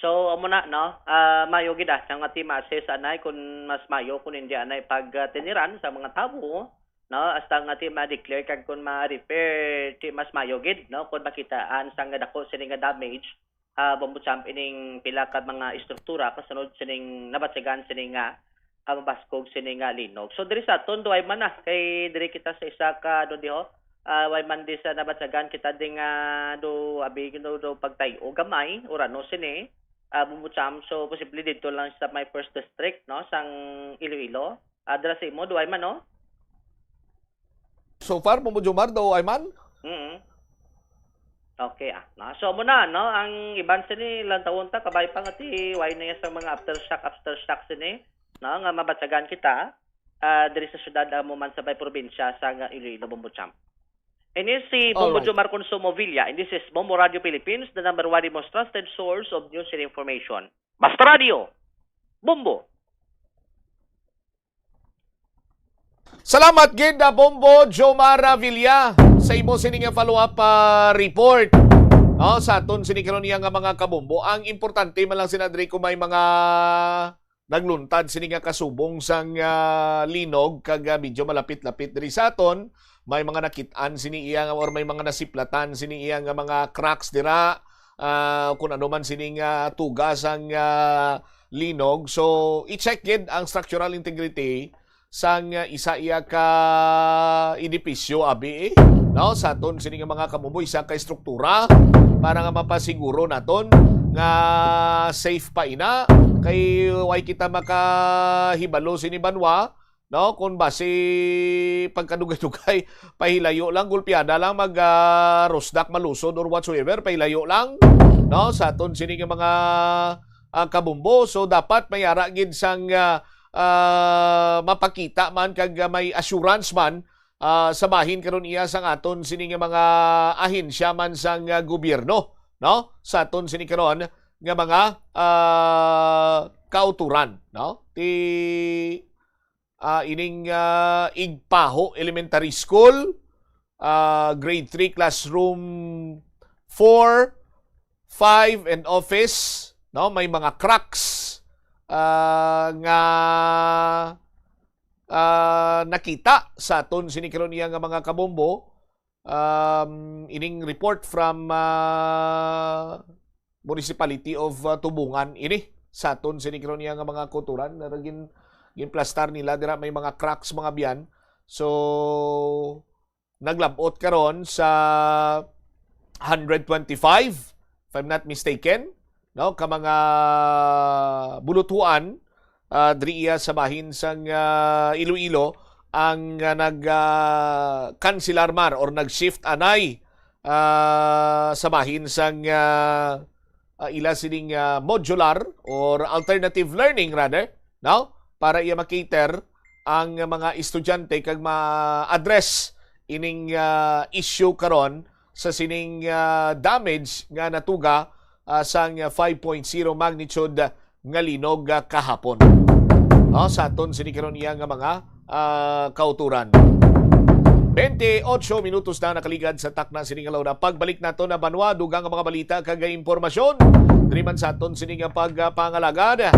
So, amo na, no? Ah, mayo gid, ah, nga ti ma-assess anay kung mas mayo kung hindi anay pagtiniran sa mga tawo, no? Hasta nga ti ma-declare kag kung ma-repair, ti mas mayo gid, no? Kung makitaan sa nga dako sini nga damage, ah, Bombo Champ, ining pila ka mga estruktura kasunod sining nabatyagan sini nga ah, mabaskog sini nga linog. So, diri sa aton, duay man na. Kay diri kita sa isa ka, ano, di ho? Ah, way man di sa nabatyagan kita di nga do, abi, do, do pagtay-o gamay, urano sini, ah, Bombo Champ. So, posible dito lang sa may first district, no, sang Iloilo. Ah, dira sa imo, duay man, no? So far, Bombo Jomar, duay man? Mm. Okay, ah. No? So, amo na, no? Ang iban sini, lantawon ta, kabay pa nga ti, way na iya sa mga aftershock, aftershock sini, no? Nga mabatyagan kita, ah, diri sa syudad, amo man sa may probinsya sa nga Iloilo, Bombo Champ. Ini si Bombo Alright. Jomar Consumo Villa, and this is Bombo Radio Philippines, the number one and most trusted source of news and information. Basta Radio, Bombo. Salamat gid, ah, Bombo Jomar Villa, sa imo sini nga follow-up, ah, report. No, sa aton sini karon niya nga mga kabombo, ang importante man lang sina diri kung may mga nagluntad sini nga kasubong sang, ah, linog kag, ah, medyo malapit-lapit diri sa aton, may mga nakit-an sini iya nga, or may mga nasiplatan sini iya nga mga cracks dira, ah, kung ano man sini nga tuga sang, ah, linog. So, i-check gid ang structural integrity sang, ah, isa iya ka edipisyo, abi, eh, no? Sa aton sini nga mga kamumoy, isa ka estruktura para nga mapasiguro naton nga safe pa ina, kay way kita makahibalo sini banwa, no? Kung basi pagkadugay-dugay, pahilayo lang, gulpiada lang, mag, ah, rusdak, malusod, or whatsoever, pahilayo lang, no? Sa aton sini nga mga, ah, kabumbo. So, dapat may ara gid sang, ah, ah, mapakita man kag, ah, may assurance man, ah, sa bahin karon iya sang aton sini nga mga ahensya man sang, ah, gobyerno, no? Sa aton sini karon nga mga, ah, kauturan, no? Ti, ah, ining, ah, Igpaho Elementary School, ah, grade three, classroom four, five, and office, no? May mga cracks, ah, nga, ah, nakita sa aton sini karon iya nga mga kabombo. Um, ining report from, ah, Municipality of, ah, Tubungan ini sa aton sini karon niya nga mga kuturan na gin, ginplastar nila dira, may mga cracks, mga biyan. So, naglabot karon sa hundred twenty-five, if I'm not mistaken, no, ka mga bulutuan, ah, diri iya sa bahin sang, ah, Iloilo ang, ah, nag, ah, kansilar man or nag-shift anay, ah, sa bahin sang, ah, ah, ila sining, ah, modular or alternative learning rather, no? Para iya makater ang mga estudyante kag ma-address ining, ah, issue karon sa sining, ah, damage nga natuga, ah, sang five point zero magnitude nga linog, ah, kahapon. No, sa aton sini karon iya nga mga, ah, kauturan. Twenty-eight minutos na nakaligad sa takna sini nga launa. Pagbalik nato na banwa, dugang nga mga balita kag impormasyon. Diri man sa aton sini nga pagpangalagad.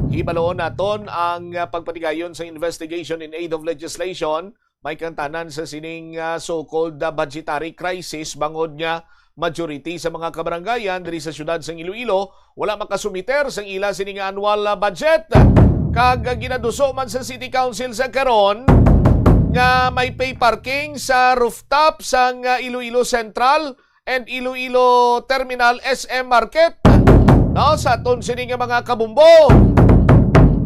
Hibaloon naton ang, ah, pagpatigayon sa investigation in aid of legislation. May kangtanan sa sining, ah, so-called, ah, budgetary crisis bangod nga majority sa mga kabarangayan diri sa siyudad sang Iloilo wala makasumiter sang ila sini nga annual, ah, budget. Kag ginaduso man sa City Council sa karon nga may pay parking sa rooftop sang, ah, Iloilo Central and Iloilo Terminal S M Market. No, sa aton sini nga mga kabumbo,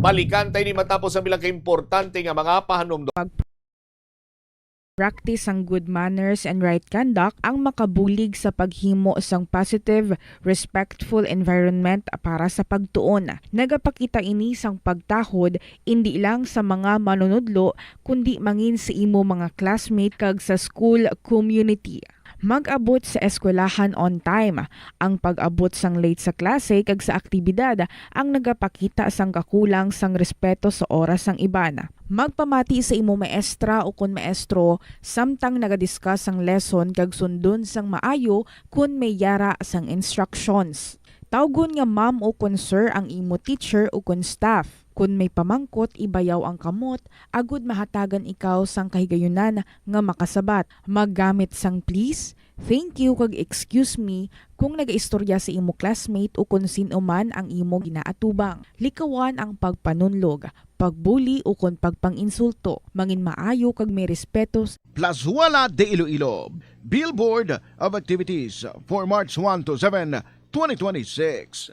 balikan tayo ni matapos ang bilang kaimportante nga mga pahanumdom. Practice sang good manners and right conduct ang makabulig sa paghimo sang positive, respectful environment para sa pagtuon. Nagapakita ini sang pagtahod indi lang sa mga manunudlo kundi mangin sa imo mga classmate kag sa school community. Mag-abot sa eskwelahan on time. Ang pag-abot sang late sa klase kag sa aktibidad ang nagapakita sang kakulang sang respeto sa oras sang iban. Magpamati sa imo maestra ukon maestro samtang nagadiscuss sang lesson kag sundon sang maayo kon may yara sang instructions. Tawgon nga ma'am ukon sir ang imo teacher ukon staff. Kon may pamangkot, ibayaw ang kamot agud mahatagan ikaw sang kahigayunan nga makasabat. Maggamit sang please, thank you, kag excuse me kung nagaistorya sa imo classmate ukon sin-o man ang imo ginaatubang. Likawan ang pagpanunlog, pagbuli ukon pagpang-insulto. Mangin maayo kag may respeto. Plazuela de Iloilo, Billboard of Activities for March one to seven, twenty twenty-six.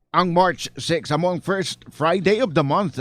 Ang March six amo ang first Friday of the month.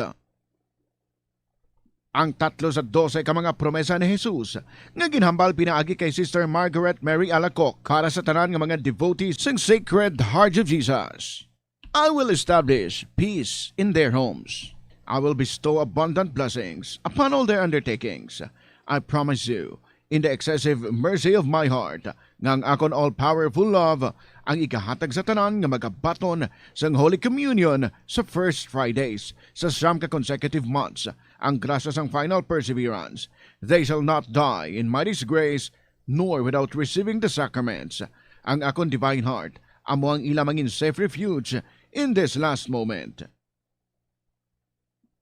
Ang tatlo sa dose ka mga promesa ni Jesus nga ginhambal pinaagi kay Sister Margaret Mary Alacoc para sa tanan nga mga devotees sang Sacred Heart of Jesus. I will establish peace in their homes. I will bestow abundant blessings upon all their undertakings. I promise you, in the excessive mercy of my heart, nga ang akon all-powerful love ang igahatag sa tanan nga magabaton sang Holy Communion sa first Fridays sa siyam ka consecutive months, ang grasya sang final perseverance. They shall not die in my disgrace, nor without receiving the sacraments. Ang akon divine heart amo ang ila mangin safe refuge in this last moment.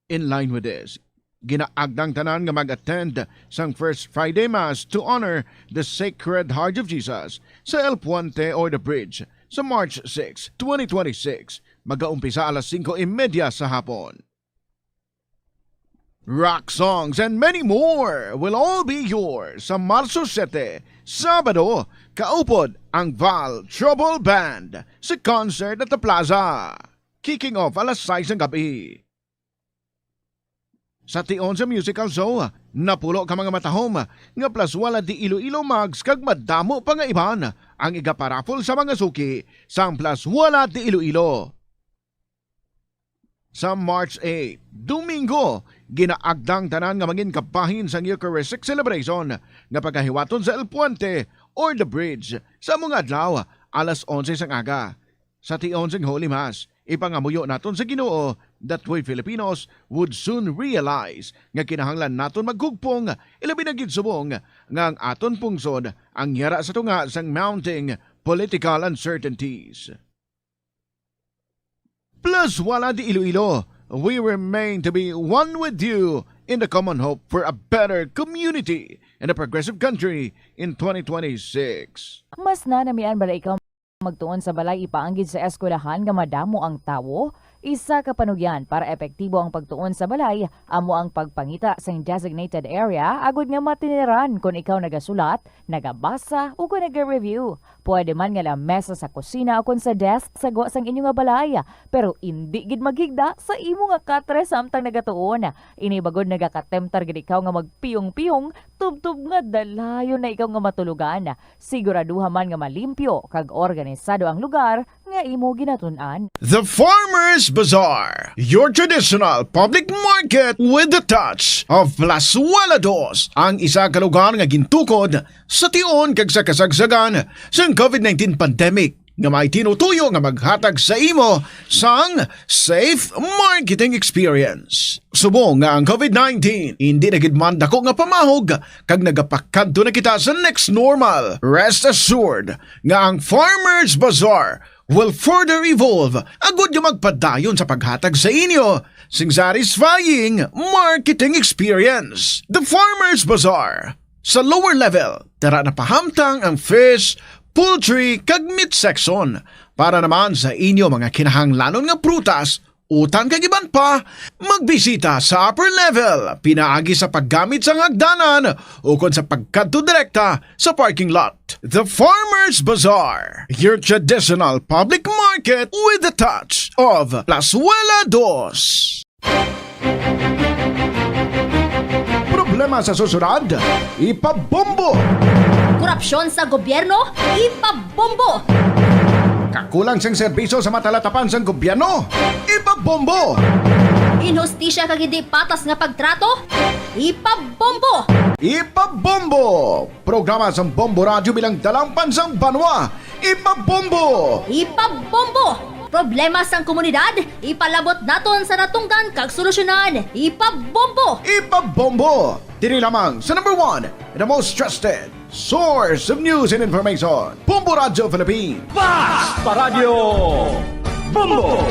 In line with this, ginaagdang tanan nga mag-attend sang First Friday Mass to honor the Sacred Heart of Jesus sa El Puente or the Bridge sa March six, twenty twenty-six, magaumpisa alas singko y media sa hapon. Rock songs and many more will all be yours sa Marso siyete, Sabado, kaupod ang Val Trouble Band sa concert at the Plaza. Kicking off alas sais ng gabi. Sa tion sa musical show, napulo ka mga matahom nga Plazuela de Iloilo mugs kag madamo pa nga iban ang igaparaffle sa mga suki sang Plazuela de Iloilo. Sa March eight, Domingo, ginaagdang tanan nga mangin kabahin sang Eucharistic celebration nga pagahiwaton sa El Puente or the Bridge sa mga adlaw alas onse sang aga. Sa tion sang Holy Mass, ipangamuyo naton sa Ginoo that we Filipinos would soon realize nga kinahanglan naton maghugpong, ilabi na gid subong nga ang aton pungsod ang yara sa tunga sang mounting political uncertainties. Plazuela de Iloilo, we remain to be one with you in the common hope for a better community and a progressive country in twenty twenty-six. Mas nanamian bala ikaw magtuon sa balay ipaanggid sa eskwelahan nga madamo ang tawo? Isa ka panugyan para epektibo ang pagtuon sa balay amo ang pagpangita sing designated area agud nga matiniran kon ikaw nagasulat, nagabasa, ug kon naga-review. Pwede man nga lamesa sa kusina o kon sa desk sa gwa sang inyo nga balay, pero indi gid maghigda sa imo nga katre samtang nagatuon. Ini bagod nagakatemptar gid ikaw nga magpiyong-piyong tubtob nga dalayon na ikaw nga matulogan. Siguraduha man nga malimpyo kag organisado ang lugar nga imo ginatun-an. The Farmers Bazaar, your traditional public market with the touch of Plazuela Dos, ang isa ka lugar nga gintukod sa tion kag sa kasagsagan sang COVID nineteen pandemic. nga may tinutuyo nga maghatag sa imo sang safe marketing experience. Subong nga ang COVID nineteen hindi na gid man dako nga pamahog kag nagapakadto na kita sa next normal, rest assured nga ang Farmers Bazaar will further evolve agud nga magpadayon sa paghatag sa inyo sing satisfying marketing experience. The Farmers Bazaar. Sa lower level, dara na pahamtang ang fish, poultry, kag meat section. Para naman sa inyo mga kinahanglanon nga prutas, utang kag iban pa, magbisita sa upper level pinaagi sa paggamit sang hagdanan ukon sa pagkadto direkta sa parking lot. The Farmers Bazaar, your traditional public market with a touch of Plazuela Dos. Problema sa susunod, ipabombo. Korupsyon sa gobyerno, ipabombo. Kakulang sang serbisyo sa matalatapan sang gobyerno, ipabombo. Inhustisya kag hindi patas nga pagtrato, ipabombo. Ipabombo. Programa sang Bombo Radyo bilang dalangpan sang banwa, ipabombo. Ipabombo. Problema sang komunidad, ipalabot naton sa natungdan kag solusyonan, ipabombo. Ipabombo. Diri lamang sa number one, the most trusted source of news and information, Bombo Radyo Philippines. Basta Radyo Bombo!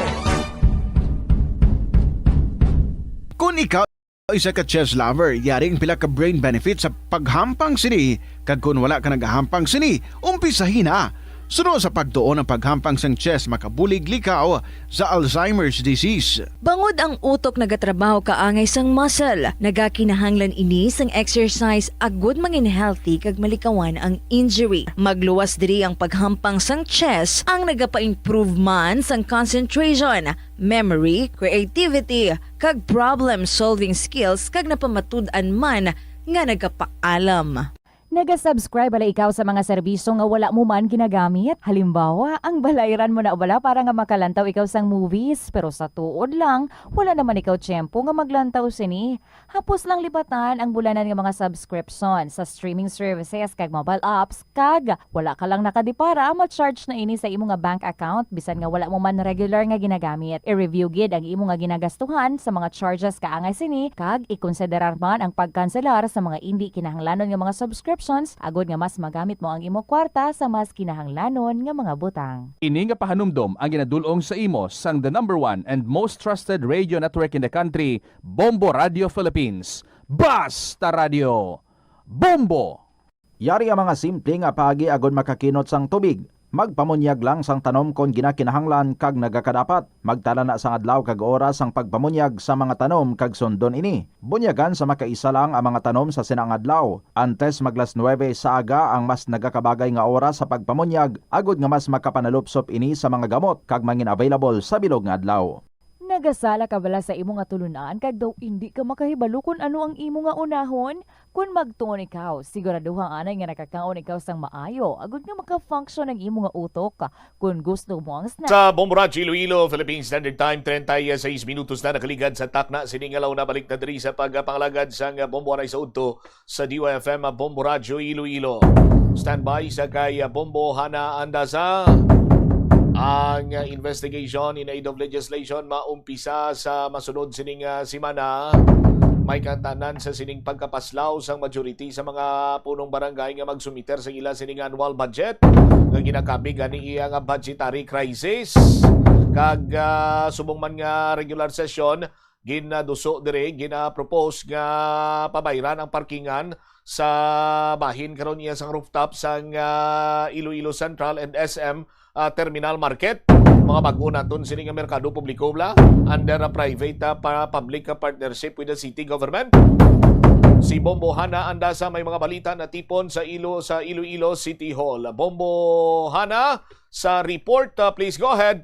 Kung ikaw isa ka chess lover, yari ang pila ka brain benefits sa paghampang sini, kag kung wala ka nagahampang sini, umpisahi na. Suno sa pagtuon, ang paghampang sang chess makabulig likaw sa Alzheimer's disease. Bangod ang utok nagatrabaho kaangay sang muscle, nagakinahanglan ini sang exercise agud mangin healthy kag malikawan ang injury. Magluwas diri ang paghampang sang chess, ang nagapa-improve man sang concentration, memory, creativity, kag problem-solving skills, kag napamatud-an man nga nagapaalam. Naga-subscribe bala ikaw sa mga serbisyo nga wala mo man ginagamit? Halimbawa, ang balayran mo na bala para nga makalantaw ikaw sang movies, pero sa tuod lang, wala naman ikaw tiyempo nga maglantaw sini. Hapos lang lipatan ang bulanan nga mga subscription sa streaming services kag mobile apps, kag wala ka lang nakadipara, ma-charge na ini sa imo nga bank account bisan nga wala mo man regular nga ginagamit. I-review gid ang imo nga ginagastuhan sa mga charges kaangay sini, kag ikonsiderar man ang pagkanselar sa mga indi kinahanglanon nga mga subscriptions agud nga mas magamit mo ang imo kwarta sa mas kinahanglanon nga mga butang. Ini nga pahanumdom ang ginadul-ong sa imo sang the number one and most trusted radio network in the country, Bombo Radio Philippines. Basta Radio Bombo! Yari ang mga simple nga paagi agud makakinot sang tubig. Magpamunyag lang sang tanom kon ginakinahanglan kag nagakadapat. Magtala na sang adlaw kag oras sang pagpamunyag sa mga tanom kag sundon ini. Bunyagan sa makaisa lang ang mga tanom sa sina nga adlaw. Antes mag las nuebe sa aga ang mas nagakabagay nga oras sa pagpamunyag, agud nga mas makapanalupsop ini sa mga gamot kag mangin available sa bilog nga adlaw. Nagasala ka bala sa imo nga tulunan kag daw indi ka makahibalo kon ano ang imo nga unahon? Kon magtuon ikaw, siguraduha anay nga nakakaon ikaw sang maayo agud nga maka-function ang imo nga utok. Kon gusto mo ang snack. Sa Bombo Radyo Iloilo, Philippine Standard Time, treinta y seis minutos na nakaligad sa takna. Sini nga launa, balik na diri sa pagpangalagad sang Bombo Anay sa Udto sa D Y F M, Bombo Radyo Iloilo. Standby sa kay Bombo Hana Andasa. Ang investigation in aid of legislation maumpisa sa masunod sining, ah, semana. May katanan sa sining pagkapaslaw sang majority sa mga punong barangay nga magsumiter sa ila sining annual budget nga ginakabig ani iya nga budgetary crisis. Kag, ah, subong man nga regular session, ginaduso diri, gina-propose nga pabayran ang parkingan sa bahin karon iya sang rooftop sang, ah, Iloilo Central and S M, ah, Terminal Market. Mga bag-o naton sini nga merkado publiko bala under a private, ah, pa public, ah, partnership with the city government. Si Bombo Hana Andasa may mga balita na tipon sa Ilo sa Iloilo City Hall. Bombo Hana sa report, ah, please go ahead.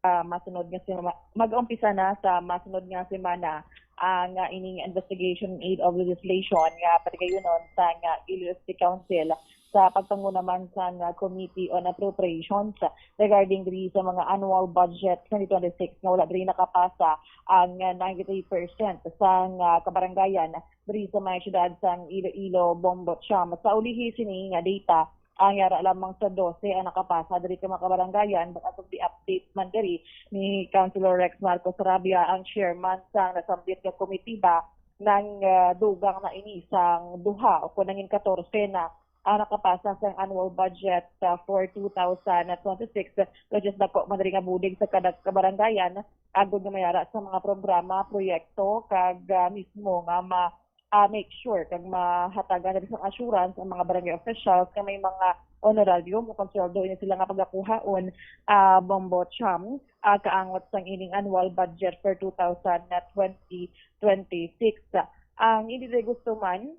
Ah, masunod nga sema-, mag-umpisa na sa masunod nga semana ang, ah, ining investigation in aid of legislation nga patigayunon sa nga Iloilo City Council sa pagpanguna man sa nga Committee on Appropriations regarding diri sa mga annual budget twenty twenty-six nga wala diri nakapasa ang, ah, ninety-three percent sa nga kabarangayan diri sa may siyudad sang Iloilo, Bombo Cham. Sa ulihi sini nga data, Ang yara lamang sa dose ang nakapasa diri sa mga kabarangayan, but as of the update man diri ni Councilor Rex Marcos Sarabia, ang chairman sa nasambit nga komitiba, nang, ah, dugang na ini sang duha o kung nangin katorse na ang nakapasa sang annual budget, ah, for two thousand twenty-six, which is dako man diri nga bulig sa kada kabarangayan, agod nga mayara sa mga programa, proyekto, kag, ah, mismo nga ma-, ah, make sure kag mahatagan diri sang assurance ang mga barangay officials nga may mga honorarium o kon sweldo ini sila nga pagakuhaon, ah, Bombo Cham, ah, kaangot sang ining annual budget for two thousand twenty twenty-six. Ang hindi gusto man,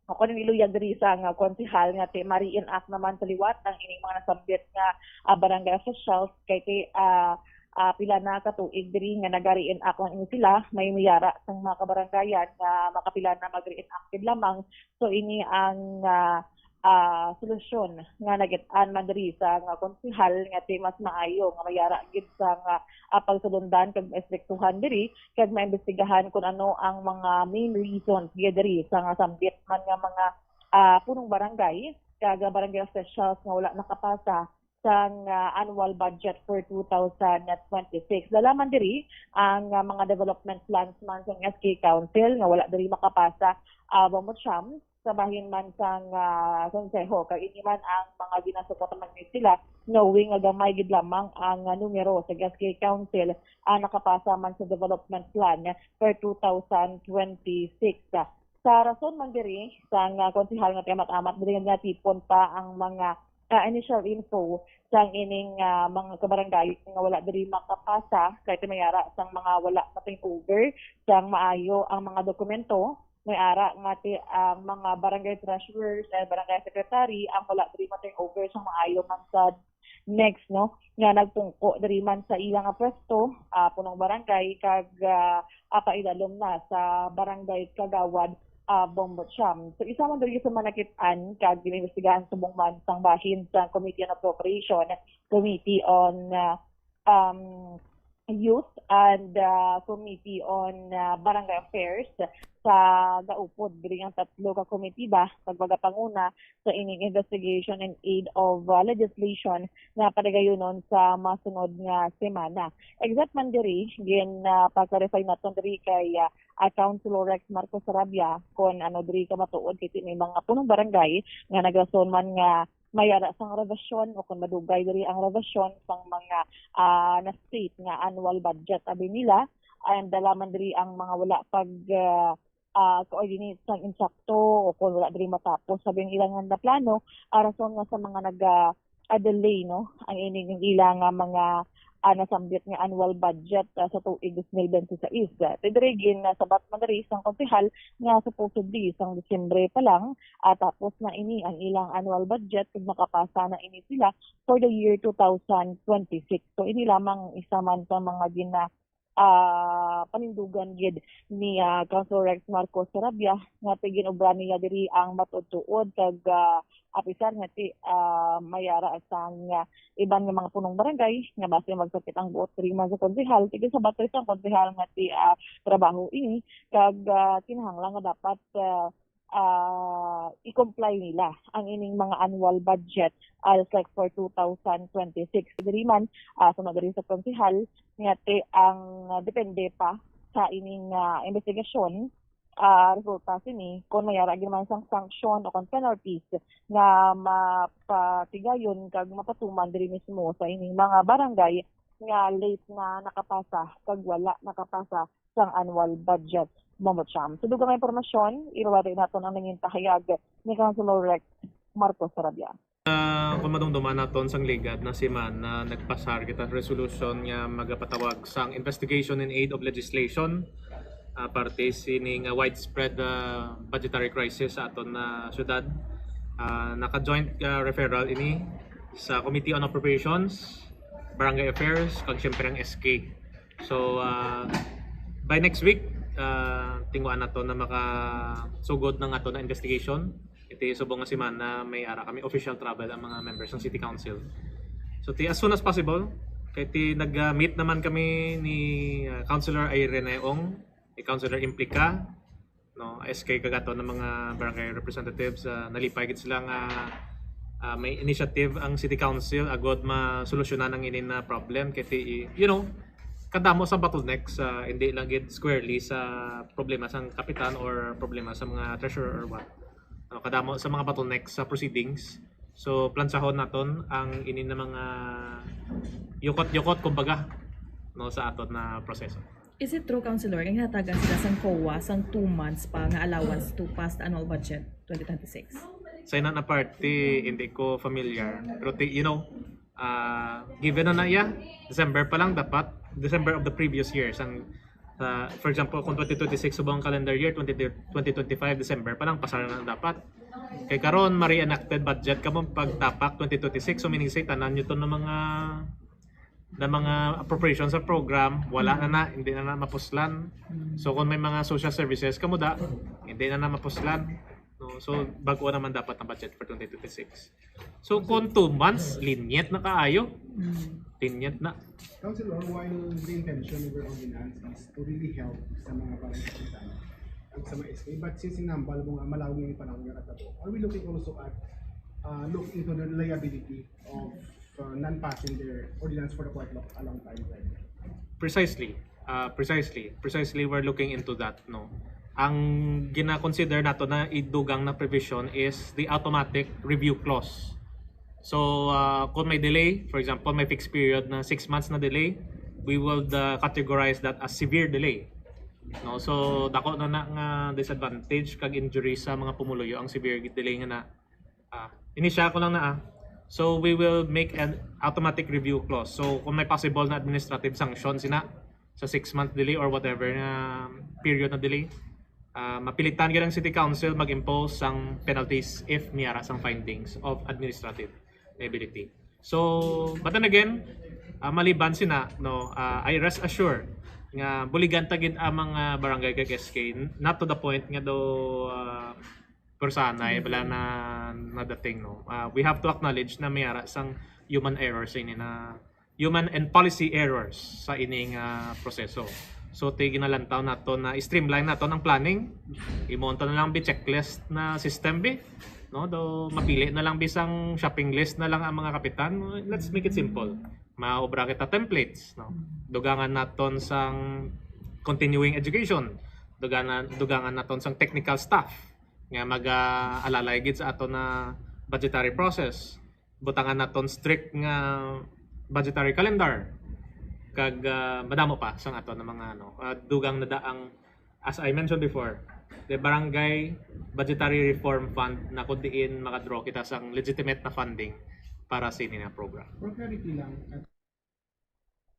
ako nang iluyag diri sa nga konsehal nga ti ma-reenact naman sa liwat ang ining mga nasambit nga, ah, barangay officials kay ti, ah, ah, pila na ka tuig diri nga naga-reenact lang ini sila, may miyara sang mga kabarangayan nga makapila na mag-reenact gid lamang. So ini ang, ah, ah, solusyon nga nagit-an man diri sa nga konsehal nga ti mas maayo nga mayara gid sa nga, ah, pagsulundan kag maestriktuhan diri kag maimbestigahan kung ano ang mga main reasons gid diri sa nga sambit man nga mga, ah, punong barangay kag barangay officials nga wala nakapasa sang, ah, annual budget for two thousand twenty-six. Dala man diri ang, ah, mga development plans man sang S K Council nga wala diri makapasa, ah, Bombo Cham, sa bahin man sang, ah, konseho. Kag ini man ang mga ginasukot man ni sila, knowing nga gamay gid lamang ang, ah, numero sa S K Council ang nakapasa man sa development plan for two thousand twenty-six. Sa rason man diri sang, ah, konsehal nga tiamat-amat diri nga tipon pa ang mga, ah, initial info sang ining, ah, mga kabarangay nga wala diri makapasa kay ti may ara sang mga wala ma-turn over sang maayo ang mga dokumento, may ara nga ti ang mga barangay treasurers and barangay secretary ang wala diri ma-turn over sang maayo man sad next, no, nga nagpungko diri man sa ila nga pwesto, ah, punong barangay kag, ah, ah, paidalom na sa barangay kagawad, ah, Bombo Cham. So isa man diri sa manakit-an kag giniimbestigahan subong man sang bahin sa Committee on Appropriation, Committee on, ah, um, Youth and, ah, Committee on, ah, Barangay Affairs sa gaupod diri ang tatlo ka komitiba kag magapanguna sa ining investigation in aid of, ah, legislation nga paligayunon sa masunod nga semana. Except man diri, gin, ah, pa-clarify naton diri kay, ah, ah, Councilor Rex Marcos Sarabia kon ano diri ka matuod kay may mga punong barangay nga nagrason man nga may ara sang revision o kon madugay diri ang revision sang mga, ah, na-state nga annual budget abi nila, and dala man diri ang mga wala pag, ah, ah, coordinate sang insakto o kon wala diri matapos sa ilang nga plano, ah, rason nga sa mga nag, ah, ah, delay, no, ang ining ila nga mga, ah, nasambit nga annual budget, ah, sa tuig dos mil bente sais. Ah, ti diri gin, ah, sabat man diri sang konsehal nga supposedly sang Disyembre pa lang, ah, tapos na ini ang ilang annual budget kag makapasa na ini sila for the year two thousand twenty-six. So ini lamang isa man sa mga gina ah, panindugan gid ni, ah, Councilor Rex Marcos Sarabia nga ti gin-obra niya diri ang matuod-tuod kag, ah, apisar nga ti, ah, may ara sang, ah, iban nga mga punong barangay nga basi magsakit ang buot diri man sa konsehal. Ti ginsabat sang konsehal nga ti, ah, trabaho ini kag, ah, kinahanglan nga dapat, ah, ah, i-comply nila ang ining mga annual budget, ah, like for two thousand twenty-six. Diri man, ah, sa mga diri sa konsehal, nga ti ang, ah, depende pa sa ining, ah, investigasyon, ah, resulta sini, kung may ara gid man sang sanction o kung penalties nga mapatigayon kag mapatuman diri mismo sa ining mga barangay nga late na nakapasa kag wala nakapasa sang annual budget, Bombo Cham. Sa dugang nga impormasyon, ibabati naton ang nangin pahayag ni Councilor Rex Marcos Sarabia. Ah, kung madumduman naton sang ligad na semana, nagpasar kita resolution nga magapatawag sang investigation in aid of legislation, ah, parte sining, ah, widespread, ah, budgetary crisis sa aton na syudad. Ah, naka-joint, ah, referral ini sa Committee on Appropriations, Barangay Affairs, kag siyempre ang S K. So, ah, by next week, ah, tinguhaan nato na makasugod na nga to na investigation. Iti subong nga semana, may ara kami official travel ang mga members ng City Council. So, ti, as soon as possible, kay ti nag-meet naman kami ni, ah, Councilor Irene Ong, ni Councilor Implica, no, S K kag aton nga mga barangay representatives, ah, nalipay gid sila nga, Ah, may initiative ang City Council agod masolusyonan ang inin na problem kay ti, you know, kadamo sa bottlenecks, ah, hindi lang gid squarely sa problema sang kapitan or problema sa mga treasurer or what. Ano, kadamo sa mga bottlenecks sa proceedings. So, plansyahon naton ang inin na mga yukot-yukot, kumbaga, no, sa aton na proseso. Is it true, Councilor, nga ginhatagan sila sang COA sang two months pa nga allowance to pass the annual budget twenty twenty-six? Sa ina na parte, hindi ko familiar. Pero ti-, you know, ah, given na na iya, December pa lang dapat, December of the previous year. Sang, sa, for example, kung twenty twenty-six subong calendar year, twenty, twenty twenty-five, December pa lang, pasar na dapat. Kay karon, ma-reenacted budget ka mo pag tapak twenty twenty-six, so meaning say, tanan nyo to ng mga na mga appropriation sa program, wala na na, hindi na na mapuslan. So kung may mga social services kamo da, hindi na na mapuslan. No? So bago naman dapat ang budget for twenty twenty-six. So kung two months, linyet na kaayo. Mm. Linyet na. Councilor, while the intention of the ordinance is to really help sa mga barangay kapitan at sa mga S K, but since sinambal mo nga malawag yung panahon nga katabo, are we looking also at uh, look into the liability of uh, non-passing their ordinance for the quite lo- a long time frame? Precisely. Uh, precisely. Precisely, we're looking into that, no. Ang gina-consider nato na idugang na provision is the automatic review clause. So, uh, kung may delay, for example, may fixed period na six months na delay, we will uh, categorize that as severe delay. No, so dako na na nga disadvantage kag injury sa mga pumuluyo ang severe delay nga na, ah, initial ko lang na, ah. So we will make an automatic review clause. So kung may possible na administrative sanction sina sa six month delay or whatever na period na delay, ah, mapilitan gyud ang City Council mag-impose sang penalties if may ara sang findings of administrative liability. So, but then again, ah, maliban sina, no, ah, I rest assured nga buligan ta gid ang mga barangay kag S K, not to the point nga do, ah, personay bala na nadating, no. Ah, we have to acknowledge na may ara sang human errors ini na human and policy errors sa ining, ah, proseso. So ti ginalantaw nato na i-streamline nato ang planning. Imonto na lang bi checklist na system bi, no? Do mapili na lang bisang shopping list na lang ang mga kapitan. Let's make it simple. Maobra kita templates, no? Dugangan naton sang continuing education. Dugangan dugangan naton sang technical staff nga mag-alalay gid sa ato na budgetary process. Butangan naton strict nga budgetary calendar kag, ah, madamo pa sang ato na mga ano, ah, dugang na daang, as I mentioned before, the barangay budgetary reform fund na kun diin makadraw kita sang legitimate na funding para sa ini na program. For clarity lang, at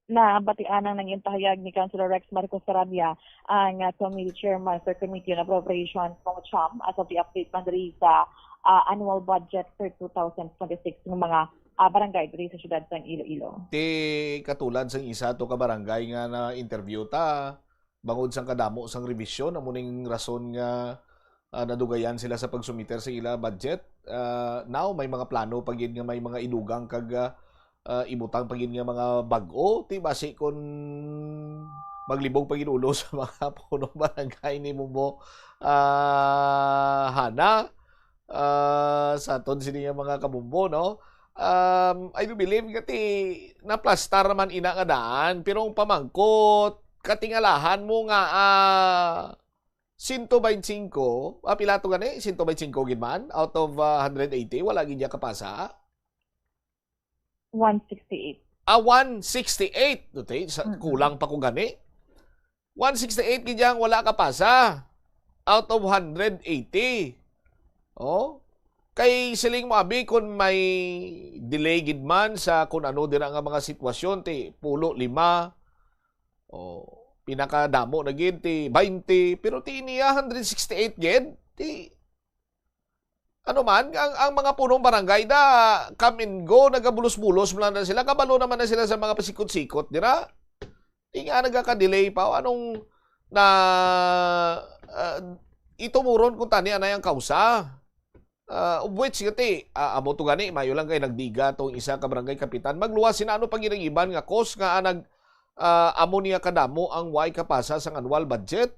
Nabatian ang nangin pahayag ni Councilor Rex Marcos Sarabia, ang, ah, committee chairman sa Committee on Appropriations, Mong Cham, as of the update man diri sa, ah, annual budget for two thousand twenty-six ng mga, ah, barangay diri sa siyudad sang Iloilo. Ti katulad sang isa to ka barangay nga na-interview ta, bangod sang kadamo sang revision, amo ning rason nga, ah, nadugayan sila sa pagsumiter sa ila budget. Ah, now, may mga plano pa gid nga may mga idugang kag, ah, ah, ibutang pa gid nga mga bag-o. Ti basi kun maglibog pa gid ulo sa mga punong barangay ni Mumbo, ah, Hana, ah, sa aton sini nga mga kabumbo, no? Um, I do believe nga ti naplastar naman ina nga daan, pero ang pamangkot, katingalahan mo nga, ah, sento baynte singko, ah, pila to gani? Sento baynte singko gid man out of, ah, hundred eighty, wala gid niya kapasa? One sixty-eight. Ah, one sixty-eight. Dutay, sa, Mm-mm. Kulang pa ko gani. One sixty-eight gid yang wala kapasa out of hundred eighty. Oh? Kay siling mo, abi, kung may delay gid man sa kung ano dira nga mga sitwasyon, ti pulo lima, oh, pinakadamo na gid, ti baynte, pero ti niya hundred sixty-eight gid, ti ano man, ang, ang mga punong barangay da, come and go, nagabulos-bulos man lang na sila, kabalo naman na sila sa mga pasikot-sikot, dira? Di nga nagaka-delay pa, o anong na, ah, itumuron kung tani anay ang kausa? Ah, of which, gati, ah, amo to gani, mayo lang kay nagdiga tong isa ka barangay kapitan. Magluwas sina ano pag iban nga cause nga, ah, nag, ah, amo niya kadamo ang way kapasa sang annual budget.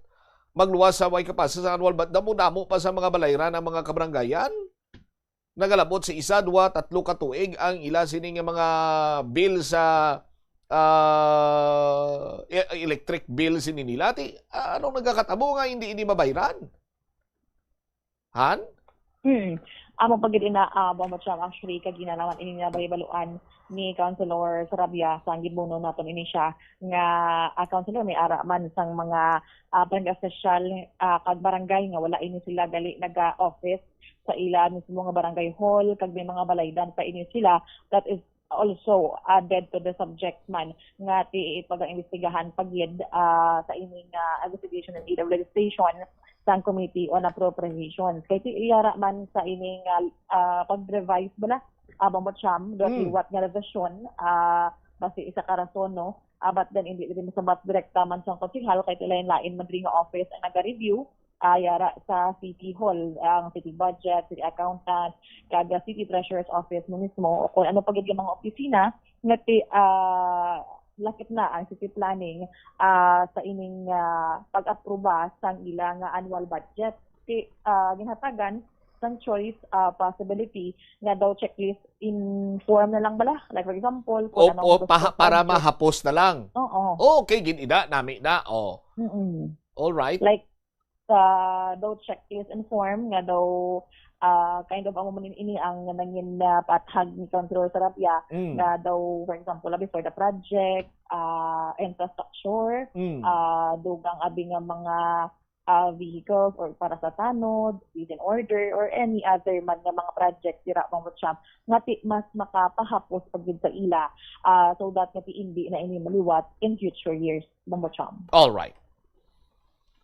Magluwas sa way kapasa sang annual budget, damo-damo pa sa mga balayran ang mga kabarangayan. nagalabot sa isa, dua, tatlo ka tuig ang ila sini nga mga bill sa, ah, e-, electric bill sini nila. Ti, ah, anong nagakatabo nga hindi ini mabayran? Han? Hmm. Amo pa gid ina, ah, Bombo Cham, actually, kag ginalaman ini nga bahibaluan ni Councilor Sarabia, sa gibuno naton ini siya nga, ah, councilor, may ara man sang mga, ah, barangay official, ah, kag barangay nga wala ini sila gali naga-office sa ila mismo nga barangay hall, kag may mga balaydan pa ini sila that is also added to the subject man nga ti pag-imbestigahan pa gid, ah, sa ining, ah, investigation and aid of legislation sang Committee on Appropriations. Kay ti iyara man sa ining, ah, ah, pag-revise bala, ah, Bombo Cham, do Mm. liwat nga revision, ah, basi isa ka rason, no? Ah, but then, hindi diri masabat direkta man sa konsehal, kay ti lain-lain man diri nga office ang naga-review, ah, yara sa City Hall, ang city budget, city accountant, kag, ah, city treasurer's office mo mismo, o kung ano pa gid nga mga opisina nga ti, ah, lakip na ang city planning, ah, sa ining, ah, pag-aproba sang ila nga annual budget. Ti, ah, ginhatagan sang choice, ah, possibility nga daw checklist in form na lang bala. Like, for example, kung O, anong o, gusto paha-, para subject. Mahapos na lang. Oo. Okay, gid ina, nami na. Oh. Mm-mm. All right. Like, sa daw checklist in form nga daw, ah, kind of amo man ini ang nangin, ah, pathag ni Councilor Sarabia Mm. nga daw, for example, abi for the project, ah, infrastructure, Mm. ah, dugang abi nga mga, ah, vehicles or para sa tanod, feed and order, or any other man nga mga project dira, Bombo Cham, nga ti mas makapahapos pa gid sa ila, ah, so that nga ti hindi na ini maliwat in future years, Bombo Cham. All right.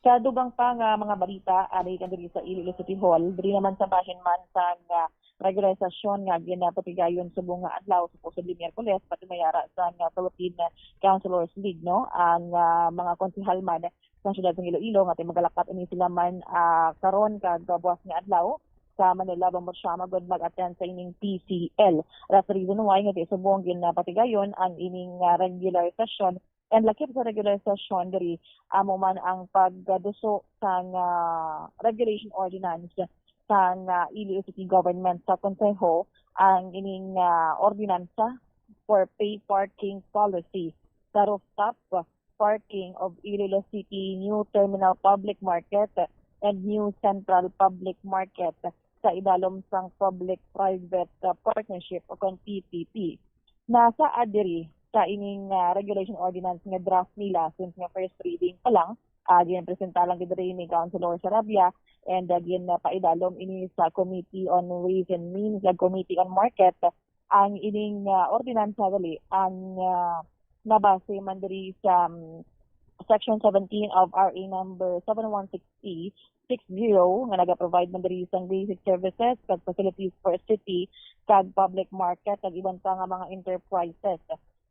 Sa dugang pa nga mga balita, ari ka diri sa Iloilo City Hall, diri naman sa bahin man sang, ah, regularisasyon nga ginapatigayon subong nga adlaw, supposedly Miyerkules, pati mayara sang, ah, Philippine Councilors League, no? Ang, ah, mga konsehal man sa siyudad sang Iloilo nga ti magalakat ini sila man, ah, karon kag buwas nga adlaw sa Manila, Bombo Cham, agud mag-attend sa ining P C L. That's the reason why nga ti subong ginapatigayon ang ining, ah, regular session. And lakip sa regular session diri, amo man ang pagduso sang, ah, regulation ordinance sang, ah, Iloilo City Government sa Konseho, ang ining, ah, ordinansa for pay parking policy sa rooftop parking of Iloilo City New Terminal Public Market and New Central Public Market sa idalom sang Public-Private, ah, Partnership o kon P P P. Nasaad diri sa ining, ah, regulation ordinance nga draft nila since nga first reading pa lang, ah, ginpresenta lang gid diri ni Councilor Sarabia, and, ah, ginpaidalom ini sa Committee on Ways and Means ug Committee on Market. Ang ining, ah, ordinansa gali ang, ah, nabase man diri sa, um, Section seventeen of R A number seven one six E six zero nga naga-provide man diri sang basic services kag facilities for city kag public market kag iban pa nga mga enterprises.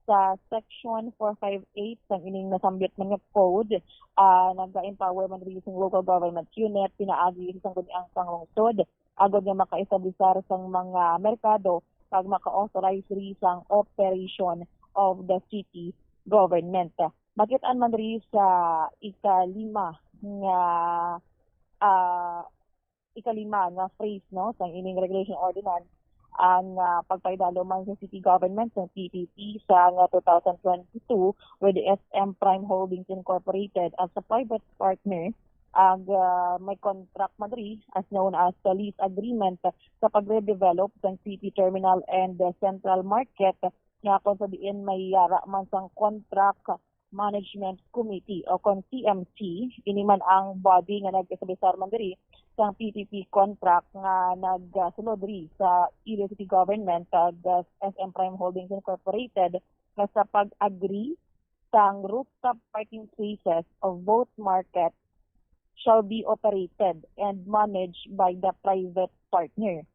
Sa Section four five eight sang ining nasambit man nga code, ah, naga-empower man diri sang local government unit pinaagi sa sangguniang panglungsod agod nga makaestablisar sang mga merkado kag maka-authorize diri sang operation of the city government. Makit-an man diri sa ikalima nga, ah, ikalima nga phrase, no, sang ining regulation ordinance ang, ah, pagpaidalom man sa city government sang P P P sa nga two thousand twenty-two with the S M Prime Holdings Incorporated as a private partner. Ag, ah, may contract man diri as known as the lease agreement sa pagre-develop sang city terminal and, ah, central market, nga kon sa diin may yara man sang contract management committee o kon C M C. Ini man ang body nga nag-establisar man diri sang P P P contract nga nagsulod diri sa Iloilo City Government kag, ah, S M Prime Holdings Incorporated nga sa pag-agree sang rooftop parking spaces of both market shall be operated and managed by the private partner,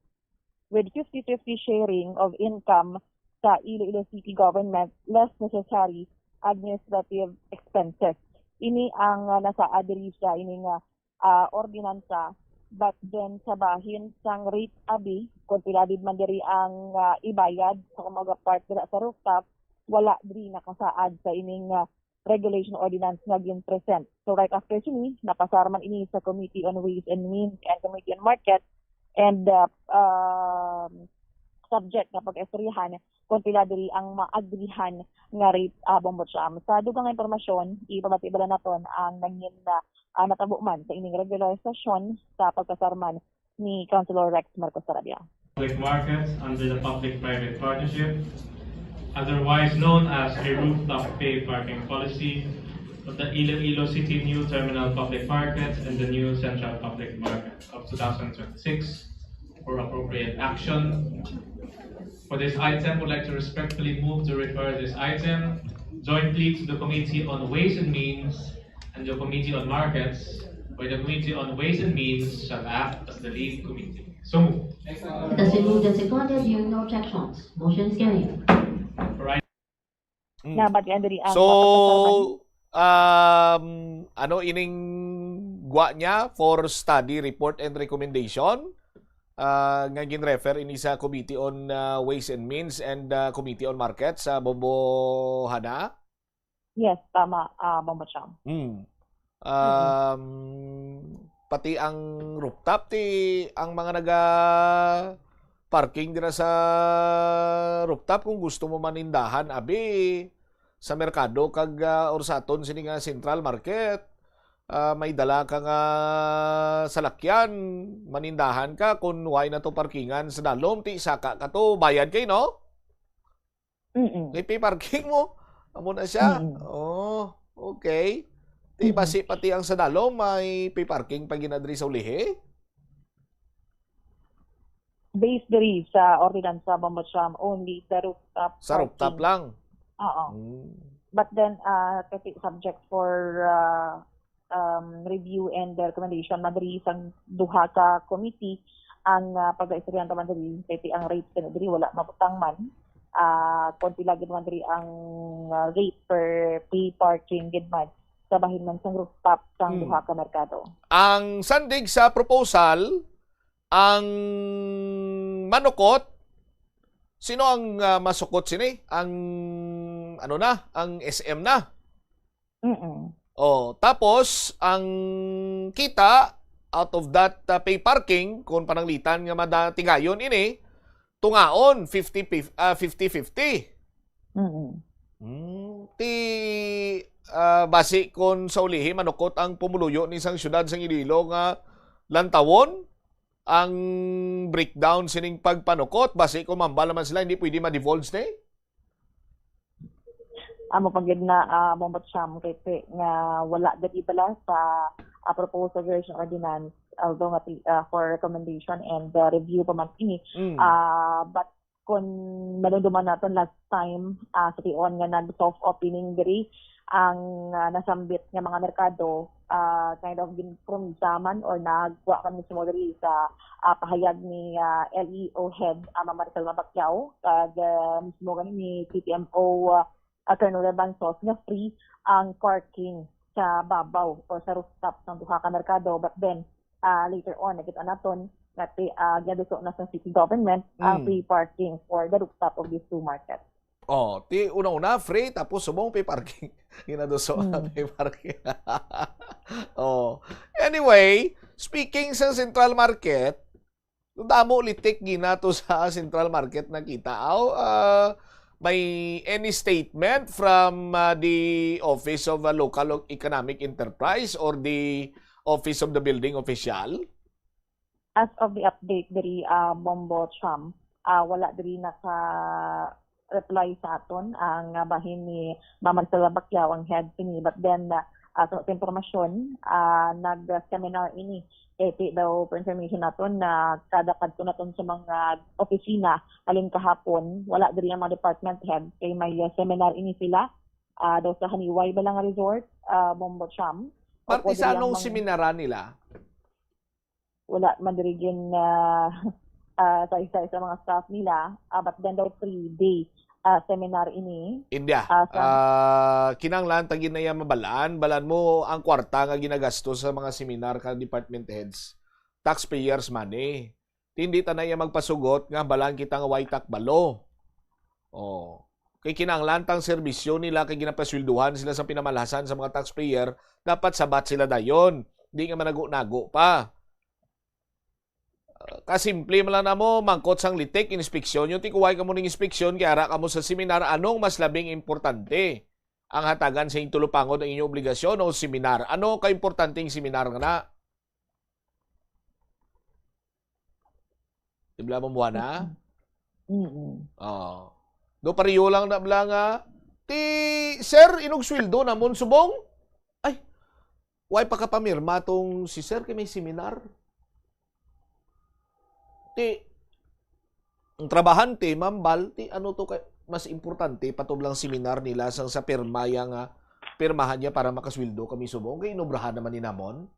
with fifty fifty sharing of income sa Iloilo City Government less necessary administrative expenses. Ini ang, ah, nasaad diri sa ini nga, ah, ordinansa, but then sa bahin sang rate abi, kung pila gid man diri ang, ah, ibayad sa mga part dira sa rooftop, wala diri nakasaad sa ining, ah, regulation ordinance nga gin-present. So right after sini, napasar man ini sa Committee on Ways and Means and Committee on Market, and, ah, ah, subject nga pag-istoryahan kung pila diri ang maagrihan nga rate, ah, Bombo Cham. Sa dugang nga impormasyon, ipabati bala naton ang nangin, ah, ah, natabo man sa ining regular session sa pagkasarman ni Councilor Rex Marcos Sarabia. Public markets under the public-private partnership, otherwise known as a rooftop pay parking policy of the Iloilo City New Terminal Public Markets and the New Central Public Market of two thousand twenty-six for appropriate action. For this item, would like to respectfully move to refer this item jointly to the Committee on Ways and Means and the Committee on Markets, where the Committee on Ways and Means shall act as the lead committee. So moved. It has been moved and seconded, hearing no objections. Motion is carried. Right. Mm. Nabatian diri ang So, um, ano ining gwa niya for study report and recommendation? Ah, nga gin-refer ini sa Committee on, ah, Ways and Means and, ah, Committee on Markets sa Bombo Hana? Yes, tama, ah, Bombo Cham. Hmm. Um, pati ang rooftop, ti ang mga naga parking dira sa rooftop, kung gusto mo manindahan, abi, sa merkado kag, ah, or sa aton sini nga central market, ah, may dala ka nga salakyan, manindahan ka, kung why na to parkingan sa dalom, ti saka ka to, bayad kay, no? Mm. May pay parking mo? Amo na siya? Mm. Oh, okay. Ti Mm. basi pati ang sa dalom may pay parking pa ginadri sa ulihi? Based diri sa ordinansa, Bombo Cham, only the rooftop Sa rooftop parking. Lang? Oo. Mm. But then, uh, kasi subject for uh, um, review and recommendation man diri sang duha ka committee ang uh, pag-istoryahan ta man diri, kasi ang rate kani diri wala mabutang man. Uh, kung pila gid man diri ang uh, rate per pay parking gid man sa bahin man sang rooftop sang Hmm. Duha ka merkado. Ang sandig sa proposal, ang manukot, sino ang uh, masukot sini? Ang ano na? Ang S M na? Mm-mm. Oh, tapos ang kita out of that uh, pay parking, kung pananglitan nga madatigayon ini, tungaon fifty fifty. Mm-mm. Hmm, ti ah, basi kon sa ulihi manukot ang pumuluyo ni sang siyudad sang Iloilo nga lantawon ang breakdown sining pagpanukot, basi kon mambal naman sila hindi pwede ma-divulge ni? Amo pa gid na uh, Bombo Cham kay nga wala gid ibala sa uh, proposed regulation ordinance, although nga ti- uh, for recommendation and uh, review pa man ini. Mm. Ah, but kung madumduman naton last time, ah, sa tion nga nag-soft opening diri, ang ah, nasambit nga mga merkado, ah, kind of ginpromisaman or nagkuha kami mismo diri sa ah, pahayag ni ah, L E O head, ah, Ma'am Maricel Mabacquiao, kag ah, mismo gani ni C T M O ah, Colonel Rebanzos nga free ang parking sa babaw or sa rooftop sang duha ka merkado. But then, ah, later on, nakita naton nga ti, ah, giaduso na sa city government ang Mm. free parking for the rooftop of these two markets. Oh, ti una-una free, tapos subong pay parking. Ginaduso na Mm. pay parking. Oh. Anyway, speaking sa Central Market, damo litik gina to sa Central Market nakita. Aw, ah, may any statement from ah, the Office of ah, Local Economic Enterprise or the Office of the Building Official? As of the update diri, ah, Bombo Cham, ah, wala diri naka reply sa aton ang ah, bahin ni Ma'am Maricel Mabacquiao, ang head sini. But then, ah, ah, sa, sa impormasyon, ah, nag-seminar ini. Kay ti daw, for information naton, na kada kadto naton sa mga opisina, halin kahapon, wala diri ang mga department head. Kay may ah, seminar ini sila, ah, daw sa Haniway ba lang nga resort, ah, Bombo Cham. Parte Opo, sa diri ang anong mga seminaran nila? Wala man diri gin ah, ah, sa isa sa mga staff nila, ah, but then daw three-day ah, seminar ini. India, Ah, sa- ah, kinahanglan ta gid na iya mabalaan, balaan mo ang kwarta nga ginagastos sa mga seminar ka department heads. Taxpayers' money. Ti hindi ta na iya magpasugot nga balaan kita nga way takbalo. Oh. Kay kinahanglan tang serbisyo nila kay ginapasweldohan sila sa pinamalhasan sa mga taxpayer, dapat sabat sila dayon. Di nga manago-nago pa. Kasimple man lang namo, mangkot sang litik, inspeksyon. Yung tikuway kamo ning inspeksyon, kay ara kamo sa seminar, anong mas labing importante? Ang hatagan sa inyong tulupangod ang inyong obligasyon o seminar? Ano ka importanteng seminar nga na? Di ba mo buwan na? Mm. Oh. Do pareho lang na bla nga, ti, sir, inog sweldo namon subong? Ay, why pa ka pamirma tong si sir kay may seminar? Ti, ang trabahante, mambal, ti, ano to kay, mas importante pa to lang seminar nila sang sa pirma ya nga pirmahan niya para makasweldo kami subong kay inobrahan naman ni namon.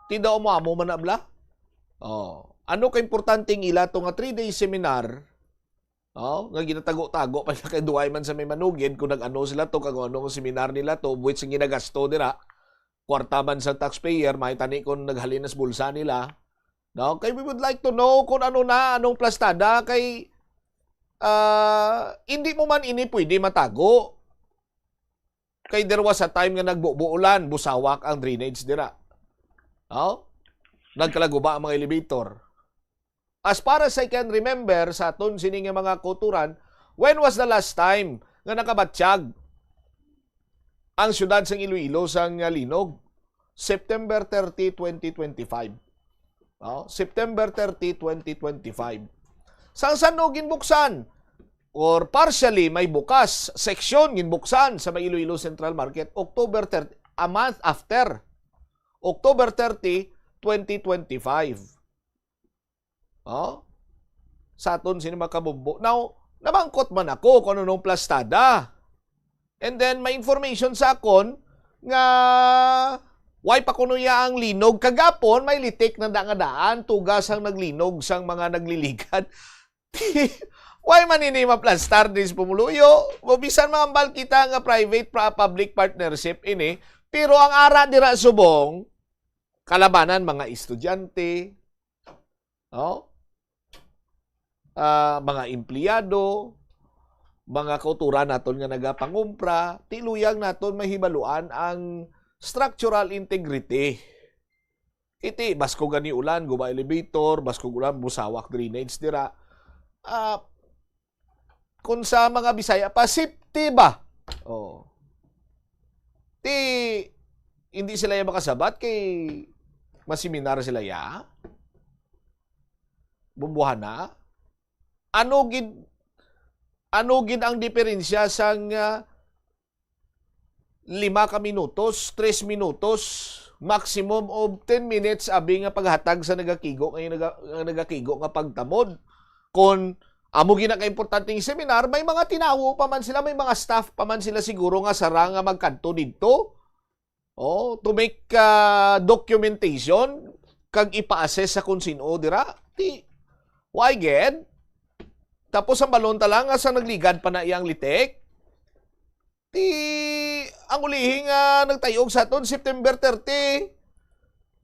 Ti daw mo amo man na bla? Oh. Ano ka importante ang ila to nga three-day seminar? Oh, nga ginatago-tago pa nila kay duway man sa may manugid kung nag-ano sila to, kag ano ang seminar nila to, which ang ginagasto dira, kwarta man sa taxpayer, may tani kung naghalin sa bulsa nila. No? Kay we would like to know kung ano na, anong plastada, kay ah, hindi mo man ini pwede matago. Kay there was a time nga nagbubuulan, busawak ang drainage dira. Oh? Nagkalaguba ang mga elevator. As far as I can remember, sa aton sini nga mga kauturan, when was the last time nga nakabatyag ang siyudad sang Iloilo sang, ah, linog? September thirty, twenty twenty-five. Oh, September thirty, twenty twenty-five. Sang san-o ginbuksan or partially may bukas seksyon ginbuksan sa may Iloilo Central Market, October thirty, a month after, October thirty, twenty twenty-five. Oh? Sa aton sini mga kabumbo. Now, namangkot man ako kung anong plastada. And then, may information sa akon nga why pa kuno ya ang linog. Kagapon, may litik na da nga daan, tugas ang naglinog sang mga nagliligad. Why man ini maplastar din sa pumuluyo? O bisan maambal kita nga private pra-, public partnership ini, pero ang ara dira subong, kalabanan mga estudyante, no? Ah, mga empleyado, mga kauturan naton nga nagapangumpra, ti luyag naton mahibaluan ang structural integrity. Iti, baskog gani ulan, guba elevator, baskog ulan, busawak drainage dira. Ah, kung sa mga Bisaya pa, safety ba? Oh. Ti, hindi sila ya makasabat kay maseminar sila ya. Bumbuhana. Ano gid, ano gid ang diferensya sang, ah, lima ka minutos, tres minutos, maximum of ten minutes abi nga paghatag sa nagakigo nga naga-, nga nagakigo nga pagtamod? Kon amo gid na kaimportanteng seminar, may mga tinawo pa man sila, may mga staff pa man sila siguro nga sara nga magkadto didto. Oh, to make, ah, documentation kag ipa-assess sa kung sin-o dira. Ti, why gid? Tapos ang balon ta lang nga sa nagligad pa na iyang litik. Ti, ang ulihi nga nagtayog sa aton, September thirty.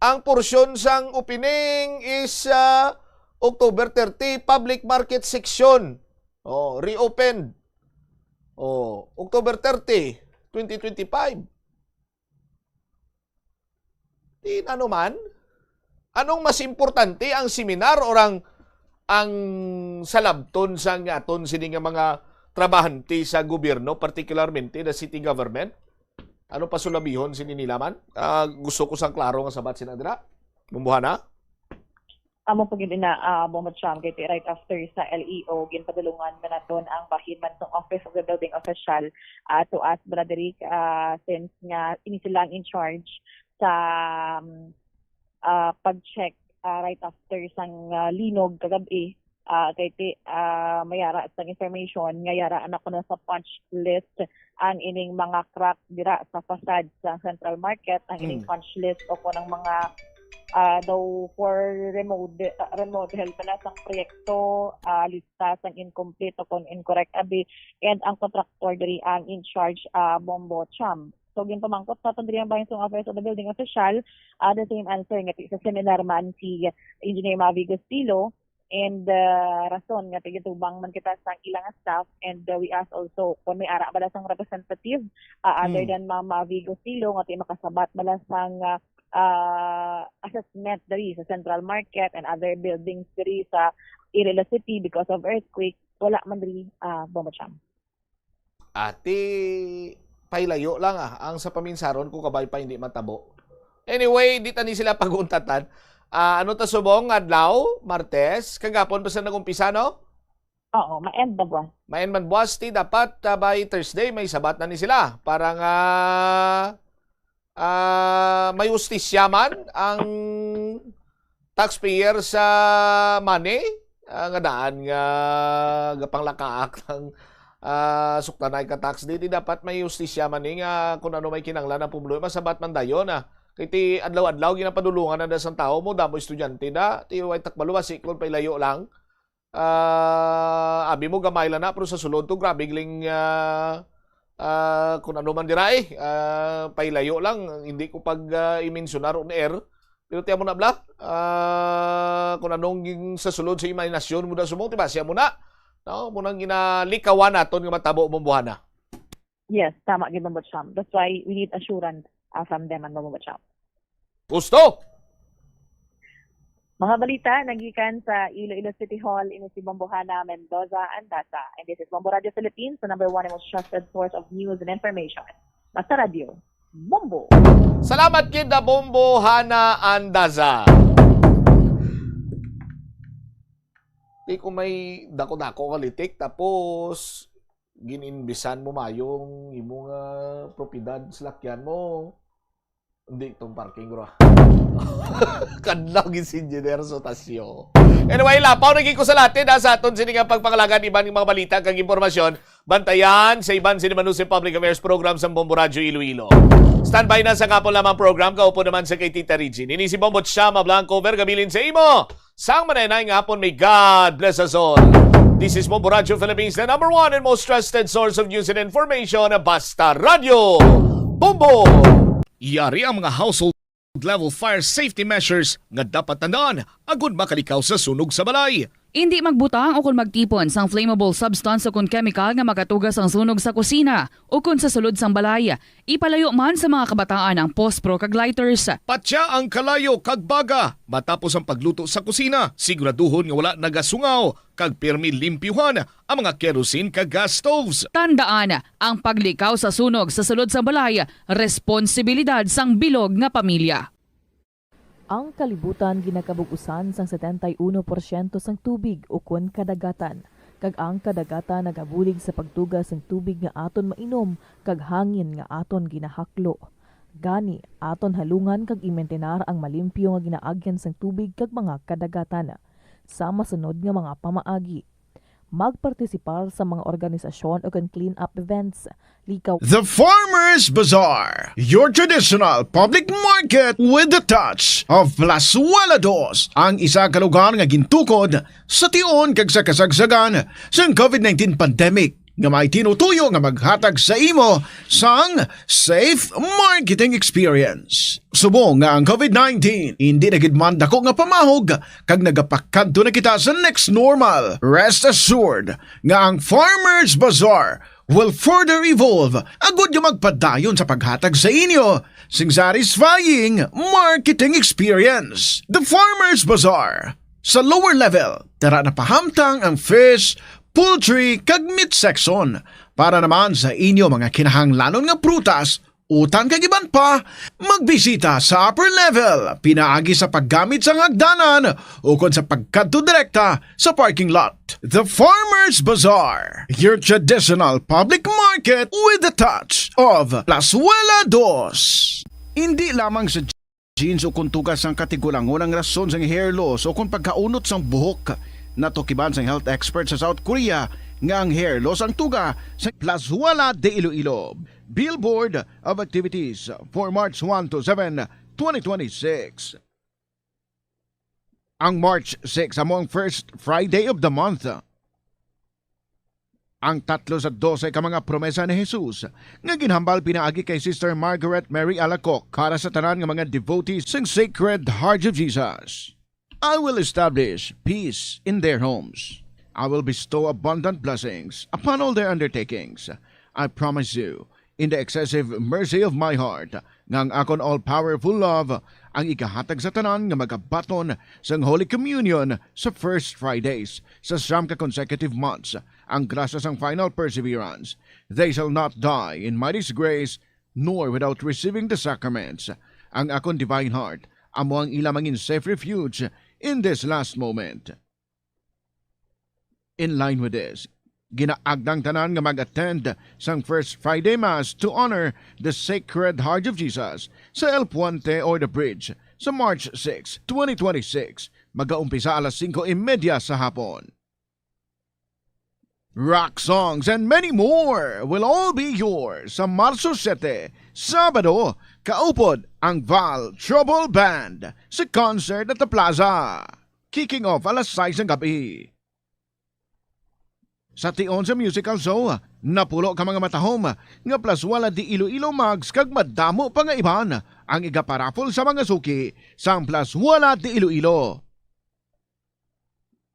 Ang porsyon sang opening is, ah, October thirty, public market section. Oh, reopened. Oh, October thirty, twenty twenty-five. Di na naman. Anong mas importante, ang seminar or ang, ang salabton sa nga aton sini nga mga trabahante sa gobyerno, particularmente the city government? Ano pa sulabihon sini nila man? Ah, gusto ko sang klaro nga sabat sina dira. Bumbuhana? Amo pa gid ina, ah, Bombo Cham, kay ti right after sa L E O, ginpadulungan man naton ang bahin man sang Office of the Building Official, ah, to ask, Brother Rick, ah, since nga ini sila ang in charge sa, um, ah, pag-check, ah, right after sang, ah, linog kagab-i, ah, kay ti, ah, mayara sang information nga yara na kuno sa punch list ang ining mga crack dira sa facade sa Central Market, ang ining Mm. punch list o kung ang mga, ah, daw for remodel, ah, remodel pala sang proyekto, ah, lista sang incomplete o kung incorrect abi, and ang contractor diri ang in charge, ah, Bombo Cham. So, ginpamangkot sa aton diri ang bahin sa Office of the Building Official, ah, the same answer nga ti-, sa seminar man si Engineer Mavi Gustilo, and, ah, rason nga tigitubang man kita sa ilang staff, and, ah, we ask also kung may ara bala sang representative, ah, other Hmm. than Ma'am Mavi Gustilo, nga ti makasabat bala sang, ah, ah, assessment diri sa Central Market and other buildings diri sa Iloilo City because of earthquake, wala man diri, ah, Bombo Cham. Ati, pailayo lang, ah, ang sa paminsaron ko kabay pa hindi matabo. Anyway, di tani sila paguntatan. Ah, ano ta subong adlaw, Martes, kagapon pa sa nag-umpisa, no? Oo, ma-end na buwan. Main man buwas ti dapat, ah, by Thursday may sabat na ni sila para nga, ah, may hustisya man ang taxpayer sa money, ah, nga daan nga gapanglakaak ng, ah, suktanay ka tax. Di, di dapat may hustisya man ni nga kung ano may kinanglan ang publo, masabat man dayon, ah. Kay ti adlaw-adlaw ginapadulungan na da sang tawo mo, damo estudyante na, ti way takbalo, basi kung pailayo lang. Ah, abi mo gamay lang na, pero sa sulod to, grabe galing, ah, ah, kung ano man dira eh, ah, pailayo lang, hindi ko pag, ah, i-mensionar on air. Pero tiyan mo na, bla, ah, kung anong ging sa sulod sa imahinasyon mo na sumong, diba? Siya mo na, no? Mo nang ginalikawan naton nga matabo mong buhana. Yes, tama gid, Bombo Cham. That's why we need assurance, ah, from them, ano, Bombo Cham. Gusto! Mga balita nagikan sa Iloilo City Hall, ini si Bombo Hana Mendoza Andaza. And this is Bombo Radio Philippines, the number one and most trusted source of news and information. Basta Radio, Bombo! Salamat kita, Bombo Hana Andaza. Di ko may dako-dako ka litik, tapos gin-invisan mo mayo ang imo nga propiedad sa lakyan mo. Hindi itong parking, bro. Kadlaw gid si Engineer Sotasio. Anyway, lapaw na gid ko sa latin, ha, sa aton sini nga pagpangalagan iban nga mga balita kag impormasyon. Bantayan sa iban sini man sa public affairs program sa Bombo Radyo Iloilo. Standby na sa kapon lamang program, kaupo naman sa kay Tita Regine. Ini si Bombo Chama Blanco, Vergabilin sa imo. Sang manay-nay nga hapon, may God bless us all. This is Bombo Radyo Philippines, the number one and most trusted source of news and information. Basta Radyo Bombo! Yari ang mga household level fire safety measures nga dapat tandaan agud makalikaw sa sunog sa balay. Indi magbutang o kon magtipon sang flammable substance o kon chemical nga makatugas ang sunog sa kusina o kon sa sulod sang balay. Ipalayo man sa mga kabataan ang pospro kag lighters. Patya ang kalayo kag baga matapos ang pagluto sa kusina. Siguraduhon nga wala nagasungaw kag pirmi limpyuhan ang mga kerosene kag gas stoves. Tandaan, ang paglikaw sa sunog sa sulod sang balay responsibilidad sang bilog nga pamilya. Ang kalibutan ginakabug-usan sang setenta y uno porsyento sang tubig ukon kadagatan, kag ang kadagatan nagabulig sa pagtuga sang tubig nga aton mainom kag hangin nga aton ginahaklo. Gani, aton halungan kag imintenar ang malimpyo nga ginaagyan sang tubig kag mga kadagatan. Sa masunod nga mga pamaagi, magpartisipar sa mga organisasyon ukon clean-up events. Likaw. The Farmers Bazaar, your traditional public market with the touch of Plazuela Dos, ang isa ka lugar nga gintukod sa tion kag sa kasagsagan sang COVID nineteen pandemic, nga may tinutuyo nga maghatag sa imo sang safe marketing experience. Subong nga ang COVID nineteen hindi na gid man dako nga pamahog kag nagapakadto na kita sa next normal, rest assured nga ang Farmers Bazaar will further evolve agud nga magpadayon sa paghatag sa inyo sing satisfying marketing experience. The Farmers Bazaar, sa lower level, dara na pahamtang ang fish, poultry, kag meat section. Para naman sa inyo mga kinahanglanon nga prutas, utan kag iban pa, magbisita sa upper level pinaagi sa paggamit sang hagdanan ukon sa pagkadto direkta sa parking lot. The Farmers Bazaar, your traditional public market with the touch of Plazuela Dos. Indi lamang sa jeans o kon tugas sang katigulangon ang rason sang hair loss o kon pagkaunot sang buhok. Natukiban sang health expert sa South Korea nga ang hair loss ang tuga sa Plazuela de Iloilo. Billboard of activities for March one to seven, twenty twenty-six. Ang March six amo ang first Friday of the month. Ang tatlo sa dose ka mga promesa ni Jesus nga ginhambal pinaagi kay Sister Margaret Mary Alacoc para sa tanan nga mga devotees sang Sacred Heart of Jesus. I will establish peace in their homes. I will bestow abundant blessings upon all their undertakings. I promise you, in the excessive mercy of my heart, nga ang akon all-powerful love ang igahatag sa tanan nga magabaton sang Holy Communion sa First Fridays sa siyam ka consecutive months, ang grasya sang final perseverance. They shall not die in my disgrace, nor without receiving the sacraments. Ang akon Divine Heart amo ang ila mangin safe refuge in this last moment. In line with this, ginaagdang tanan nga mag-attend sang First Friday Mass to honor the Sacred Heart of Jesus sa El Puente or the Bridge sa March six, twenty twenty-six. Magaumpisa alas singko y media sa hapon. Rock songs and many more will all be yours sa Marso siyete, Sabado, kaupod ang Val Trouble Band sa concert at the Plaza. Kicking off alas sais ng gabi. Sa tion sa musical show, napulo ka mga matahom nga Plaswala de Iloilo mugs kag madamo pa nga iban ang igaparaffle sa mga suki sang Plaswala de Iloilo.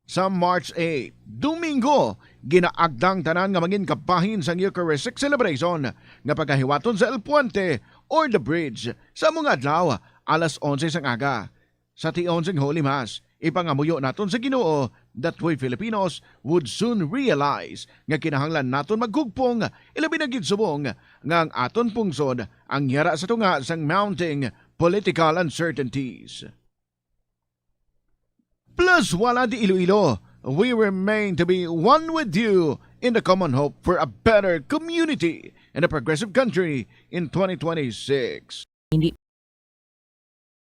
Sa March eight, Domingo, ginaagdang tanan nga mangin kabahin sang Eucharistic celebration nga pagahiwaton sa El Puente or the Bridge sa mga adlaw alas onse sang aga. Sa tion sang Holy Mass, ipangamuyo naton sa Ginoo that we Filipinos would soon realize nga kinahanglan naton maghugpong, ilabi na gid subong nga ang aton pungsod ang yara sa tunga sang mounting political uncertainties. Plaswala de Iloilo, we remain to be one with you in the common hope for a better community and a progressive country in twenty twenty-six. Hindi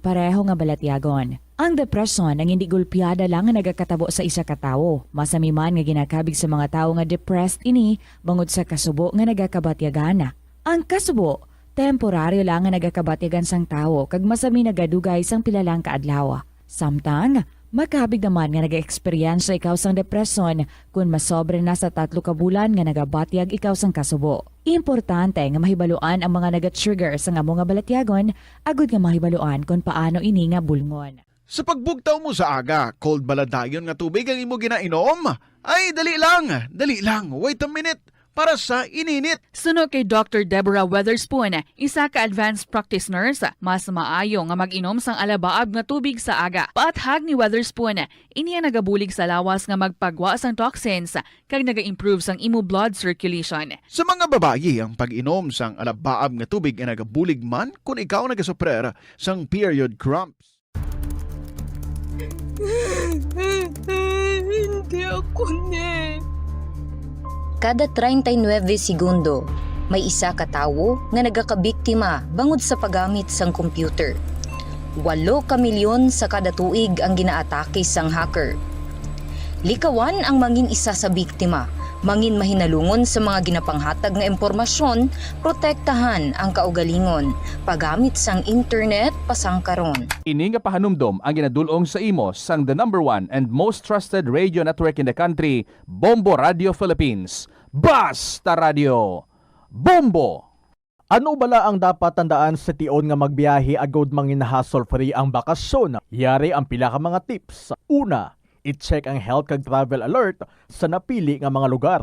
pareho nga balatyagon. Ang depresyon ang hindi gulpiada lang nga nagakatabo sa isa ka tawo. Masami man nga ginakabig sa mga tawo nga depressed ini bangod sa kasubo nga nagakabatyagan. Ang kasubo, temporaryo lang nga nagakabatyagan sang tawo kag masami nagadugay sang pila lang ka adlaw. Samtang, makabig naman nga nag-eksperyensya ikaw sang depresyon kon masobra na sa tatlo ka bulan nga nagabatyag ikaw sang kasubo. Importante nga mahibaluan ang mga naga-trigger sang amo nga balatyagon agud nga mahibaluan kon paano ini nga bulngon. Sa pagbugtaw mo sa aga, cold bala dayon nga tubig ang imo ginainom? Ay, dali lang, dali lang, wait a minute, para sa ininit. Suno kay Doctor Deborah Weatherspoon, isa ka advanced practice nurse, mas maayo nga mag-inom sang alabaab nga tubig sa aga. Paathag ni Weatherspoon, ini ang nagabulig sa lawas nga magpagwa sang toxins kag naga-improve sang imo blood circulation. Sa mga babayi, ang pag-inom sang alabaab nga tubig ay nagabulig man kon ikaw nagasuprer sang period cramps. Hindi ako ni. Kada treinta y nueve segundo, may isa ka tawo nga nagakabiktima bangod sa paggamit sang computer. Walo ka milyon sa kada tuig ang ginaatake sang hacker. Likawan ang mangin isa sa biktima. Mangin mahinalungon sa mga ginapanghatag nga impormasyon, protektahan ang kaugalingon, paggamit sang internet pasangkaron. Ini nga pahanumdom ang ginadul-ong sa imo sang the number one and most trusted radio network in the country, Bombo Radio Philippines. Basta Radio! Bombo! Ano bala ang dapat tandaan sa tion nga magbiyahe agud mangin hassle-free ang bakasyon? Yari ang pila ka mga tips. Una, i-check ang health kag travel alert sa napili nga mga lugar.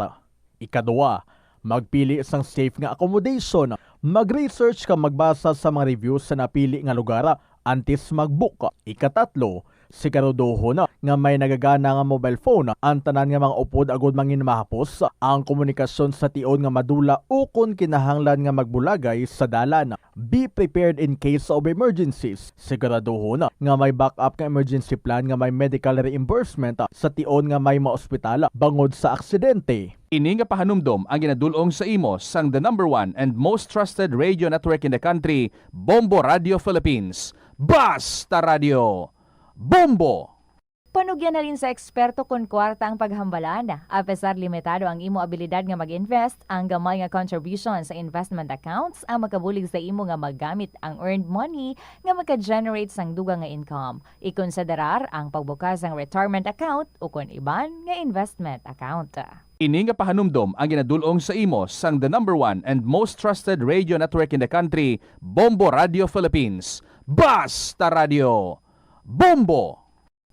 Ikaduha, magpili sang safe nga accommodation. Mag-research kag magbasa sa mga reviews sa napili nga lugar antes mag-book. Ikatatlo, siguraduhon nga may nagagana nga mobile phone ang tanan nga mga upod agud mangin mahapos ang komunikasyon sa tion nga madula ukon kinahanglan nga magbulagay sa dalan. Be prepared in case of emergencies. Siguraduhon nga may backup nga emergency plan nga may medical reimbursement sa tion nga may maospital bangod sa aksidente. Ini nga pahanumdom ang ginadul-ong sa imo sang the number one and most trusted radio network in the country, Bombo Radio Philippines. Basta Radio! Bombo! Panugyan halin sa eksperto kon kwarta ang paghambalan. Apesar limitado ang imo abilidad nga mag-invest, ang gamay nga contribution sa investment accounts ang makabulig sa imo nga magamit ang earned money nga maka-generate sang dugang nga income. Ikonsiderar ang pagbukas sang retirement account ukon iban nga investment account. Ini nga pahanumdom ang ginadul-ong sa imo sang the number one and most trusted radio network in the country, Bombo Radio Philippines. Basta Radio! Bombo!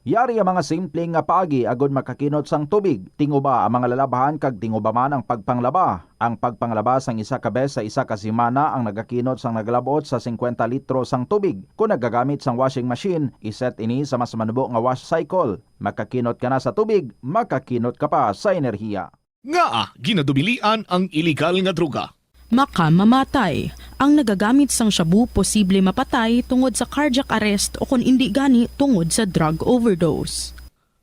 Yari ang mga simple nga paagi agud makakinot sang tubig. Tinguba ang mga lalabhan kag tinguba man ang pagpanglaba. Ang pagpanglaba sang isa ka bes sa isa ka semana ang nagakinot sang nagalab-ot sa singkwenta litro sang tubig. Kon nagagamit sang washing machine, iset ini sa mas manubo nga wash cycle. Makakinot ka na sa tubig, makakinot ka pa sa enerhiya. Ngaa ginadubilian ang iligal nga droga? Makamamatay. Ang nagagamit sang shabu posible mapatay tungod sa cardiac arrest o kon indi gani tungod sa drug overdose.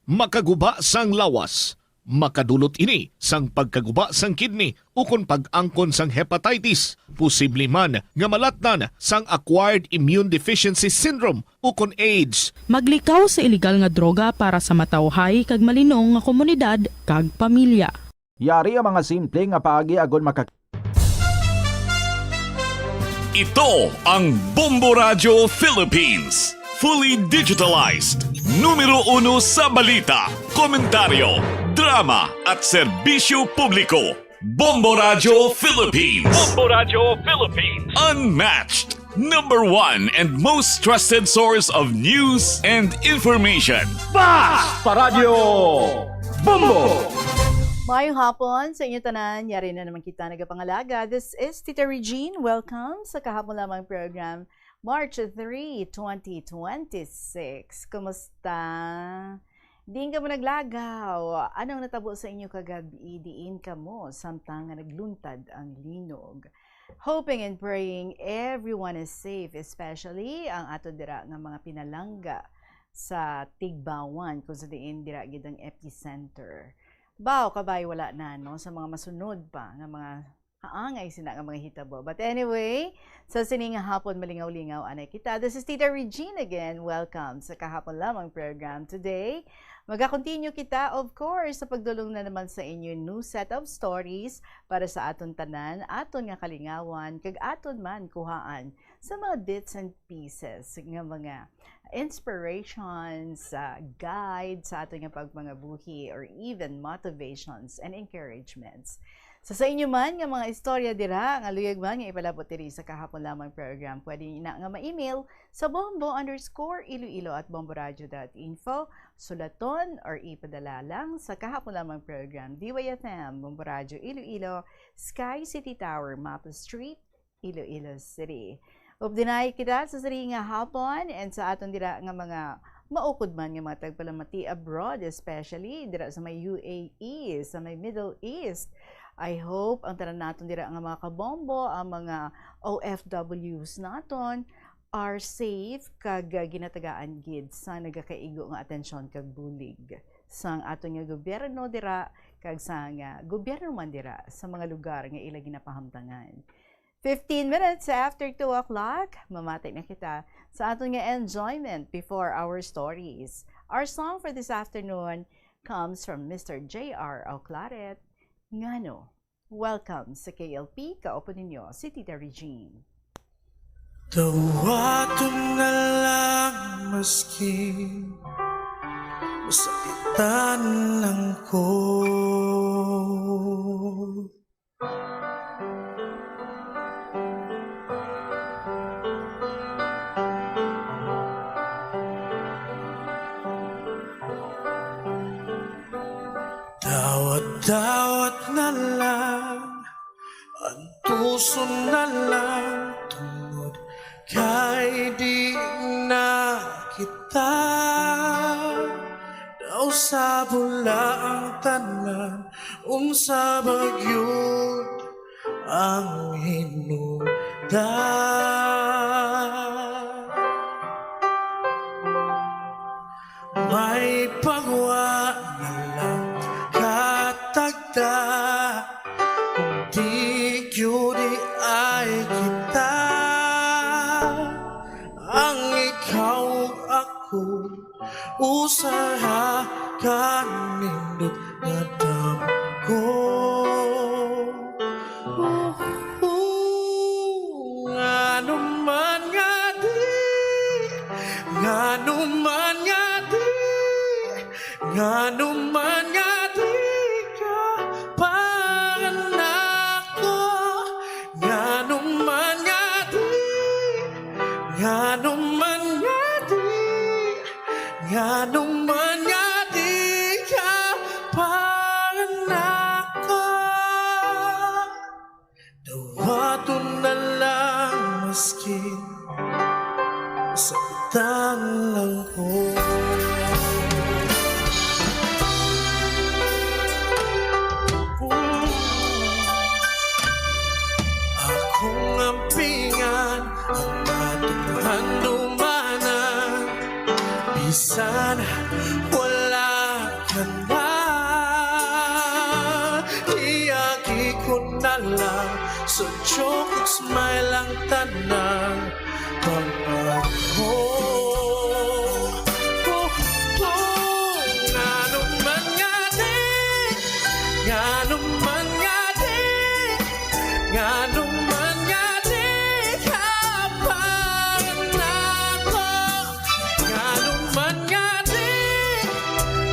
Makaguba sang lawas. Makadulot ini sang pagkaguba sang kidney ukon pag-angkon sang hepatitis, posible man nga malatnan sang acquired immune deficiency syndrome ukon AIDS. Maglikaw sa iligal nga droga para sa matawhay kag malinong nga komunidad kag pamilya. Yari ang mga simple nga paagi agod makak- Ito ang Bombo Radyo Philippines. Fully digitalized. Numero uno sa balita, komentaryo, drama at serbisyo publiko. Bombo Radyo Philippines. Bombo Radyo Philippines. Unmatched. Number one and most trusted source of news and information. Basta Radyo Bombo! Mayong hapon sa inyo tanan. Yari na naman kita nagapangalaga. This is Tita Regine. Welcome sa kahapon lamang program, March three, twenty twenty-six. Kumusta? Diin kamo naglagaw? Anong natabo sa inyo kagabi? Diin kamo samtang nga nagluntad ang linog? Hoping and praying everyone is safe, especially ang ato dira nga mga pinalangga sa Tigbawan, kung sa diin dira gid ang epicenter. Bao kabay wala na, no, sa mga masunod pa nga mga haangay sina nga mga hitabo. But anyway, sa sini nga hapon, malingaw-lingaw anay kita. This is Tita Regine again. Welcome sa kahapon lamang program today. Maga-continue kita, of course, sa pagdulong na naman sa inyo new set of stories para sa aton tanan, aton nga kalingawan, kag aton man kuhaan sa mga bits and pieces nga mga inspirations, ah, guide sa aton nga pagpangabuhi, or even motivations and encouragements. So, sa inyo man nga mga istorya dira nga luyag man nga ipalabot diri sa kahapon lamang program, pwede niyo na nga ma-email sa bombo underscore iloilo at bomboradio dot info, sulaton or ipadala lang sa kahapon lamang program, D Y F M, Bombo Radyo Iloilo, Sky City Tower, Mapa Street, Iloilo City. Updinay kita sa sini nga hapon and sa aton dira nga mga maukod man nga mga tagpalamati abroad, especially dira sa may U A E, sa may Middle East. I hope ang tanan naton dira nga mga kabombo, ang mga O F Ws naton are safe kag, ah, ginatagaan gid sa nagakaigo nga atensyon kag bulig sang aton nga gobyerno dira kag sa nga gobyerno man dira sa mga lugar nga ila ginapahamtangan. Fifteen minutes after two o'clock, mamati na kita sa aton nga enjoyment before our stories. Our song for this afternoon comes from Mister J R Oclaret, Ngano. Welcome sa K L P, kaupo ninyo si Tita Regine. Dawaton na lang maski masakitan lang ko. Dawat-dawat na lang, antuson na lang, tungod kay di na kita daw sa bula ang tanan. Unsa ba gyud ang hinungdan? May pagwa na lang katagda, kung di gyud ay kita ang ikaw ug ako. Usaha ka nindot nga damgo. Uhu, ngano man nga di, ngano man nga di, ngano man nga di ka panganako, ngano man nga di, ngano man nga di, ngano man Wala ka na, iagi ko na lang sa joke ug smile lang tanan. Pangako, oh, oh, ngano man nga di, ngano man nga di, ngano man nga di ka pa nako. Ngano man nga di,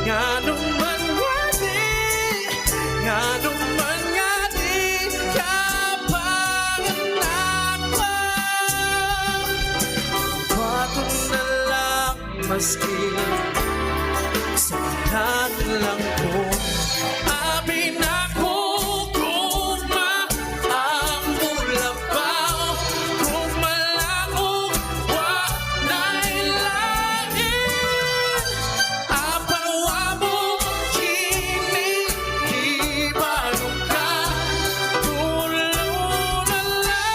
ngano man nga di, ngano man nga di ka pa nako. Bato na lang maski sa lang ko. Abi na ko gugma ang bulabaw, gugma lang ug wa na'y lain. Apan wa mo kini ibalong ka, tulo na lang.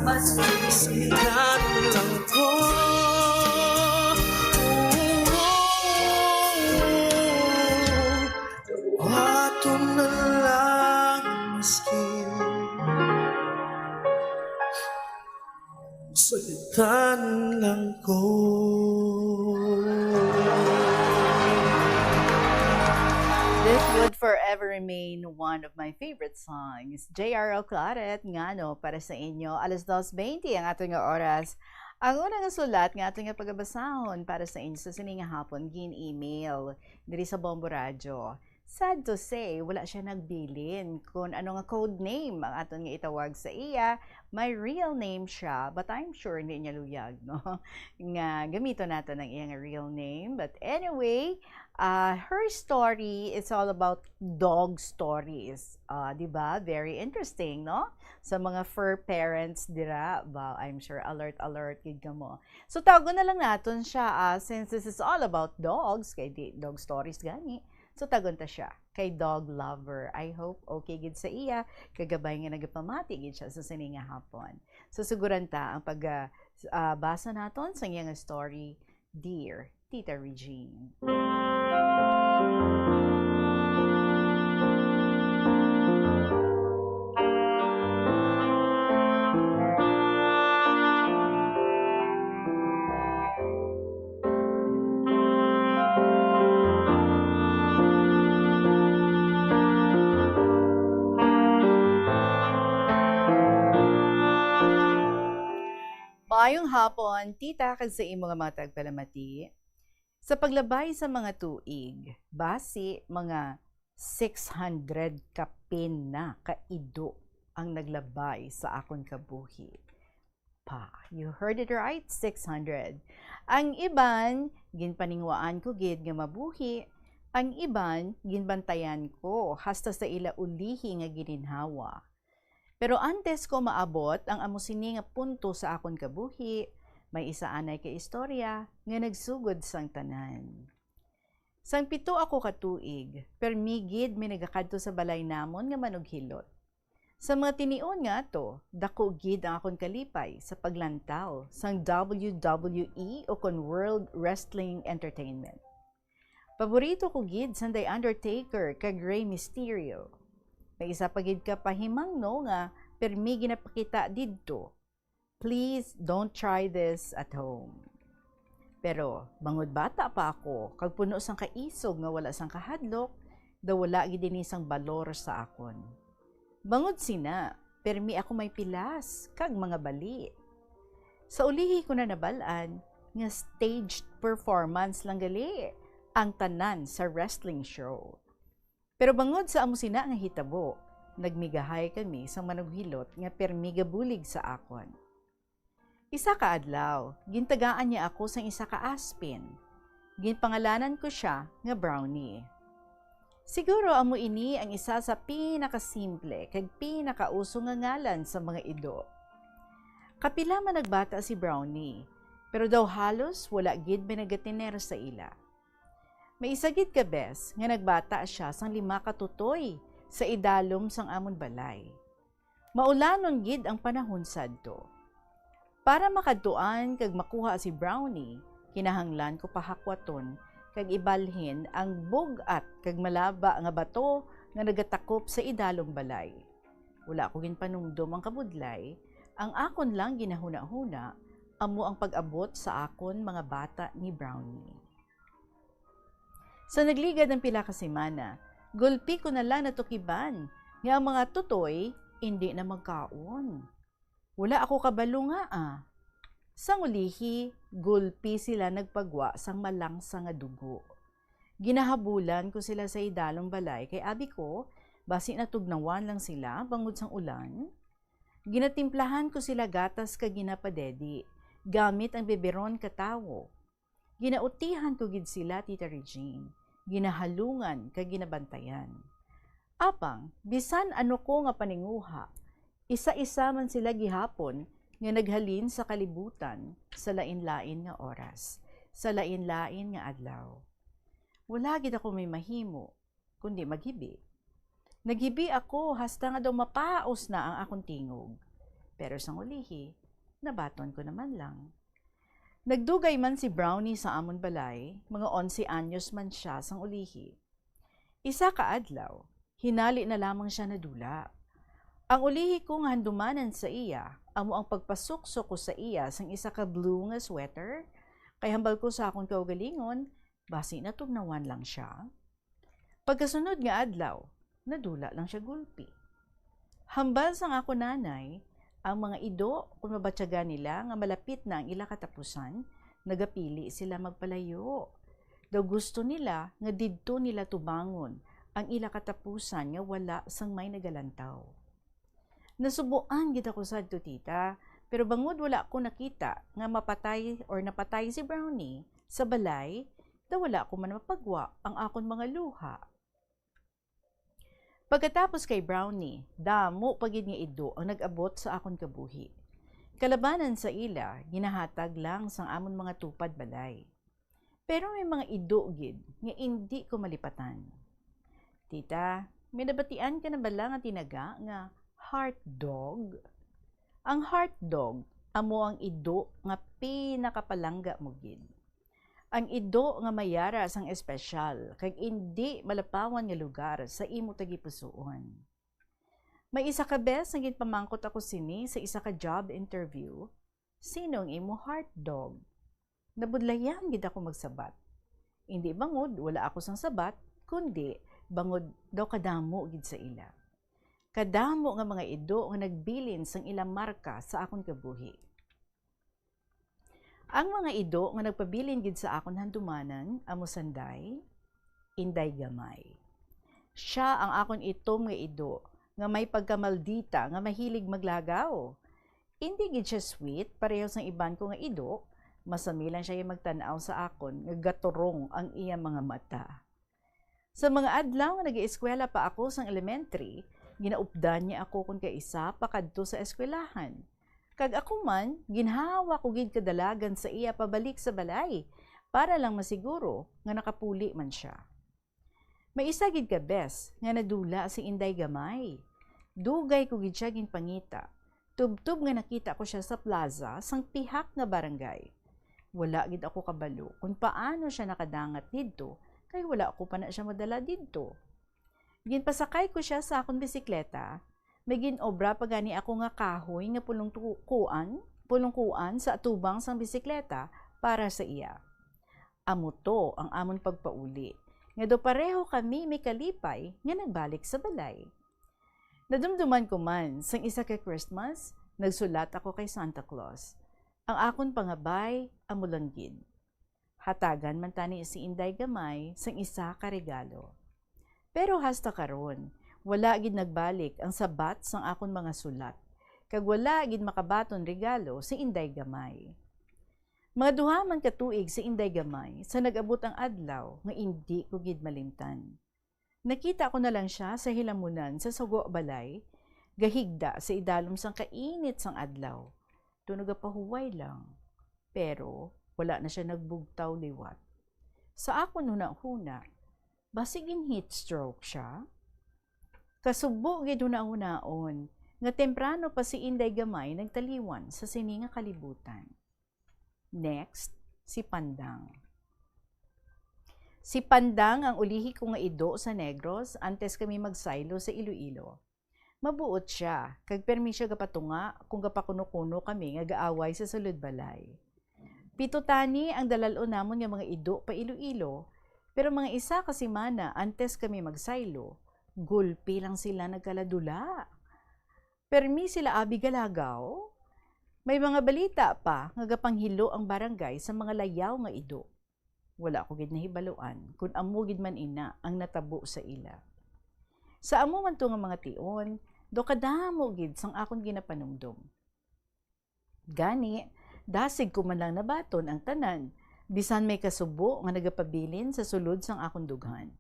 Mas Singgano lang ko. Ato na lang maski sakitan lang ko. This would forever remain one of my favorite songs. J R Claret, Ngano, para sa inyo. Alas dos bente ang aton nga oras. Ang una nga sulat nga aton nga pagabasahon para sa inyo sa sini nga hapon, gin-email diri sa Bombo Radyo. Sad to say, wala siya nagbilin kung ano nga code name ang aton nga itawag sa iya. May real name siya, but I'm sure hindi niya luyag, no? Nga gamiton naton ang iya nga real name. But anyway, uh, her story is all about dog stories. Uh, di ba? Very interesting, no? Sa mga fur parents dira, ba, I'm sure alert, alert gid kamo. So, tawagon na lang naton siya, ah, since this is all about dogs, kay di, dog stories gani. So, tawagon ta siya kay dog lover. I hope okay gid sa iya, kagabay nga nagapamati gid siya sa sini nga hapon. So, suguran ta ang pag, ah, s- ah, basa naton sa iya nga story, Dear Tita Regine. Maayong hapon, tita, kag sa imo nga mga tagpalamati. Sa paglabay sa mga tuig, basi mga six hundred kapin na ka ido ang naglabay sa akon kabuhi. Pa, you heard it right, six hundred. Ang iban, ginpaninguhaan ko gid nga mabuhi. Ang iban, ginbantayan ko hasta sa ila ulihi nga gininhawa. Pero antes ko maabot ang amo sini nga punto sa akon kabuhi, may isa anay ka istorya nga nagsugod sang tanan. Sang pito ako ka tuig, permi gid mi nagakadto sa balay namon nga manughilot. Sa mga tinion nga ato, dako gid ang akon kalipay sa paglantaw sang W W E o kon World Wrestling Entertainment. Paborito ko gid sanday Undertaker kag Rey Mysterio. May isa pa gid ka pahimangno nga permi ginapakita didto. Please don't try this at home. Pero bangod bata pa ako kag puno sang kaisog nga wala sang kahadlok, daw wala gid ini sang balor sa akon. Bangod sina, permi ako may pilas kag mga bali. Sa ulihi ko na nabal-an nga staged performance lang gali ang tanan sa wrestling show. Pero bangod sa amo sina nga hitabo, nagmigahay kami sa manughilot nga permi gabulig sa akon. Isa ka adlaw, gintagaan niya ako sang isa ka aspin. Ginpangalanan ko sia nga Brownie. Siguro amo ini ang isa sa pinakasimple kag pinakauso nga ngalan sa mga ido. Kapila man nagbata si Brownie, pero daw halos wala gid may nagatiner sa ila. May isa gid ka bes nga nagbata sia sang lima ka tutoy sa idalom sang amon balay. Maulanon gid ang panahon sadto. Para makadtuan kag makuha si Brownie, kinahanglan ko pahakwaton kag ibalhin ang bug-at kag malaba nga bato nga nagatakop sa idalom balay. Wala ko ginpanumdom ang kabudlay, ang akon lang ginahunahuna amo ang pag-abot sa akon mga bata ni Brownie. Sa nagligad ang pila ka semana, gulpi ko na lang natukiban nga ang mga tutoy indi na magkaon. Wala ako kabalo nga, ah. Sang ulihi, gulpi sila nagpagwa sang malangsa nga dugo. Ginahabulan ko sila sa idalom balay kay abi ko, basi natugnawan lang sila bangod sang ulan. Ginatimplahan ko sila gatas kag ginapadedi gamit ang biberon ka tawo. Ginautihan ko gid sila, Tita Regine, ginahalungan kag ginabantayan. Apang, bisan ano ko nga paninguha, isa-isa man sila gihapon nga naghalin sa kalibutan sa lain-lain nga oras, sa lain-lain nga adlaw. Wala gid ako may mahimo, kundi maghibi. Naghibi ako hasta nga daw mapaos na ang akon tingog. Pero sang ulihi, nabaton ko naman lang. Nagdugay man si Brownie sa amon balay, mga onse anyos man sia sang ulihi. Isa ka adlaw, hinali na lamang sia nadula. Ang ulihi ko nga handumanan sa iya, amo ang pagpasuksok ko sa iya sang isa ka blue nga sweater, kay hambal ko sa akon kaugalingon, basi natugnawan lang sia. Pagkasunod nga adlaw, nadula lang sia gulpi. Hambal sang ako nanay, ang mga ido, kung mabatyagan nila nga malapit na ang ila katapusan, nagapili sila magpalayo. Daw gusto nila nga didto nila tubangon ang ila katapusan nga wala sang may nagalantaw. Nasubuan gid ako sadto, tita, pero bangod wala ko nakita nga mapatay or napatay si Brownie sa balay, daw wala ko man mapagwa ang akon mga luha. Pagkatapos kay Brownie, damo pa gid nga ido ang nag-abot sa akon kabuhi. Kalabanan sa ila, ginahatag lang sang amon mga tupad balay. Pero may mga ido gid nga indi ko malipatan. Tita, may nabatian ka na bala nga tinaga nga heart dog? Ang heart dog amo ang ido nga pinakapalangga mo gid. Ang ido nga mayara sang espesyal kag indi malapawan nga lugar sa imo tagipusoon. May isa ka bes nga ginpamangkot ako sini sa isa ka job interview, "Sino ang imo heart dog?" Nabudlayan gid ako magsabat. Indi bangod wala ako sang sabat, kundi bangod daw kadamo gid sa ila. Kadamo nga mga ido nga nagbilin sang ila marka sa akon kabuhi. Ang mga ido nga nagpabilin gid sa akon handumanan amo sanday, Inday Gamay. Sia ang akon itom nga ido nga may pagkamaldita nga mahilig maglagaw. Indi gid sia sweet pareho sang iban ko nga ido, masami lang sia magtan-aw sa akon nga gaturong ang iya mga mata. Sa mga adlaw nga nag-eskwela pa ako sang elementary, ginaupdan niya ako kon kaisa pakadto sa eskwelahan. Kag ako man, ginhawa ko gid kadalagan sa iya pabalik sa balay, para lang masiguro nga nakapuli man sia. May isa gid ka bes nga nadula si Inday Gamay. Dugay ko gid sia ginpangita, tubtob nga nakita ko sia sa plaza sang pihak nga barangay. Wala gid ako kabalo kon paano sia nakadangat didto, kay wala ko pa na sia madala didto. Ginpasakay ko sia sa akon bisikleta. May gin-obra pa gani ako nga kahoy nga pulong-kuan, pulong-kuan sa atubang sang bisikleta para sa iya. Amo to ang amon pagpauli, nga daw pareho kami may kalipay nga nagbalik sa balay. Nadumduman ko man, sang isa ka Christmas, nagsulat ako kay Santa Claus. Ang akon pangabay, amo lang gid. Hatagan man tani si Inday Gamay sang isa ka regalo. Pero hasta karon, wala gid nagbalik ang sabat sang akon mga sulat. kag wala gid makabaton regalo si Inday Gamay. Mga duha man ka tuig si Inday Gamay sa nag-abot ang adlaw nga indi ko gid malimtan. Nakita ko na lang sia sa hilamunan sa sugo balay, gahigda sa idalom sang kainit sang adlaw. Daw nagapahuway lang. Pero wala na sia nagbugtaw liwat. Sa akon hunahuna, basig in heat stroke sia? Kasubo gid hunahunaon nga temprano pa si Inday Gamay nagtaliwan sa sini nga kalibutan. Next, si Pandang. Si Pandang ang ulihi ko nga ido sa Negros antes kami magsaylo sa Iloilo. Mabuot sia, kag permi sia gapatunga kung gapakuno-kuno kami nga gaaway sa sulod balay. Pito tani ang dalal-on namon nga mga ido pa Iloilo, pero mga isa ka semana antes kami magsaylo, gulpi lang sila nagkaladula. Permi sila abi galagaw. May mga balita pa nga gapanghilo ang barangay sa mga layaw nga ido. Wala ko gid nahibaluan kon amo gid man ina ang natabo sa ila. Sa amo man to nga mga tion, daw kadamo gid sang akon ginapanumdom. Gani, dasig ko man lang nabaton ang tanan, bisan may kasubo nga nagapabilin sa sulod sang akon dughan.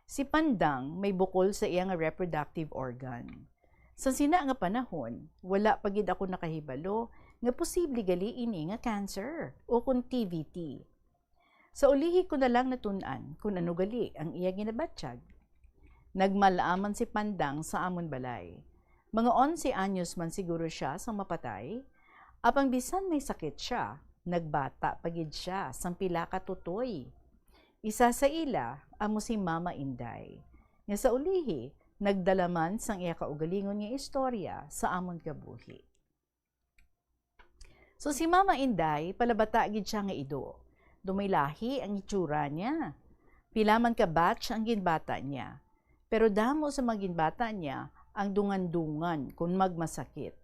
Si Pandang may bukol sa iya nga reproductive organ. Sa sina nga panahon, wala pa gid ako nakahibalo nga posible gali ini nga cancer o kon T V T. Sa ulihi ko na lang natun-an kon ano gali ang iya ginabatyag. Nagmal-a man si Pandang sa amon balay. Mga onse anyos man siguro sia sang mapatay. Apang bisan may sakit sia, nagbata pa gid sia sang pila ka tutoy. Isa sa ila amo si Mama Inday, nga sa ulihi nagdala man sang iya kaugalingon nga istorya sa amon kabuhi. So, si Mama Inday, palabata gid sia nga ido. Daw may lahi ang itsura niya. Pila man ka batch ang ginbata niya. Pero damo sa mga ginbata niya ang dungan-dungan kon magmasakit.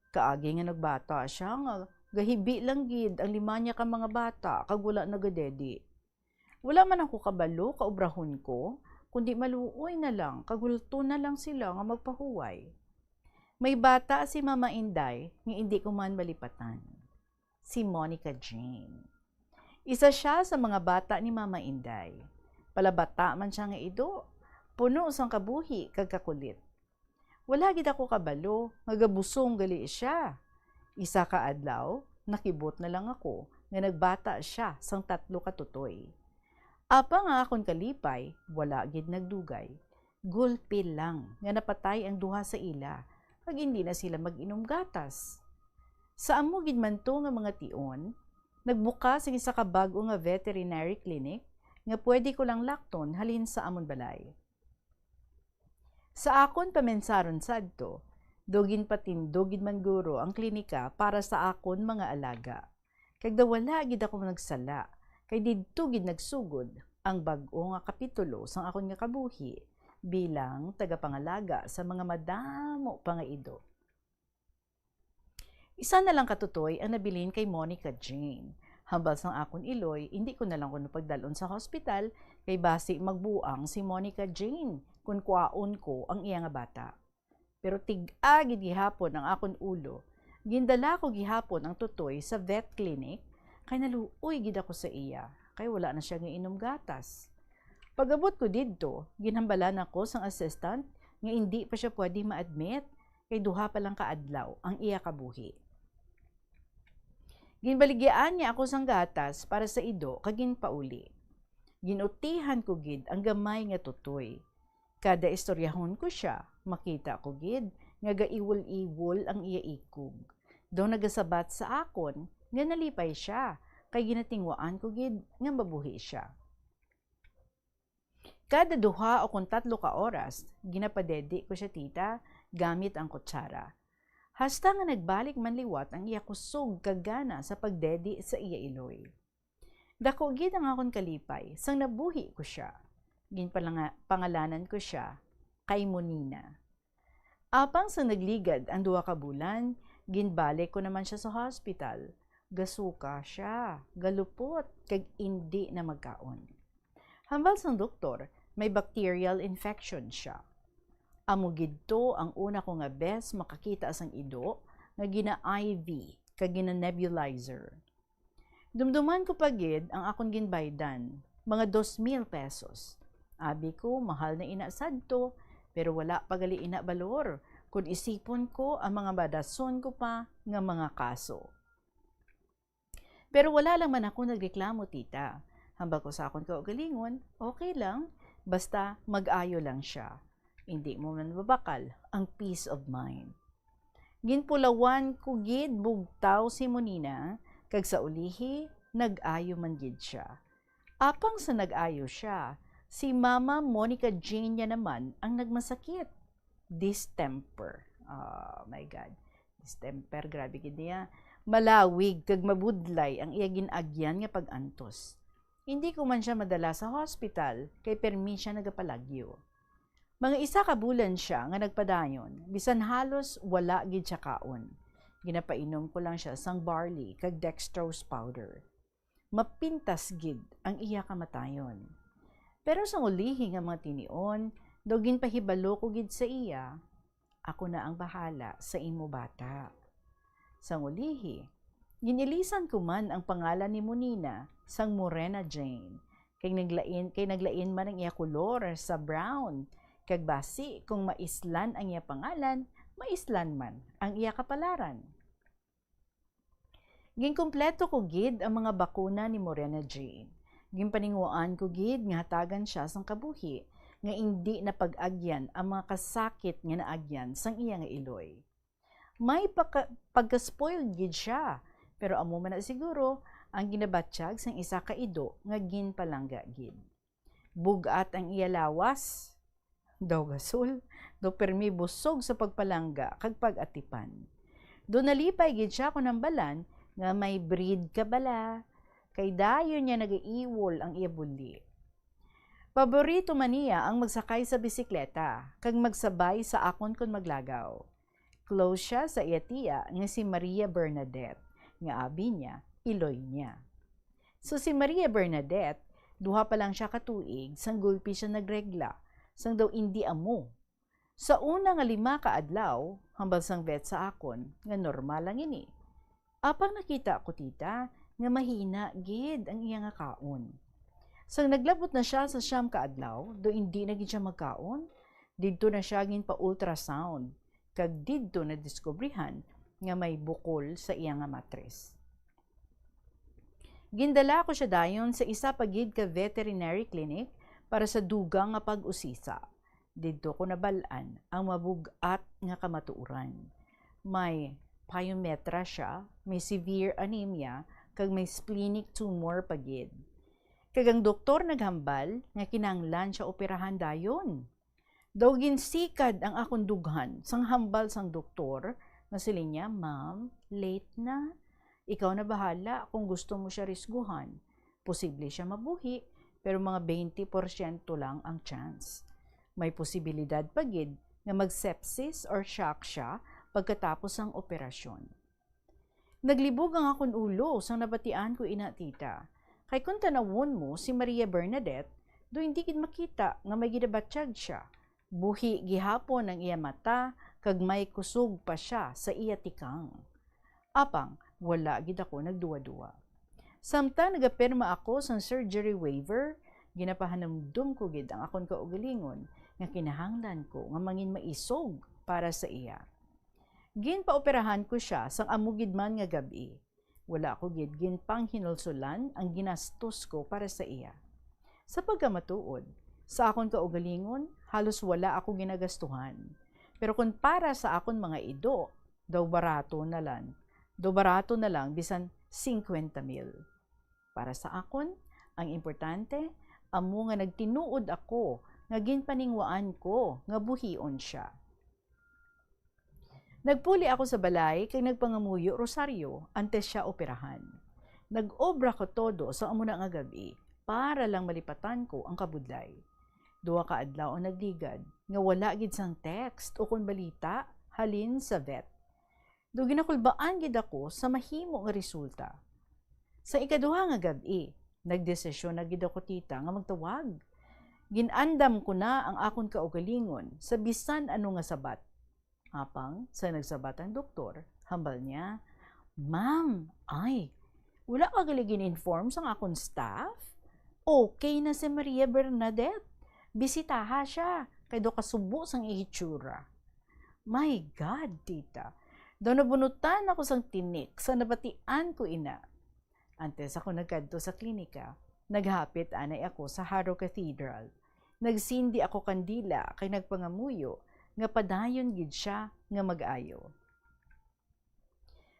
Kaagi nga nagbata sia nga gahibi lang gid ang lima niya ka mga bata kag wala nagadedi. Wala man ako kabalo ka obrahon ko, kundi maluoy na lang kag hulton na lang sila nga magpahuway. May bata si Mama Inday nga indi ko man malipatan. Si Monica Jane. Isa sia sa mga bata ni Mama Inday. Palabata man sia nga ido, puno sang kabuhi kag kakulit. Wala gid ako kabalo nga gabusong gali sia. Isa ka adlaw, nakibot na lang ako nga nagbata sia sang tatlo ka tutoy. Apang ang akon kalipay, wala gid nagdugay. Gulpi lang nga napatay ang duha sa ila, kag indi na sila mag-inom gatas. Sa amo gid man to nga mga tion, nagbukas ang isa ka bag-o nga veterinary clinic nga pwede ko lang lakton halin sa amon balay. Sa akon pamensaron sadto, daw ginpatindog gid man guro ang klinika para sa akon mga alaga. Kag daw wala gid ako nagsala, kay didto gid nagsugod ang bag-o nga kapitulo sang akon nga kabuhi bilang tagapangalaga sa mga madamo pa nga ido. Isa na lang ka tutoy ang nabilin kay Monica Jane. Hambal sang akon iloy, indi ko na lang kuno pagdal-on sa hospital, kay basi magbuang si Monica Jane kon kwaon ko ang iya nga bata. Pero tig-a gid gihapon ang akon ulo. Gindala ko gihapon ang tutoy sa vet clinic, kay naluoy gid ako sa iya, kay wala na sia nga inom gatas. Pag-abot ko didto, ginhambalan ako sang assistant nga indi pa sia pwede ma-admit, kay duha pa lang ka adlaw ang iya kabuhi. Ginbaligyaan niya ako sang gatas para sa ido kag ginpauli. Ginutihan ko gid ang gamay nga tutoy. Kada istoryahon ko sia, makita ko gid nga gaiwol-iwol ang iya ikog. Daw nagasabat sa akon nga nalipay sia, kay ginatingwaan ko gid nga mabuhi sia. Kada duha o kon tatlo ka oras, ginapadedi ko sia, tita, gamit ang kutsara. Hasta nga nagbalik man liwat ang iya kusog kag gana sa pagdedi sa iya iloy. Dako gid ang akon kalipay sang nabuhi ko sia. Ginpalanga-, pangalanan ko sia kay Monina. Apang sa nagligad ang duha ka bulan, ginbalik ko naman sia sa hospital. Gasuka sia, galupot, kag indi na magkaon. Hambal sang doktor, may bacterial infection sia. Amo gid to ang una ko nga bes makakita sang ido nga gina-I V kag gina-nebulizer. Dumduman ko pa gid ang akon ginbaydan, mga dos mil pesos. Abi ko, mahal na ina sadto, pero wala pa gali ina balor kon isipon ko ang mga madason ko pa nga mga kaso. Pero wala lang man ako nagreklamo, tita. Hambal ko sa akon kaugalingon, okay lang, basta mag-ayo lang siya. Hindi mo man mabakal ang peace of mind. Ginpulawan ko gid bugtaw si Monina, kag sa ulihi, nag-ayo man gid siya. Apang sa nag-ayo siya, si Mama Monica Jane niya naman ang nagmasakit. Distemper. Oh my God. Distemper, grabe gid niya. Malawig kag mabudlay ang iya gin-agyan nga pag-antos. Hindi ko man siya madala sa hospital, kay permi siya nagapalagyo. Mga isa ka bulan siya nga nagpadayon, bisan halos wala gid siya kaon. Ginapainom ko lang siya sang barley kag dextrose powder. Mapintas gid ang iya kamatayon. Pero sang ulihi nga mga tinion, daw ginpahibalo ko gid sa iya, "Ako na ang bahala sa imo bata." Sang ulihi, ginilisan ko man ang pangalan ni Monina sang Morena Jane, kay naglain, kay naglain man ang iya kolor sa brown, kag basi kung maislan ang iya pangalan, maislan man ang iya kapalaran. Ginkumpleto ko gid ang mga bakuna ni Morena Jane. Ginpaninguhaan ko gid nga hatagan siya sang kabuhi nga indi na pag-agyan ang mga kasakit nga naagyan sang iya nga iloy. May pagka-, pagka-spoiled gid siya, pero amo man na siguro ang ginabatyag sang isa ka ido nga ginpalangga gid. Bug-at ang iya lawas, daw gasol, daw permi busog sa pagpalangga kag pag-atipan. Daw nalipay gid siya kon hambalan nga may breed ka bala, kay dayon niya nagaiwol ang iya buli. Paborito man niya ang magsakay sa bisikleta kag magsabay sa akon kon maglagaw. Close siya sa iya tiya nga si Maria Bernadette, nga abi niya, iloy niya. So si Maria Bernadette, duha pa lang siya ka tuig sang gulpi siya nagregla, sang daw indi amo. Sa una nga lima ka adlaw, hambal sang vet sa akon nga normal lang ini. Apang nakita ko, tita, nga mahina gid ang iya nga kaon. Sang naglabot na siya sa siyam ka adlaw, daw indi na gid siya magkaon, didto na siya ginpa-ultrasound, kag didto nadiskubrihan nga may bukol sa iya nga matris. Gindala ko siya dayon sa isa pa gid ka veterinary clinic para sa dugang nga pag-usisa. Didto ko nabal-an ang mabug-at nga kamatuoran. May pyometra siya, may severe anemia, kag may splenic tumor pa gid. Kag ang doktor naghambal nga kinahanglan siya operahan dayon. Daw ginsikad ang akon dughan sang hambal sang doktor nga siling niya, "Ma'am, late na. Ikaw na bahala kung gusto mo siya risguhan. Posible siya mabuhi, pero mga twenty porsyento lang ang chance. May posibilidad pa gid nga mag-sepsis or shock siya pagkatapos sang operasyon." Naglibog ang akon ulo sang nabatian ko ina, tita. Kay kung tanawon mo si Maria Bernadette, do hindi gid makita nga may ginabatyag siya. Buhi gihapon ang iya mata, kag may kusog pa siya sa iya tikang. Apang wala gid ako nagduwa-duwa. Samtang nagapirma ako sang surgery waiver, ginapahanumdom ko gid ang akon kaugalingon nga kinahanglan ko nga mangin maisog para sa iya. Ginpaoperahan ko siya sang amo gid man nga gab-i. Wala ko gid ginpanghinulsulan ang ginastos ko para sa iya. Sa pagkamatuod, sa akon kaugalingon, halos wala ako ginagastuhan. Pero kon para sa akon mga ido, daw barato na lang, daw barato na lang bisan singkwenta mil. Para sa akon, ang importante, amo nga nagtinuod ako nga ginpaninguhaan ko nga buhion siya. Nagpuli ako sa balay kag nagpangamuyo rosaryo antes siya operahan. Nag-obra ko todo sa amo na nga gab-i para lang malipatan ko ang kabudlay. Duha ka adlaw ang nagligad nga wala gid sang text o kon balita halin sa vet. Do ginakulbaan gid ako sa mahimo nga resulta. Sa ikaduha nga gab-i, nagdesisyon na gid ako, tita, nga magtawag. Gin-andam ko na ang akon kaugalingon sa bisan ano nga sabat. Apang sa nagsabat ang doktor, hambal niya, "Ma'am, ay, wala ka gali gin-inform sang akon staff? Okay na si Maria Bernadette. Bisitaha siya, kay daw kasubo sang itsura." My God, tita! Daw nabunutan ako sang tinik sa nabatian ko ina. Antes ako nagkadto sa klinika, naghapit anay ako sa Jaro Cathedral. Nagsindi ako kandila kay nagpangamuyo nga padayon gid sia nga mag-ayo.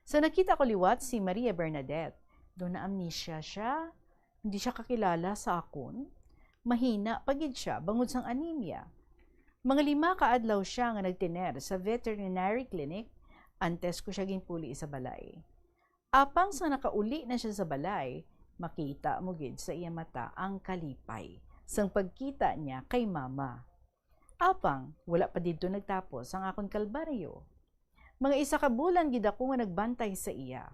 Sa nakita ko liwat si Maria Bernadette, daw na-amnesia siya. Hindi siya kakilala sa akon. Mahina pa gid siya bangod sang anemia. Mga lima ka adlaw siya nga nagtener sa veterinary clinic antes ko siya ginpuli sa balay. Apang sa nakauli na siya sa balay, makita mo gid sa iya mata ang kalipay sang pagkita niya kay Mama. Apang wala pa didto nagtapos ang akon kalbaryo. Mga isa ka bulan gid ako nga nagbantay sa iya.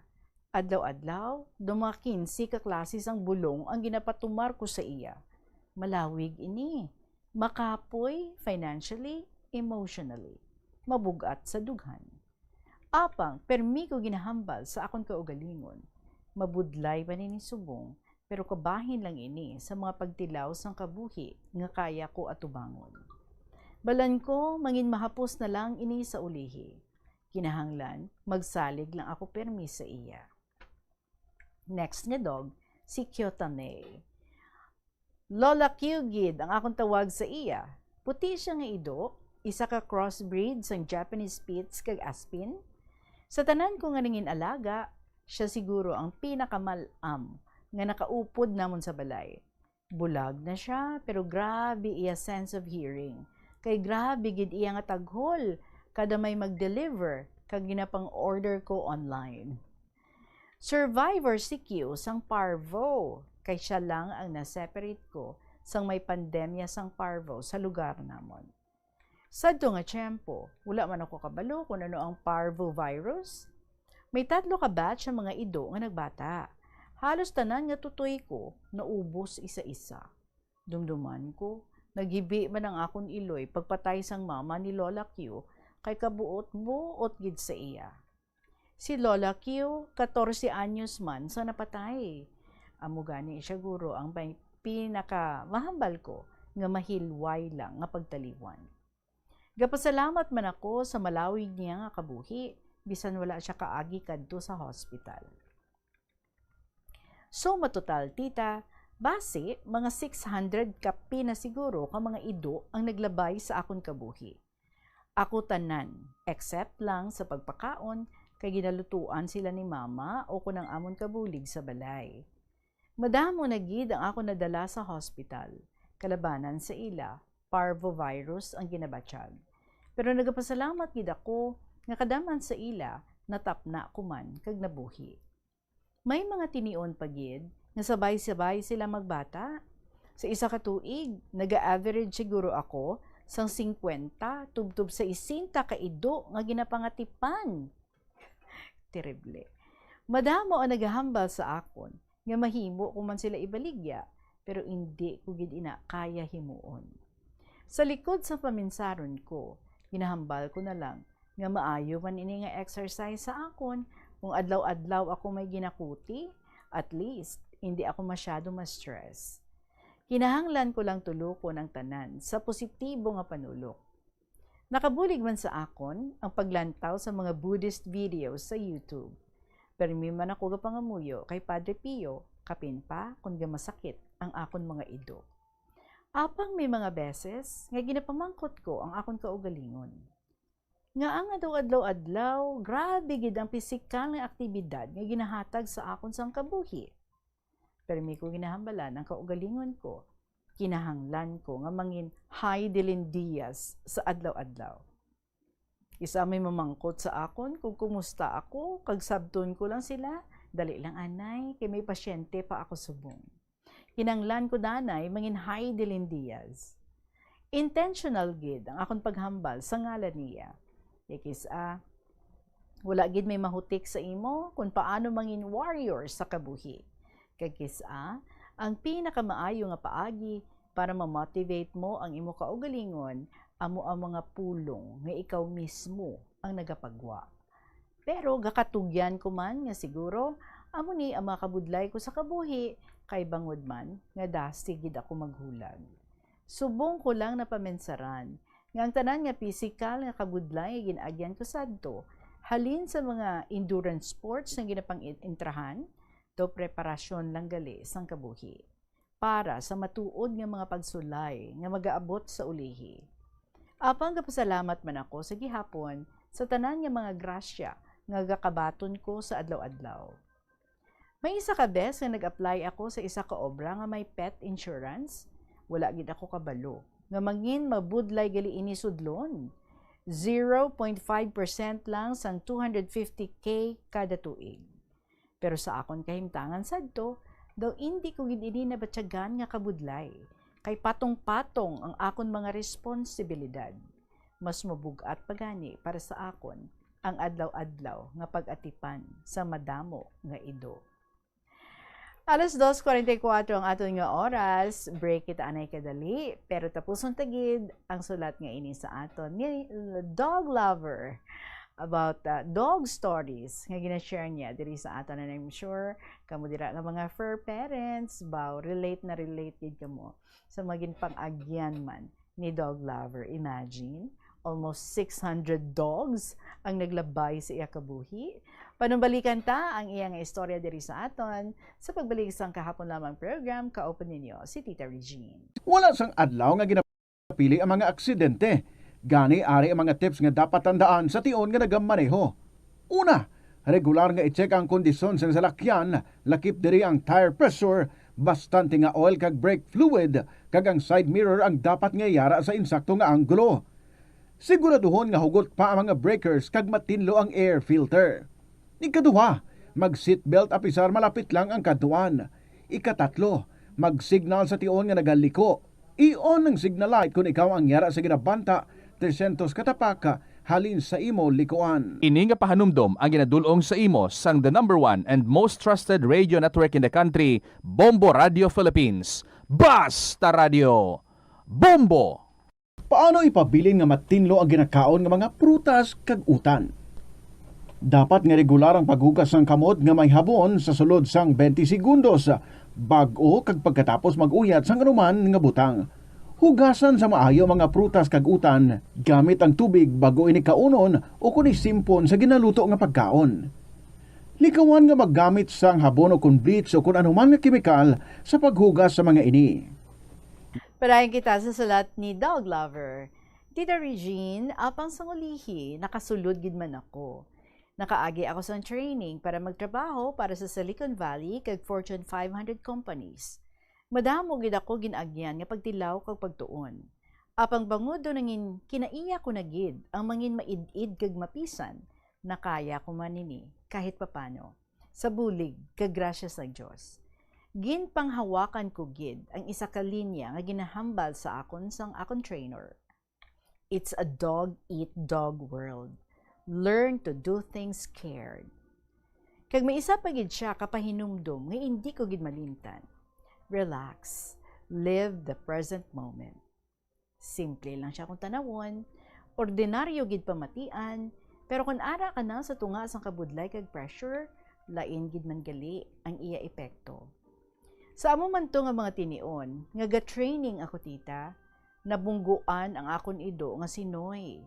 Adlaw-adlaw, daw mga kinse ka klase sang bulong ang ginapatumar ko sa iya. Malawig ini. Makapoy financially, emotionally. Mabug-at sa dughan. Apang permi ko ginahambal sa akon kaugalingon. Mabudlay man ini subong, pero kabahin lang ini sa mga pagtilaw sang kabuhi nga kaya ko atubangon. Balan ko, mangin mahapos na lang ini sa ulihi. Kinahanglan, magsalig lang ako permi sa iya. Next nga dog, si Kyota May. Lola Q gid ang akong tawag sa iya. Puti siya nga ido, isa ka crossbreed sang Japanese Spitz kag Aspin. Sa tanan ko nga nangin-alaga, siya siguro ang pinakamal-am nga nakaupod namon sa balay. Bulag na siya, pero grabe iya sense of hearing. Kay grabe gid iya nga taghol kada may mag-deliver kag ginapang-order ko online. Survivor si Q sang parvo, kay siya lang ang na-separate ko sang may pandemya sang parvo sa lugar namon. Sadto nga tiyempo, wala man ako kabalo kung ano ang parvovirus. May tatlo ka batch ang mga ido nga nagbata. Halos tanan nga tutoy ko naubos isa-isa. Dumduman ko, naghibi man ang akon iloy pagpatay sang mama ni Lola Q, kay kabuot-buot gid sa iya. Si Lola Q, katorse anyos man sa napatay. Amo gani siguro ang may pinakamahambal ko nga mahilway lang nga pagtaliwan. Gapasalamat man ako sa malawig niya nga kabuhi, bisan wala siya kaagi kadto sa hospital. So, matotal, tita, basi mga six hundred kapi na siguro ka mga ido ang naglabay sa akon kabuhi. Ako tanan, except lang sa pagpakaon, kay ginalutuan sila ni mama o kon ang amon kabulig sa balay. Madamo na gid ang akon nadala sa hospital. Kalabanan sa ila, parvovirus ang ginabatyag. Pero nagapasalamat gid ako nga kada man sa ila, natapna ko man kag nabuhi. May mga tinion pa gid nga sabay-sabay sila magbata. Sa isa ka tuig, naga-average siguro ako sang singkwenta tubtob sesenta ka ido nga ginapangatipan. Terrible. Madamo ang nagahambal sa akon nga mahimo ko man sila ibaligya, pero indi ko gid ina kaya himuon. Sa likod sa paminsaron ko, ginahambal ko na lang nga maayo man ini nga exercise sa akon kung adlaw-adlaw ako may ginakuti, at least, hindi ako masyado ma-stress. Kinahanglan ko lang tulokon ang tanan sa positibo nga panulok. Nakabulig man sa akon ang paglantaw sa mga Buddhist videos sa YouTube. Permi man ako gapangamuyo kay Padre Pio, kapin pa kon gamasakit ang akon mga ido. Apang may mga beses nga ginapamangkot ko ang akon kaugalingon. Ngaa nga daw adlaw-adlaw, grabe gid ang pisikal nga aktibidad nga ginahatag sa akon sang kabuhi. Permi ko ginahambalan ang kaugalingon ko. Kinahanglan ko nga mangin High Dilin Diaz sa adlaw-adlaw. Isa may mamangkot sa akon kung kumusta ako, kag sabton ko lang sila, "Dali lang, anay, kay may pasyente pa ako subong." Kinanglan ko danay mangin High Dilin Diaz. Intentional gid ang akon paghambal sa ngalan niya. Kis-a, wala gid may mahutik sa imo kung paano mangin warrior sa kabuhi. Kag kis-a, ang pinakamaayo nga paagi, Para ma-motivate mo ang imo kaugalingon, amo ang mga pulong nga ikaw mismo ang nagapagwa. Pero gakatugyan ko man nga siguro amo ni ang mga kabudlay ko sa kabuhi, kay bangod man nga dasi gid ako maghulag. Subong ko lang napamensaran nga ang tanan nga pisikal nga kabudlay nga gin-agyan ko sadto halin sa mga endurance sports nga ginapang-intrahan, daw preparasyon lang gali sang kabuhi para sa matuod nga mga pagsulay nga magaabot sa ulihi. Apang gapasalamat man ako sa gihapon sa tanan nga mga grasya nga gakabaton ko sa adlaw-adlaw. May isa ka bes nga nag-apply ako sa isa ka obra nga may pet insurance. Wala gid ako kabalo nga mangin mabudlay gali ini sudlon. Zero point five percent lang sang two hundred fifty K kada tuig. Pero sa akon kahimtangan sadto, daw indi ko gid ini nabatyagan nga kabudlay, kay patong-patong ang akon mga responsibilidad. Mas mabug-at pa gani para sa akon ang adlaw-adlaw nga pag-atipan sa madamo nga ido. Alas dos cuarenta y cuatro ang aton nga oras. Break kita anay kadali, pero tapuson ta gid ang sulat nga ini sa aton ni Dog Lover about, uh, dog stories nga gina-share niya diri sa aton. And I'm sure kamo dira nga mga fur parents, baw, relate na relate gid kamo sa mga ginpang-agyan man ni Dog Lover. Imagine, almost six hundred dogs ang naglabay sa iya kabuhi. Panumbalikan ta ang iya nga istorya diri sa aton sa pagbalik sang kahapon lamang program. Kauban ninyo si Tita Regine. Wala sang adlaw nga ginapili ang mga aksidente. Gani, ari ang mga tips nga dapat tandaan sa tion nga nagamaneho. Una, regular nga i-check ang kondisyon sang salakyan, lakip diri ang tire pressure, bastante nga oil kag brake fluid, kag ang side mirror ang dapat nga yara sa insakto nga anggulo. Siguraduhon nga hugot pa ang mga breakers kag matinlo ang air filter. Ikaduha, mag-seatbelt apisar malapit lang ang kadtuan. Ikatatlo, mag-signal sa tion nga nagaliko. I-on ang signal light kon ikaw ang yara sa ginabanta trescientos ka tapak halin sa imo likuan. Ini nga pahanumdom ang ginadul-ong sa imo sang the number one and most trusted radio network in the country, Bombo Radio Philippines. Basta Radio, Bombo! Paano ipabilin nga matinlo ang ginakaon nga mga prutas kag utan? Dapat nga regular ang paghugas sang kamot nga may habon sa sulod sang twenty segundos, bag-o kag pagkatapos mag-uyat sang anuman nga butang. Hugasan sa maayo ang mga prutas kag utan gamit ang tubig bag-o ini kaunon o kon isimpon sa ginaluto nga pagkaon. Likawan nga maggamit sang habon o kon bleach o kon anuman nga kemikal sa paghugas sa mga ini. Padayon kita sa sulat ni Dog Lover. Tita Regine, apang sang ulihi, nakasulod gid man ako. Nakaagi ako sang training para magtrabaho para sa Silicon Valley kag Fortune five hundred companies. Madamo gid ako gin-agyan nga pagtilaw kag pagtuon. Apang bangod daw nangin kinaiya ko na gid ang mangin maid-id kag mapisan, nakaya ko man ini kahit papano, sa bulig kag grasya sa Dios. Ginpanghawakan ko gid ang isa ka linya nga ginahambal sa akon sang akon trainer. It's a dog eat dog world. Learn to do things scared. Kag may isa pa gid siya ka pahinumdom nga indi ko gid malimtan. Relax. Live the present moment. Simple lang siya kung tanawon. Ordinaryo gid pamatian, pero kon ara ka na sa tunga sang kabudlay kag pressure, lain gid man gali ang iya epekto. Sa amo man to nga mga tinion nga ga-training ako, tita, nabungguan ang akon ido nga si Noy.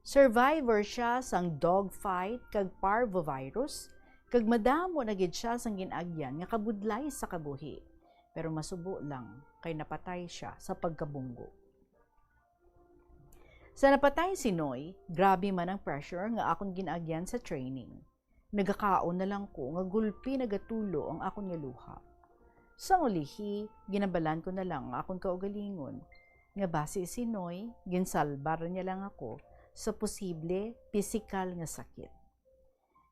Survivor siya sang dog fight kag parvovirus, kag madamo na gid siya sang gin-agyan nga kabudlay sa kabuhi. Pero masubo lang kay napatay siya sa pagkabunggo. Sa napatay si Noy, grabe man ang pressure nga akon gin-agyan sa training. Nagakaon na lang ko nga gulpi nagatulo ang akon nga luha. Sang ulihi, ginabalan ko na lang ang akon kaugalingon nga basi si Noy, ginsalbar niya lang ako sa posible pisikal nga sakit.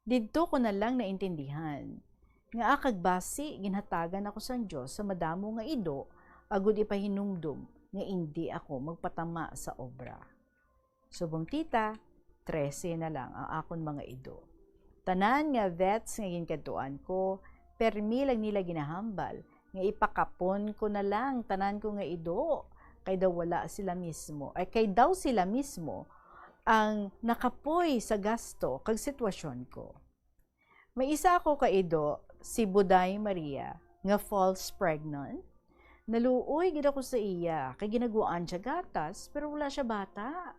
Didto ko na lang naintindihan nga akag basi ginhatagan ako sang Dios sa madamo nga ido agud ipahinumdom nga indi ako magpatama sa obra. Subong tita, trese na lang ang akon mga ido. Tanan nga vets nga ginkadtuan ko, permi lang nila ginahambal nga ipakapon ko na lang tanan ko nga ido, kay daw wala sila mismo, ay, kay daw sila mismo ang nakapoy sa gasto kag sitwasyon ko. May isa ako ka ido, si Buday Maria, nga false pregnant. Naluoy gid ako sa iya, kay ginaguan siya gatas, pero wala siya bata.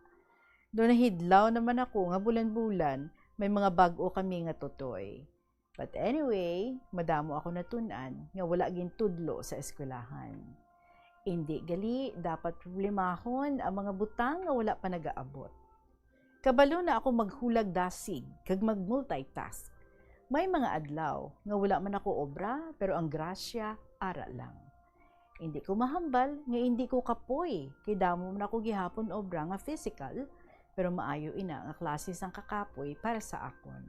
Do nahidlaw naman ako nga bulan-bulan, may mga bag-o kami nga tutoy. But anyway, madamo ako natun-an nga wala gintudlo sa eskwelahan. Indi gali dapat problemahon ang mga butang nga wala pa nagaabot. Kabalo na ako maghulag dasig kag mag-multitask. May mga adlaw nga wala man ako obra, pero ang grasya ara lang. Indi ko mahambal nga indi ko kapoy, kay damo man ako gihapon obra nga physical, pero maayo ina nga klase sang kakapoy para sa akon.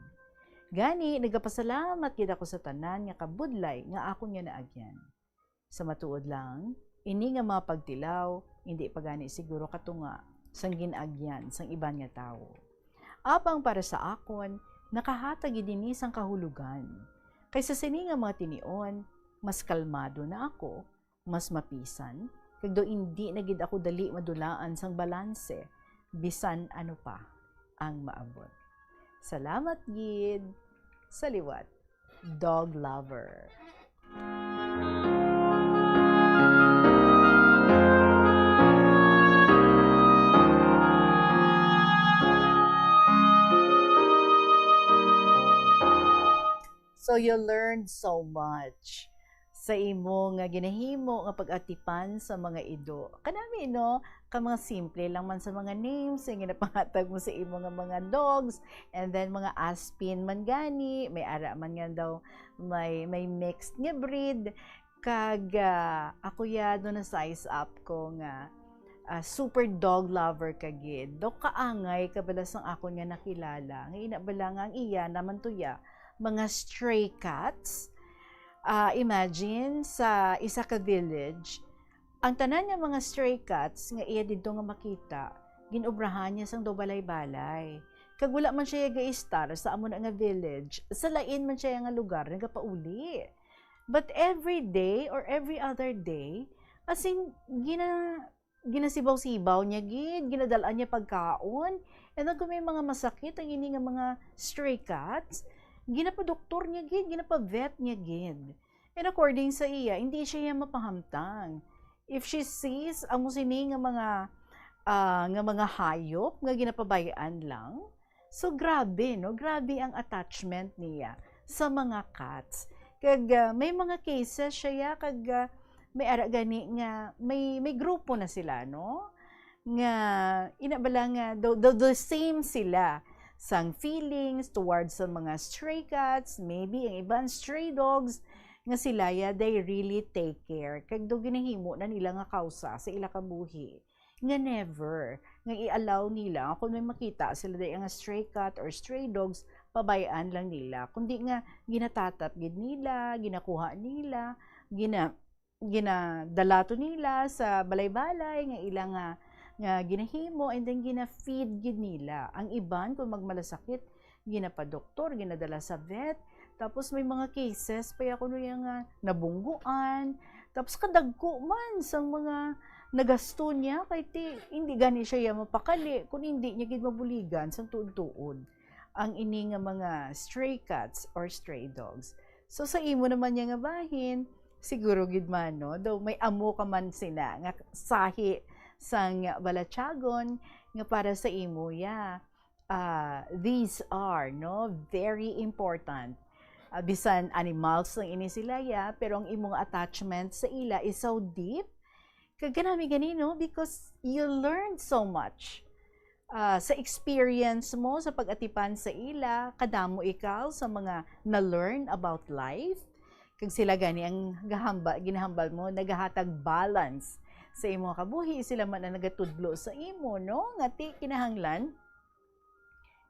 Gani, nagapasalamat gid ako sa tanan nga kabudlay nga akon nga naagyan. Sa matuod lang, ini nga mga pagtilaw indi pa gani siguro katunga sang gin-agyan sang iban nga tawo. Apang para sa akon, nakahatag gid ini sang kahulogan. Kay sa sini nga mga tinion, mas kalmado na ako, mas mapisan, kag daw indi na gid ako dali madulaan sang balanse, bisan ano pa ang maabot. Salamat gid. Sa liwat, dog lover. So you learned so much sa imo nga ginahimo nga pag-atipan sa mga ido. Kanami, no? Ka mga simple lang man sa mga names, yung ginapangatag mo sa imo nga mga dogs, and then mga Aspin man gani, may ara man nga daw, may, may mixed nga breed. Kag, ah, ako ya, do na size up ko nga, ah, super dog lover ka gid. Do kaangay ka bala sang akon nga nakilala. Nga ina bala nga ang iya naman to ya, mga stray cats. Ah, imagine, sa isa ka village, ang tanan nga mga stray cats nga iya didto nga makita, ginobrahan niya sang daw balay-balay. Kag wala man siya ga-istar sa amo na nga village, sa lain man siya nga lugar nagapauli. But every day or every other day, as in, gina-, ginasibaw-sibaw niya gid, ginadal-an niya pagkaon. And then kung may mga masakit ang ini nga mga stray cats, ginapadoktor niya gid, ginapa-vet niya gid. And according sa iya, hindi siya iya mapahamtang. If she sees amo sini nga mga, ah, nga mga hayop nga ginapabay-an lang, so grabe, no? Grabe ang attachment niya sa mga cats. Kag, ah, may mga cases siya ya, kag, ah, may ara gani nga may, may grupo na sila, no? Nga ina bala nga the, the, the same sila sang feelings towards sa mga stray cats, maybe ang iban stray dogs, nga sila ya, they really take care. Kag do ginahimo na nila nga kausa sa ila kabuhi. Nga never, nga i-allow nila, kung may makita sila day nga stray cat or stray dogs, pabay-an lang nila. Kundi nga ginatatap gid nila, ginakuha nila, gina-, ginadalato nila sa balay-balay nga ila nga, nga ginahimo, and then gina-feed gid nila. Ang iban, kung magmalasakit, ginapadoktor, ginadala sa vet. Tapos may mga cases pa ya kuno ya nga nabungguan. Tapos kadagko man sang mga nagasto niya, kay ti, hindi gani siya ya mapakali kung hindi niya gid mabuligan sang tuod-tuod ang ini nga mga stray cats or stray dogs. So, sa imo naman niya nga bahin, siguro gid man, no? Daw may amo ka man sina nga sahi sang balatyagon nga para sa imo, ya. Ah, these are, no, very important. Ah, bisan animals lang ini sila, ya, pero ang imong attachment sa ila is so deep. Kag kanami gani, no, because you learned so much. Ah, sa experience mo sa pag-atipan sa ila, kadamo ikaw sa mga na-learn about life. Kag sila gani ang gahamba-, ginahambal mo, nagahatag balance sa imo kabuhi. Sila man ang nagatudlo sa imo, no, nga ti kinahanglan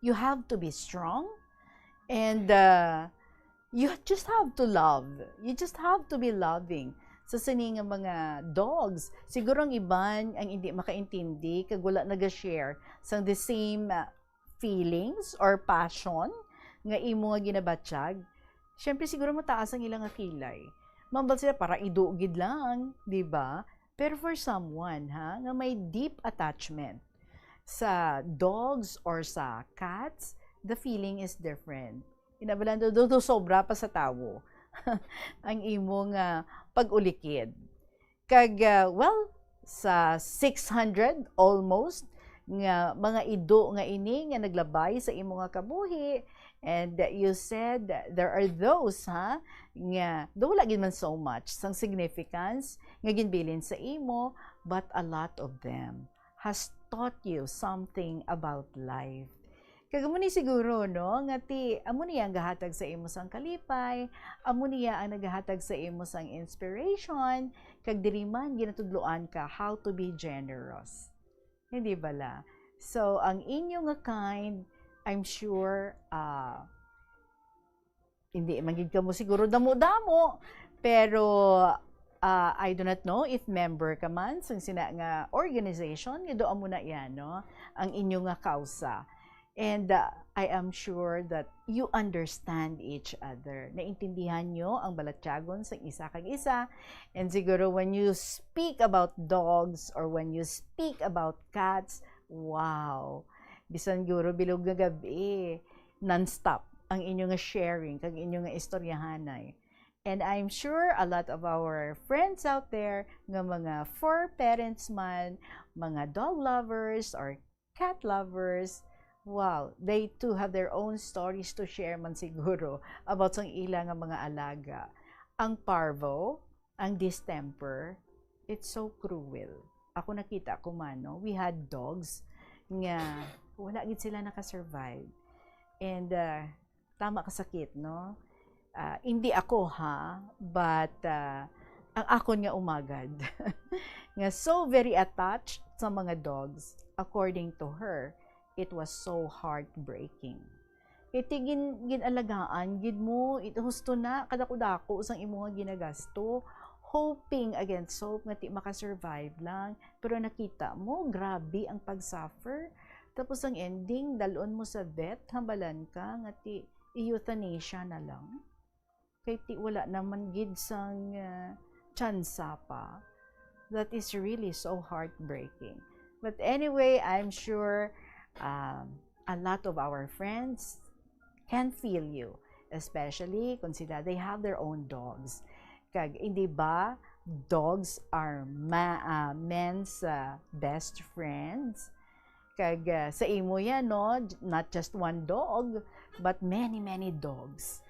you have to be strong, and, uh, you just have to love. You just have to be loving. Sa sini nga mga dogs, siguro ang iban ang hindi makaintindi kag wala naga-share sang the same, uh, feelings or passion nga imo nga ginabatyag. Siyempre, siguro mataas ang ilang kilay. Mambal sila para ido gid lang, di ba? Pero for someone, ha, nga may deep attachment sa dogs or sa cats, the feeling is different. Inabalan do, do, do sobra pa sa tawo ang imong ah, pag-ulikid. Kag, ah, well, sa six hundred almost nga mga ido nga ini nga naglabay sa imo nga kabuhi, and you said there are those, ha, nga do wala gid man so much sang significance nga ginbilin sa imo, but a lot of them has taught you something about life. Kag amo ni siguro, no, nga ti, amo niya ang gahatag sa imo sang kalipay, amo niya ang nagahatag sa imo sang inspiration, kag diri man ginatudloan ka how to be generous. Hindi bala? So, ang inyo nga kind, I'm sure, ah, hindi man gid kamo siguro damo-damo, pero, ah, I do not know if member ka man sang sina nga organization nga do amo na iya, no, ang inyo nga kausa. And, ah, I am sure that you understand each other. Naintindihan nyo ang balatyagon sang isa kag isa. And siguro when you speak about dogs or when you speak about cats, wow! Bisan guro bilog nga gabi, non-stop ang inyo nga sharing kag inyo nga istoryahanay. And I'm sure a lot of our friends out there nga mga fur parents man, mga dog lovers or cat lovers, wow, they too have their own stories to share man siguro about sang ila nga mga alaga. Ang parvo, ang distemper, it's so cruel. Ako nakita ko man, no? We had dogs nga wala gid sila nakasurvive. And uh, tama ka sakit, no? Ah, hindi ako, ha, but ah, ang akon nga umagad nga so very attached sa mga dogs, according to her, it was so heartbreaking. Kay ti gin, ginalagaan gid mo, it husto na kadako-dako sang imo nga ginagasto, hoping against hope nga ti makasurvive lang. Pero nakita mo, grabe ang pag-suffer. Tapos ang ending, dalon mo sa vet, hambalan ka nga ti euthanasia na lang. Kay ti wala naman gid sang ah, tsansa pa. That is really so heartbreaking. But anyway, I'm sure um, a lot of our friends can feel you, especially kung sila, they have their own dogs. Kag hindi ba, dogs are ma- ah, men's ah, best friends? Kag ah, sa imo yan, no? Not just one dog, but many, many dogs.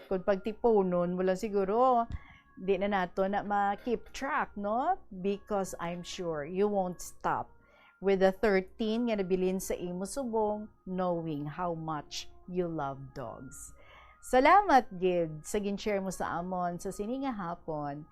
Kung pagtipunon mo lang siguro, di na nato na ma-keep track, no? Because I'm sure you won't stop with the thirteen nga nabilin sa imo subong, knowing how much you love dogs. Salamat gid sa gin-share mo sa amon sa sini nga hapon,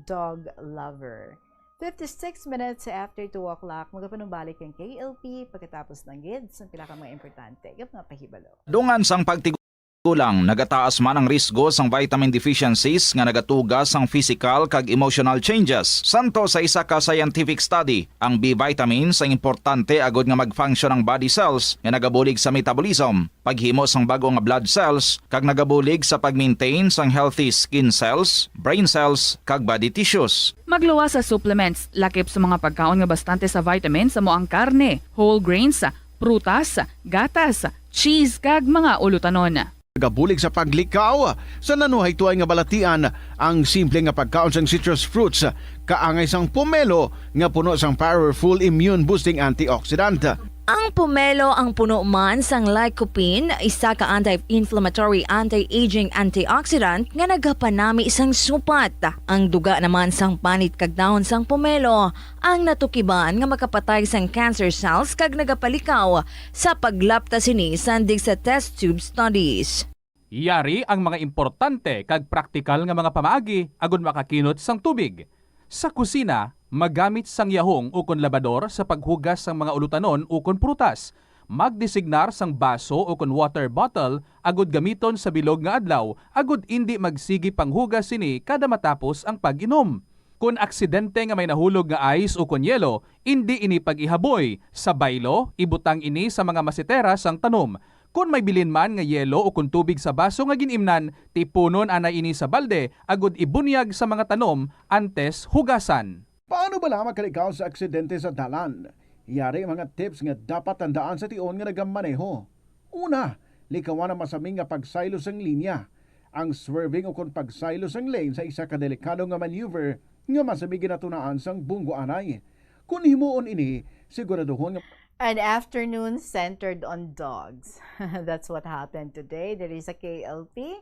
dog lover. Fifty-six minutes after two o'clock, magapanumbalik ang K L P pagkatapos ng gids ng pila ka mga importante nga mga pahibalo. Dungan sang pagtigulang, nagataas man ang risgo sang vitamin deficiencies nga nagatuga sang physical kag emotional changes. Santo sa isa ka scientific study, ang B vitamins ang importante agud nga mag-function ang body cells nga nagabulig sa metabolism, paghimo sang bag-o nga blood cells, kag nagabulig sa pag-maintain sang healthy skin cells, brain cells, kag body tissues. Magluwas sa supplements, lakip sa mga pagkaon nga bastante sa vitamins amo ang karne, whole grains, prutas, gatas, cheese, kag mga ulutanon. Nagabulig sa paglikaw sa nanuhaytoay nga balatian ang simple nga pagkaon sang citrus fruits, kaangay sang pomelo nga puno sang powerful immune boosting antioxidant. Ang pomelo ang puno man sang lycopene, isa ka anti-inflammatory, anti-aging antioxidant nga nagapanami sang supat. Ang duga naman sang panit kag dahon sang pomelo ang natukiban nga makapatay sang cancer cells kag nagapalikaw sa paglapta sini sandig sa test tube studies. Yari ang mga importante kag praktikal nga mga pamaagi agud makakinot sang tubig. Sa kusina, magamit sang yahong ukon labador sa paghugas sang mga ulutanon ukon prutas. Magdesignar sang baso ukon water bottle agud gamiton sa bilog nga adlaw agud indi magsigi panghugas sini kada matapos ang pag-inom. Kon aksidente nga may nahulog nga ice ukon yelo, indi ini pag-ihaboy. Sa baylo, ibutang ini sa mga masetera sang tanom. Kon may bilin man nga yelo o kon tubig sa baso nga gin-imnan, tipunon anay ini sa balde agod ibunyag sa mga tanom antes hugasan. Paano bala makalikhaw sa aksidente sa dalan? Yari ang mga tips nga dapat tandaan sa tion nga nagamaneho. Una, likawan ang masami nga pagsaylo sang linya. Ang swerving o kon pagsaylo sang lane sa isa ka delikado nga maneuver nga masami ginatunaan sang bunggo anay. Kon himuon ini, siguraduhon nga An afternoon centered on dogs. That's what happened today diri sa K L P.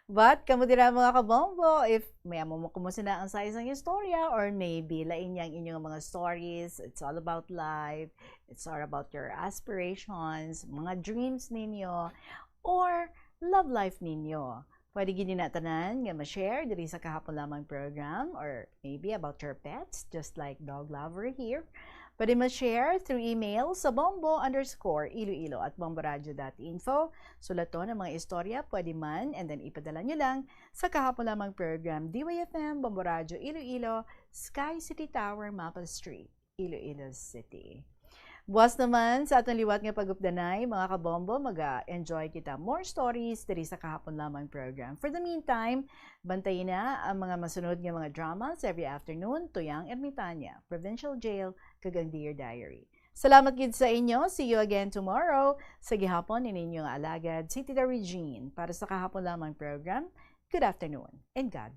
But kamo dira, mga kabombo, if may amo mo kumusta na ang sa isang istorya, or maybe lain niya ang inyong mga stories, it's all about life, it's all about your aspirations, mga dreams ninyo, or love life ninyo. Pwede gid na tanan nga ma-share diri sa Kahapon Lamang program, or maybe about your pets, just like dog lover here. Pwede ma-share through email sa bombo underscore iloilo at bomboradio dot info. Sulaton ang mga istorya, pwede man, and then ipadala nyo lang sa Kahapon Lamang program, D Y F M, Bombo Radio Iloilo, Sky City Tower, Maple Street, Iloilo City. Buwas naman sa atong liwat nga pag-updanay, mga kabombo, mag-enjoy kita more stories diri sa Kahapon Lamang program. For the meantime, bantayi na ang mga masunod nga mga dramas every afternoon, Tuyang Ermitaña, Provincial Jail, kag ang Dear Diary. Salamat gid sa inyo. See you again tomorrow. Sa gihapon, ini inyong alagad, si Tita Regine, para sa Kahapon Lamang program. Good afternoon and God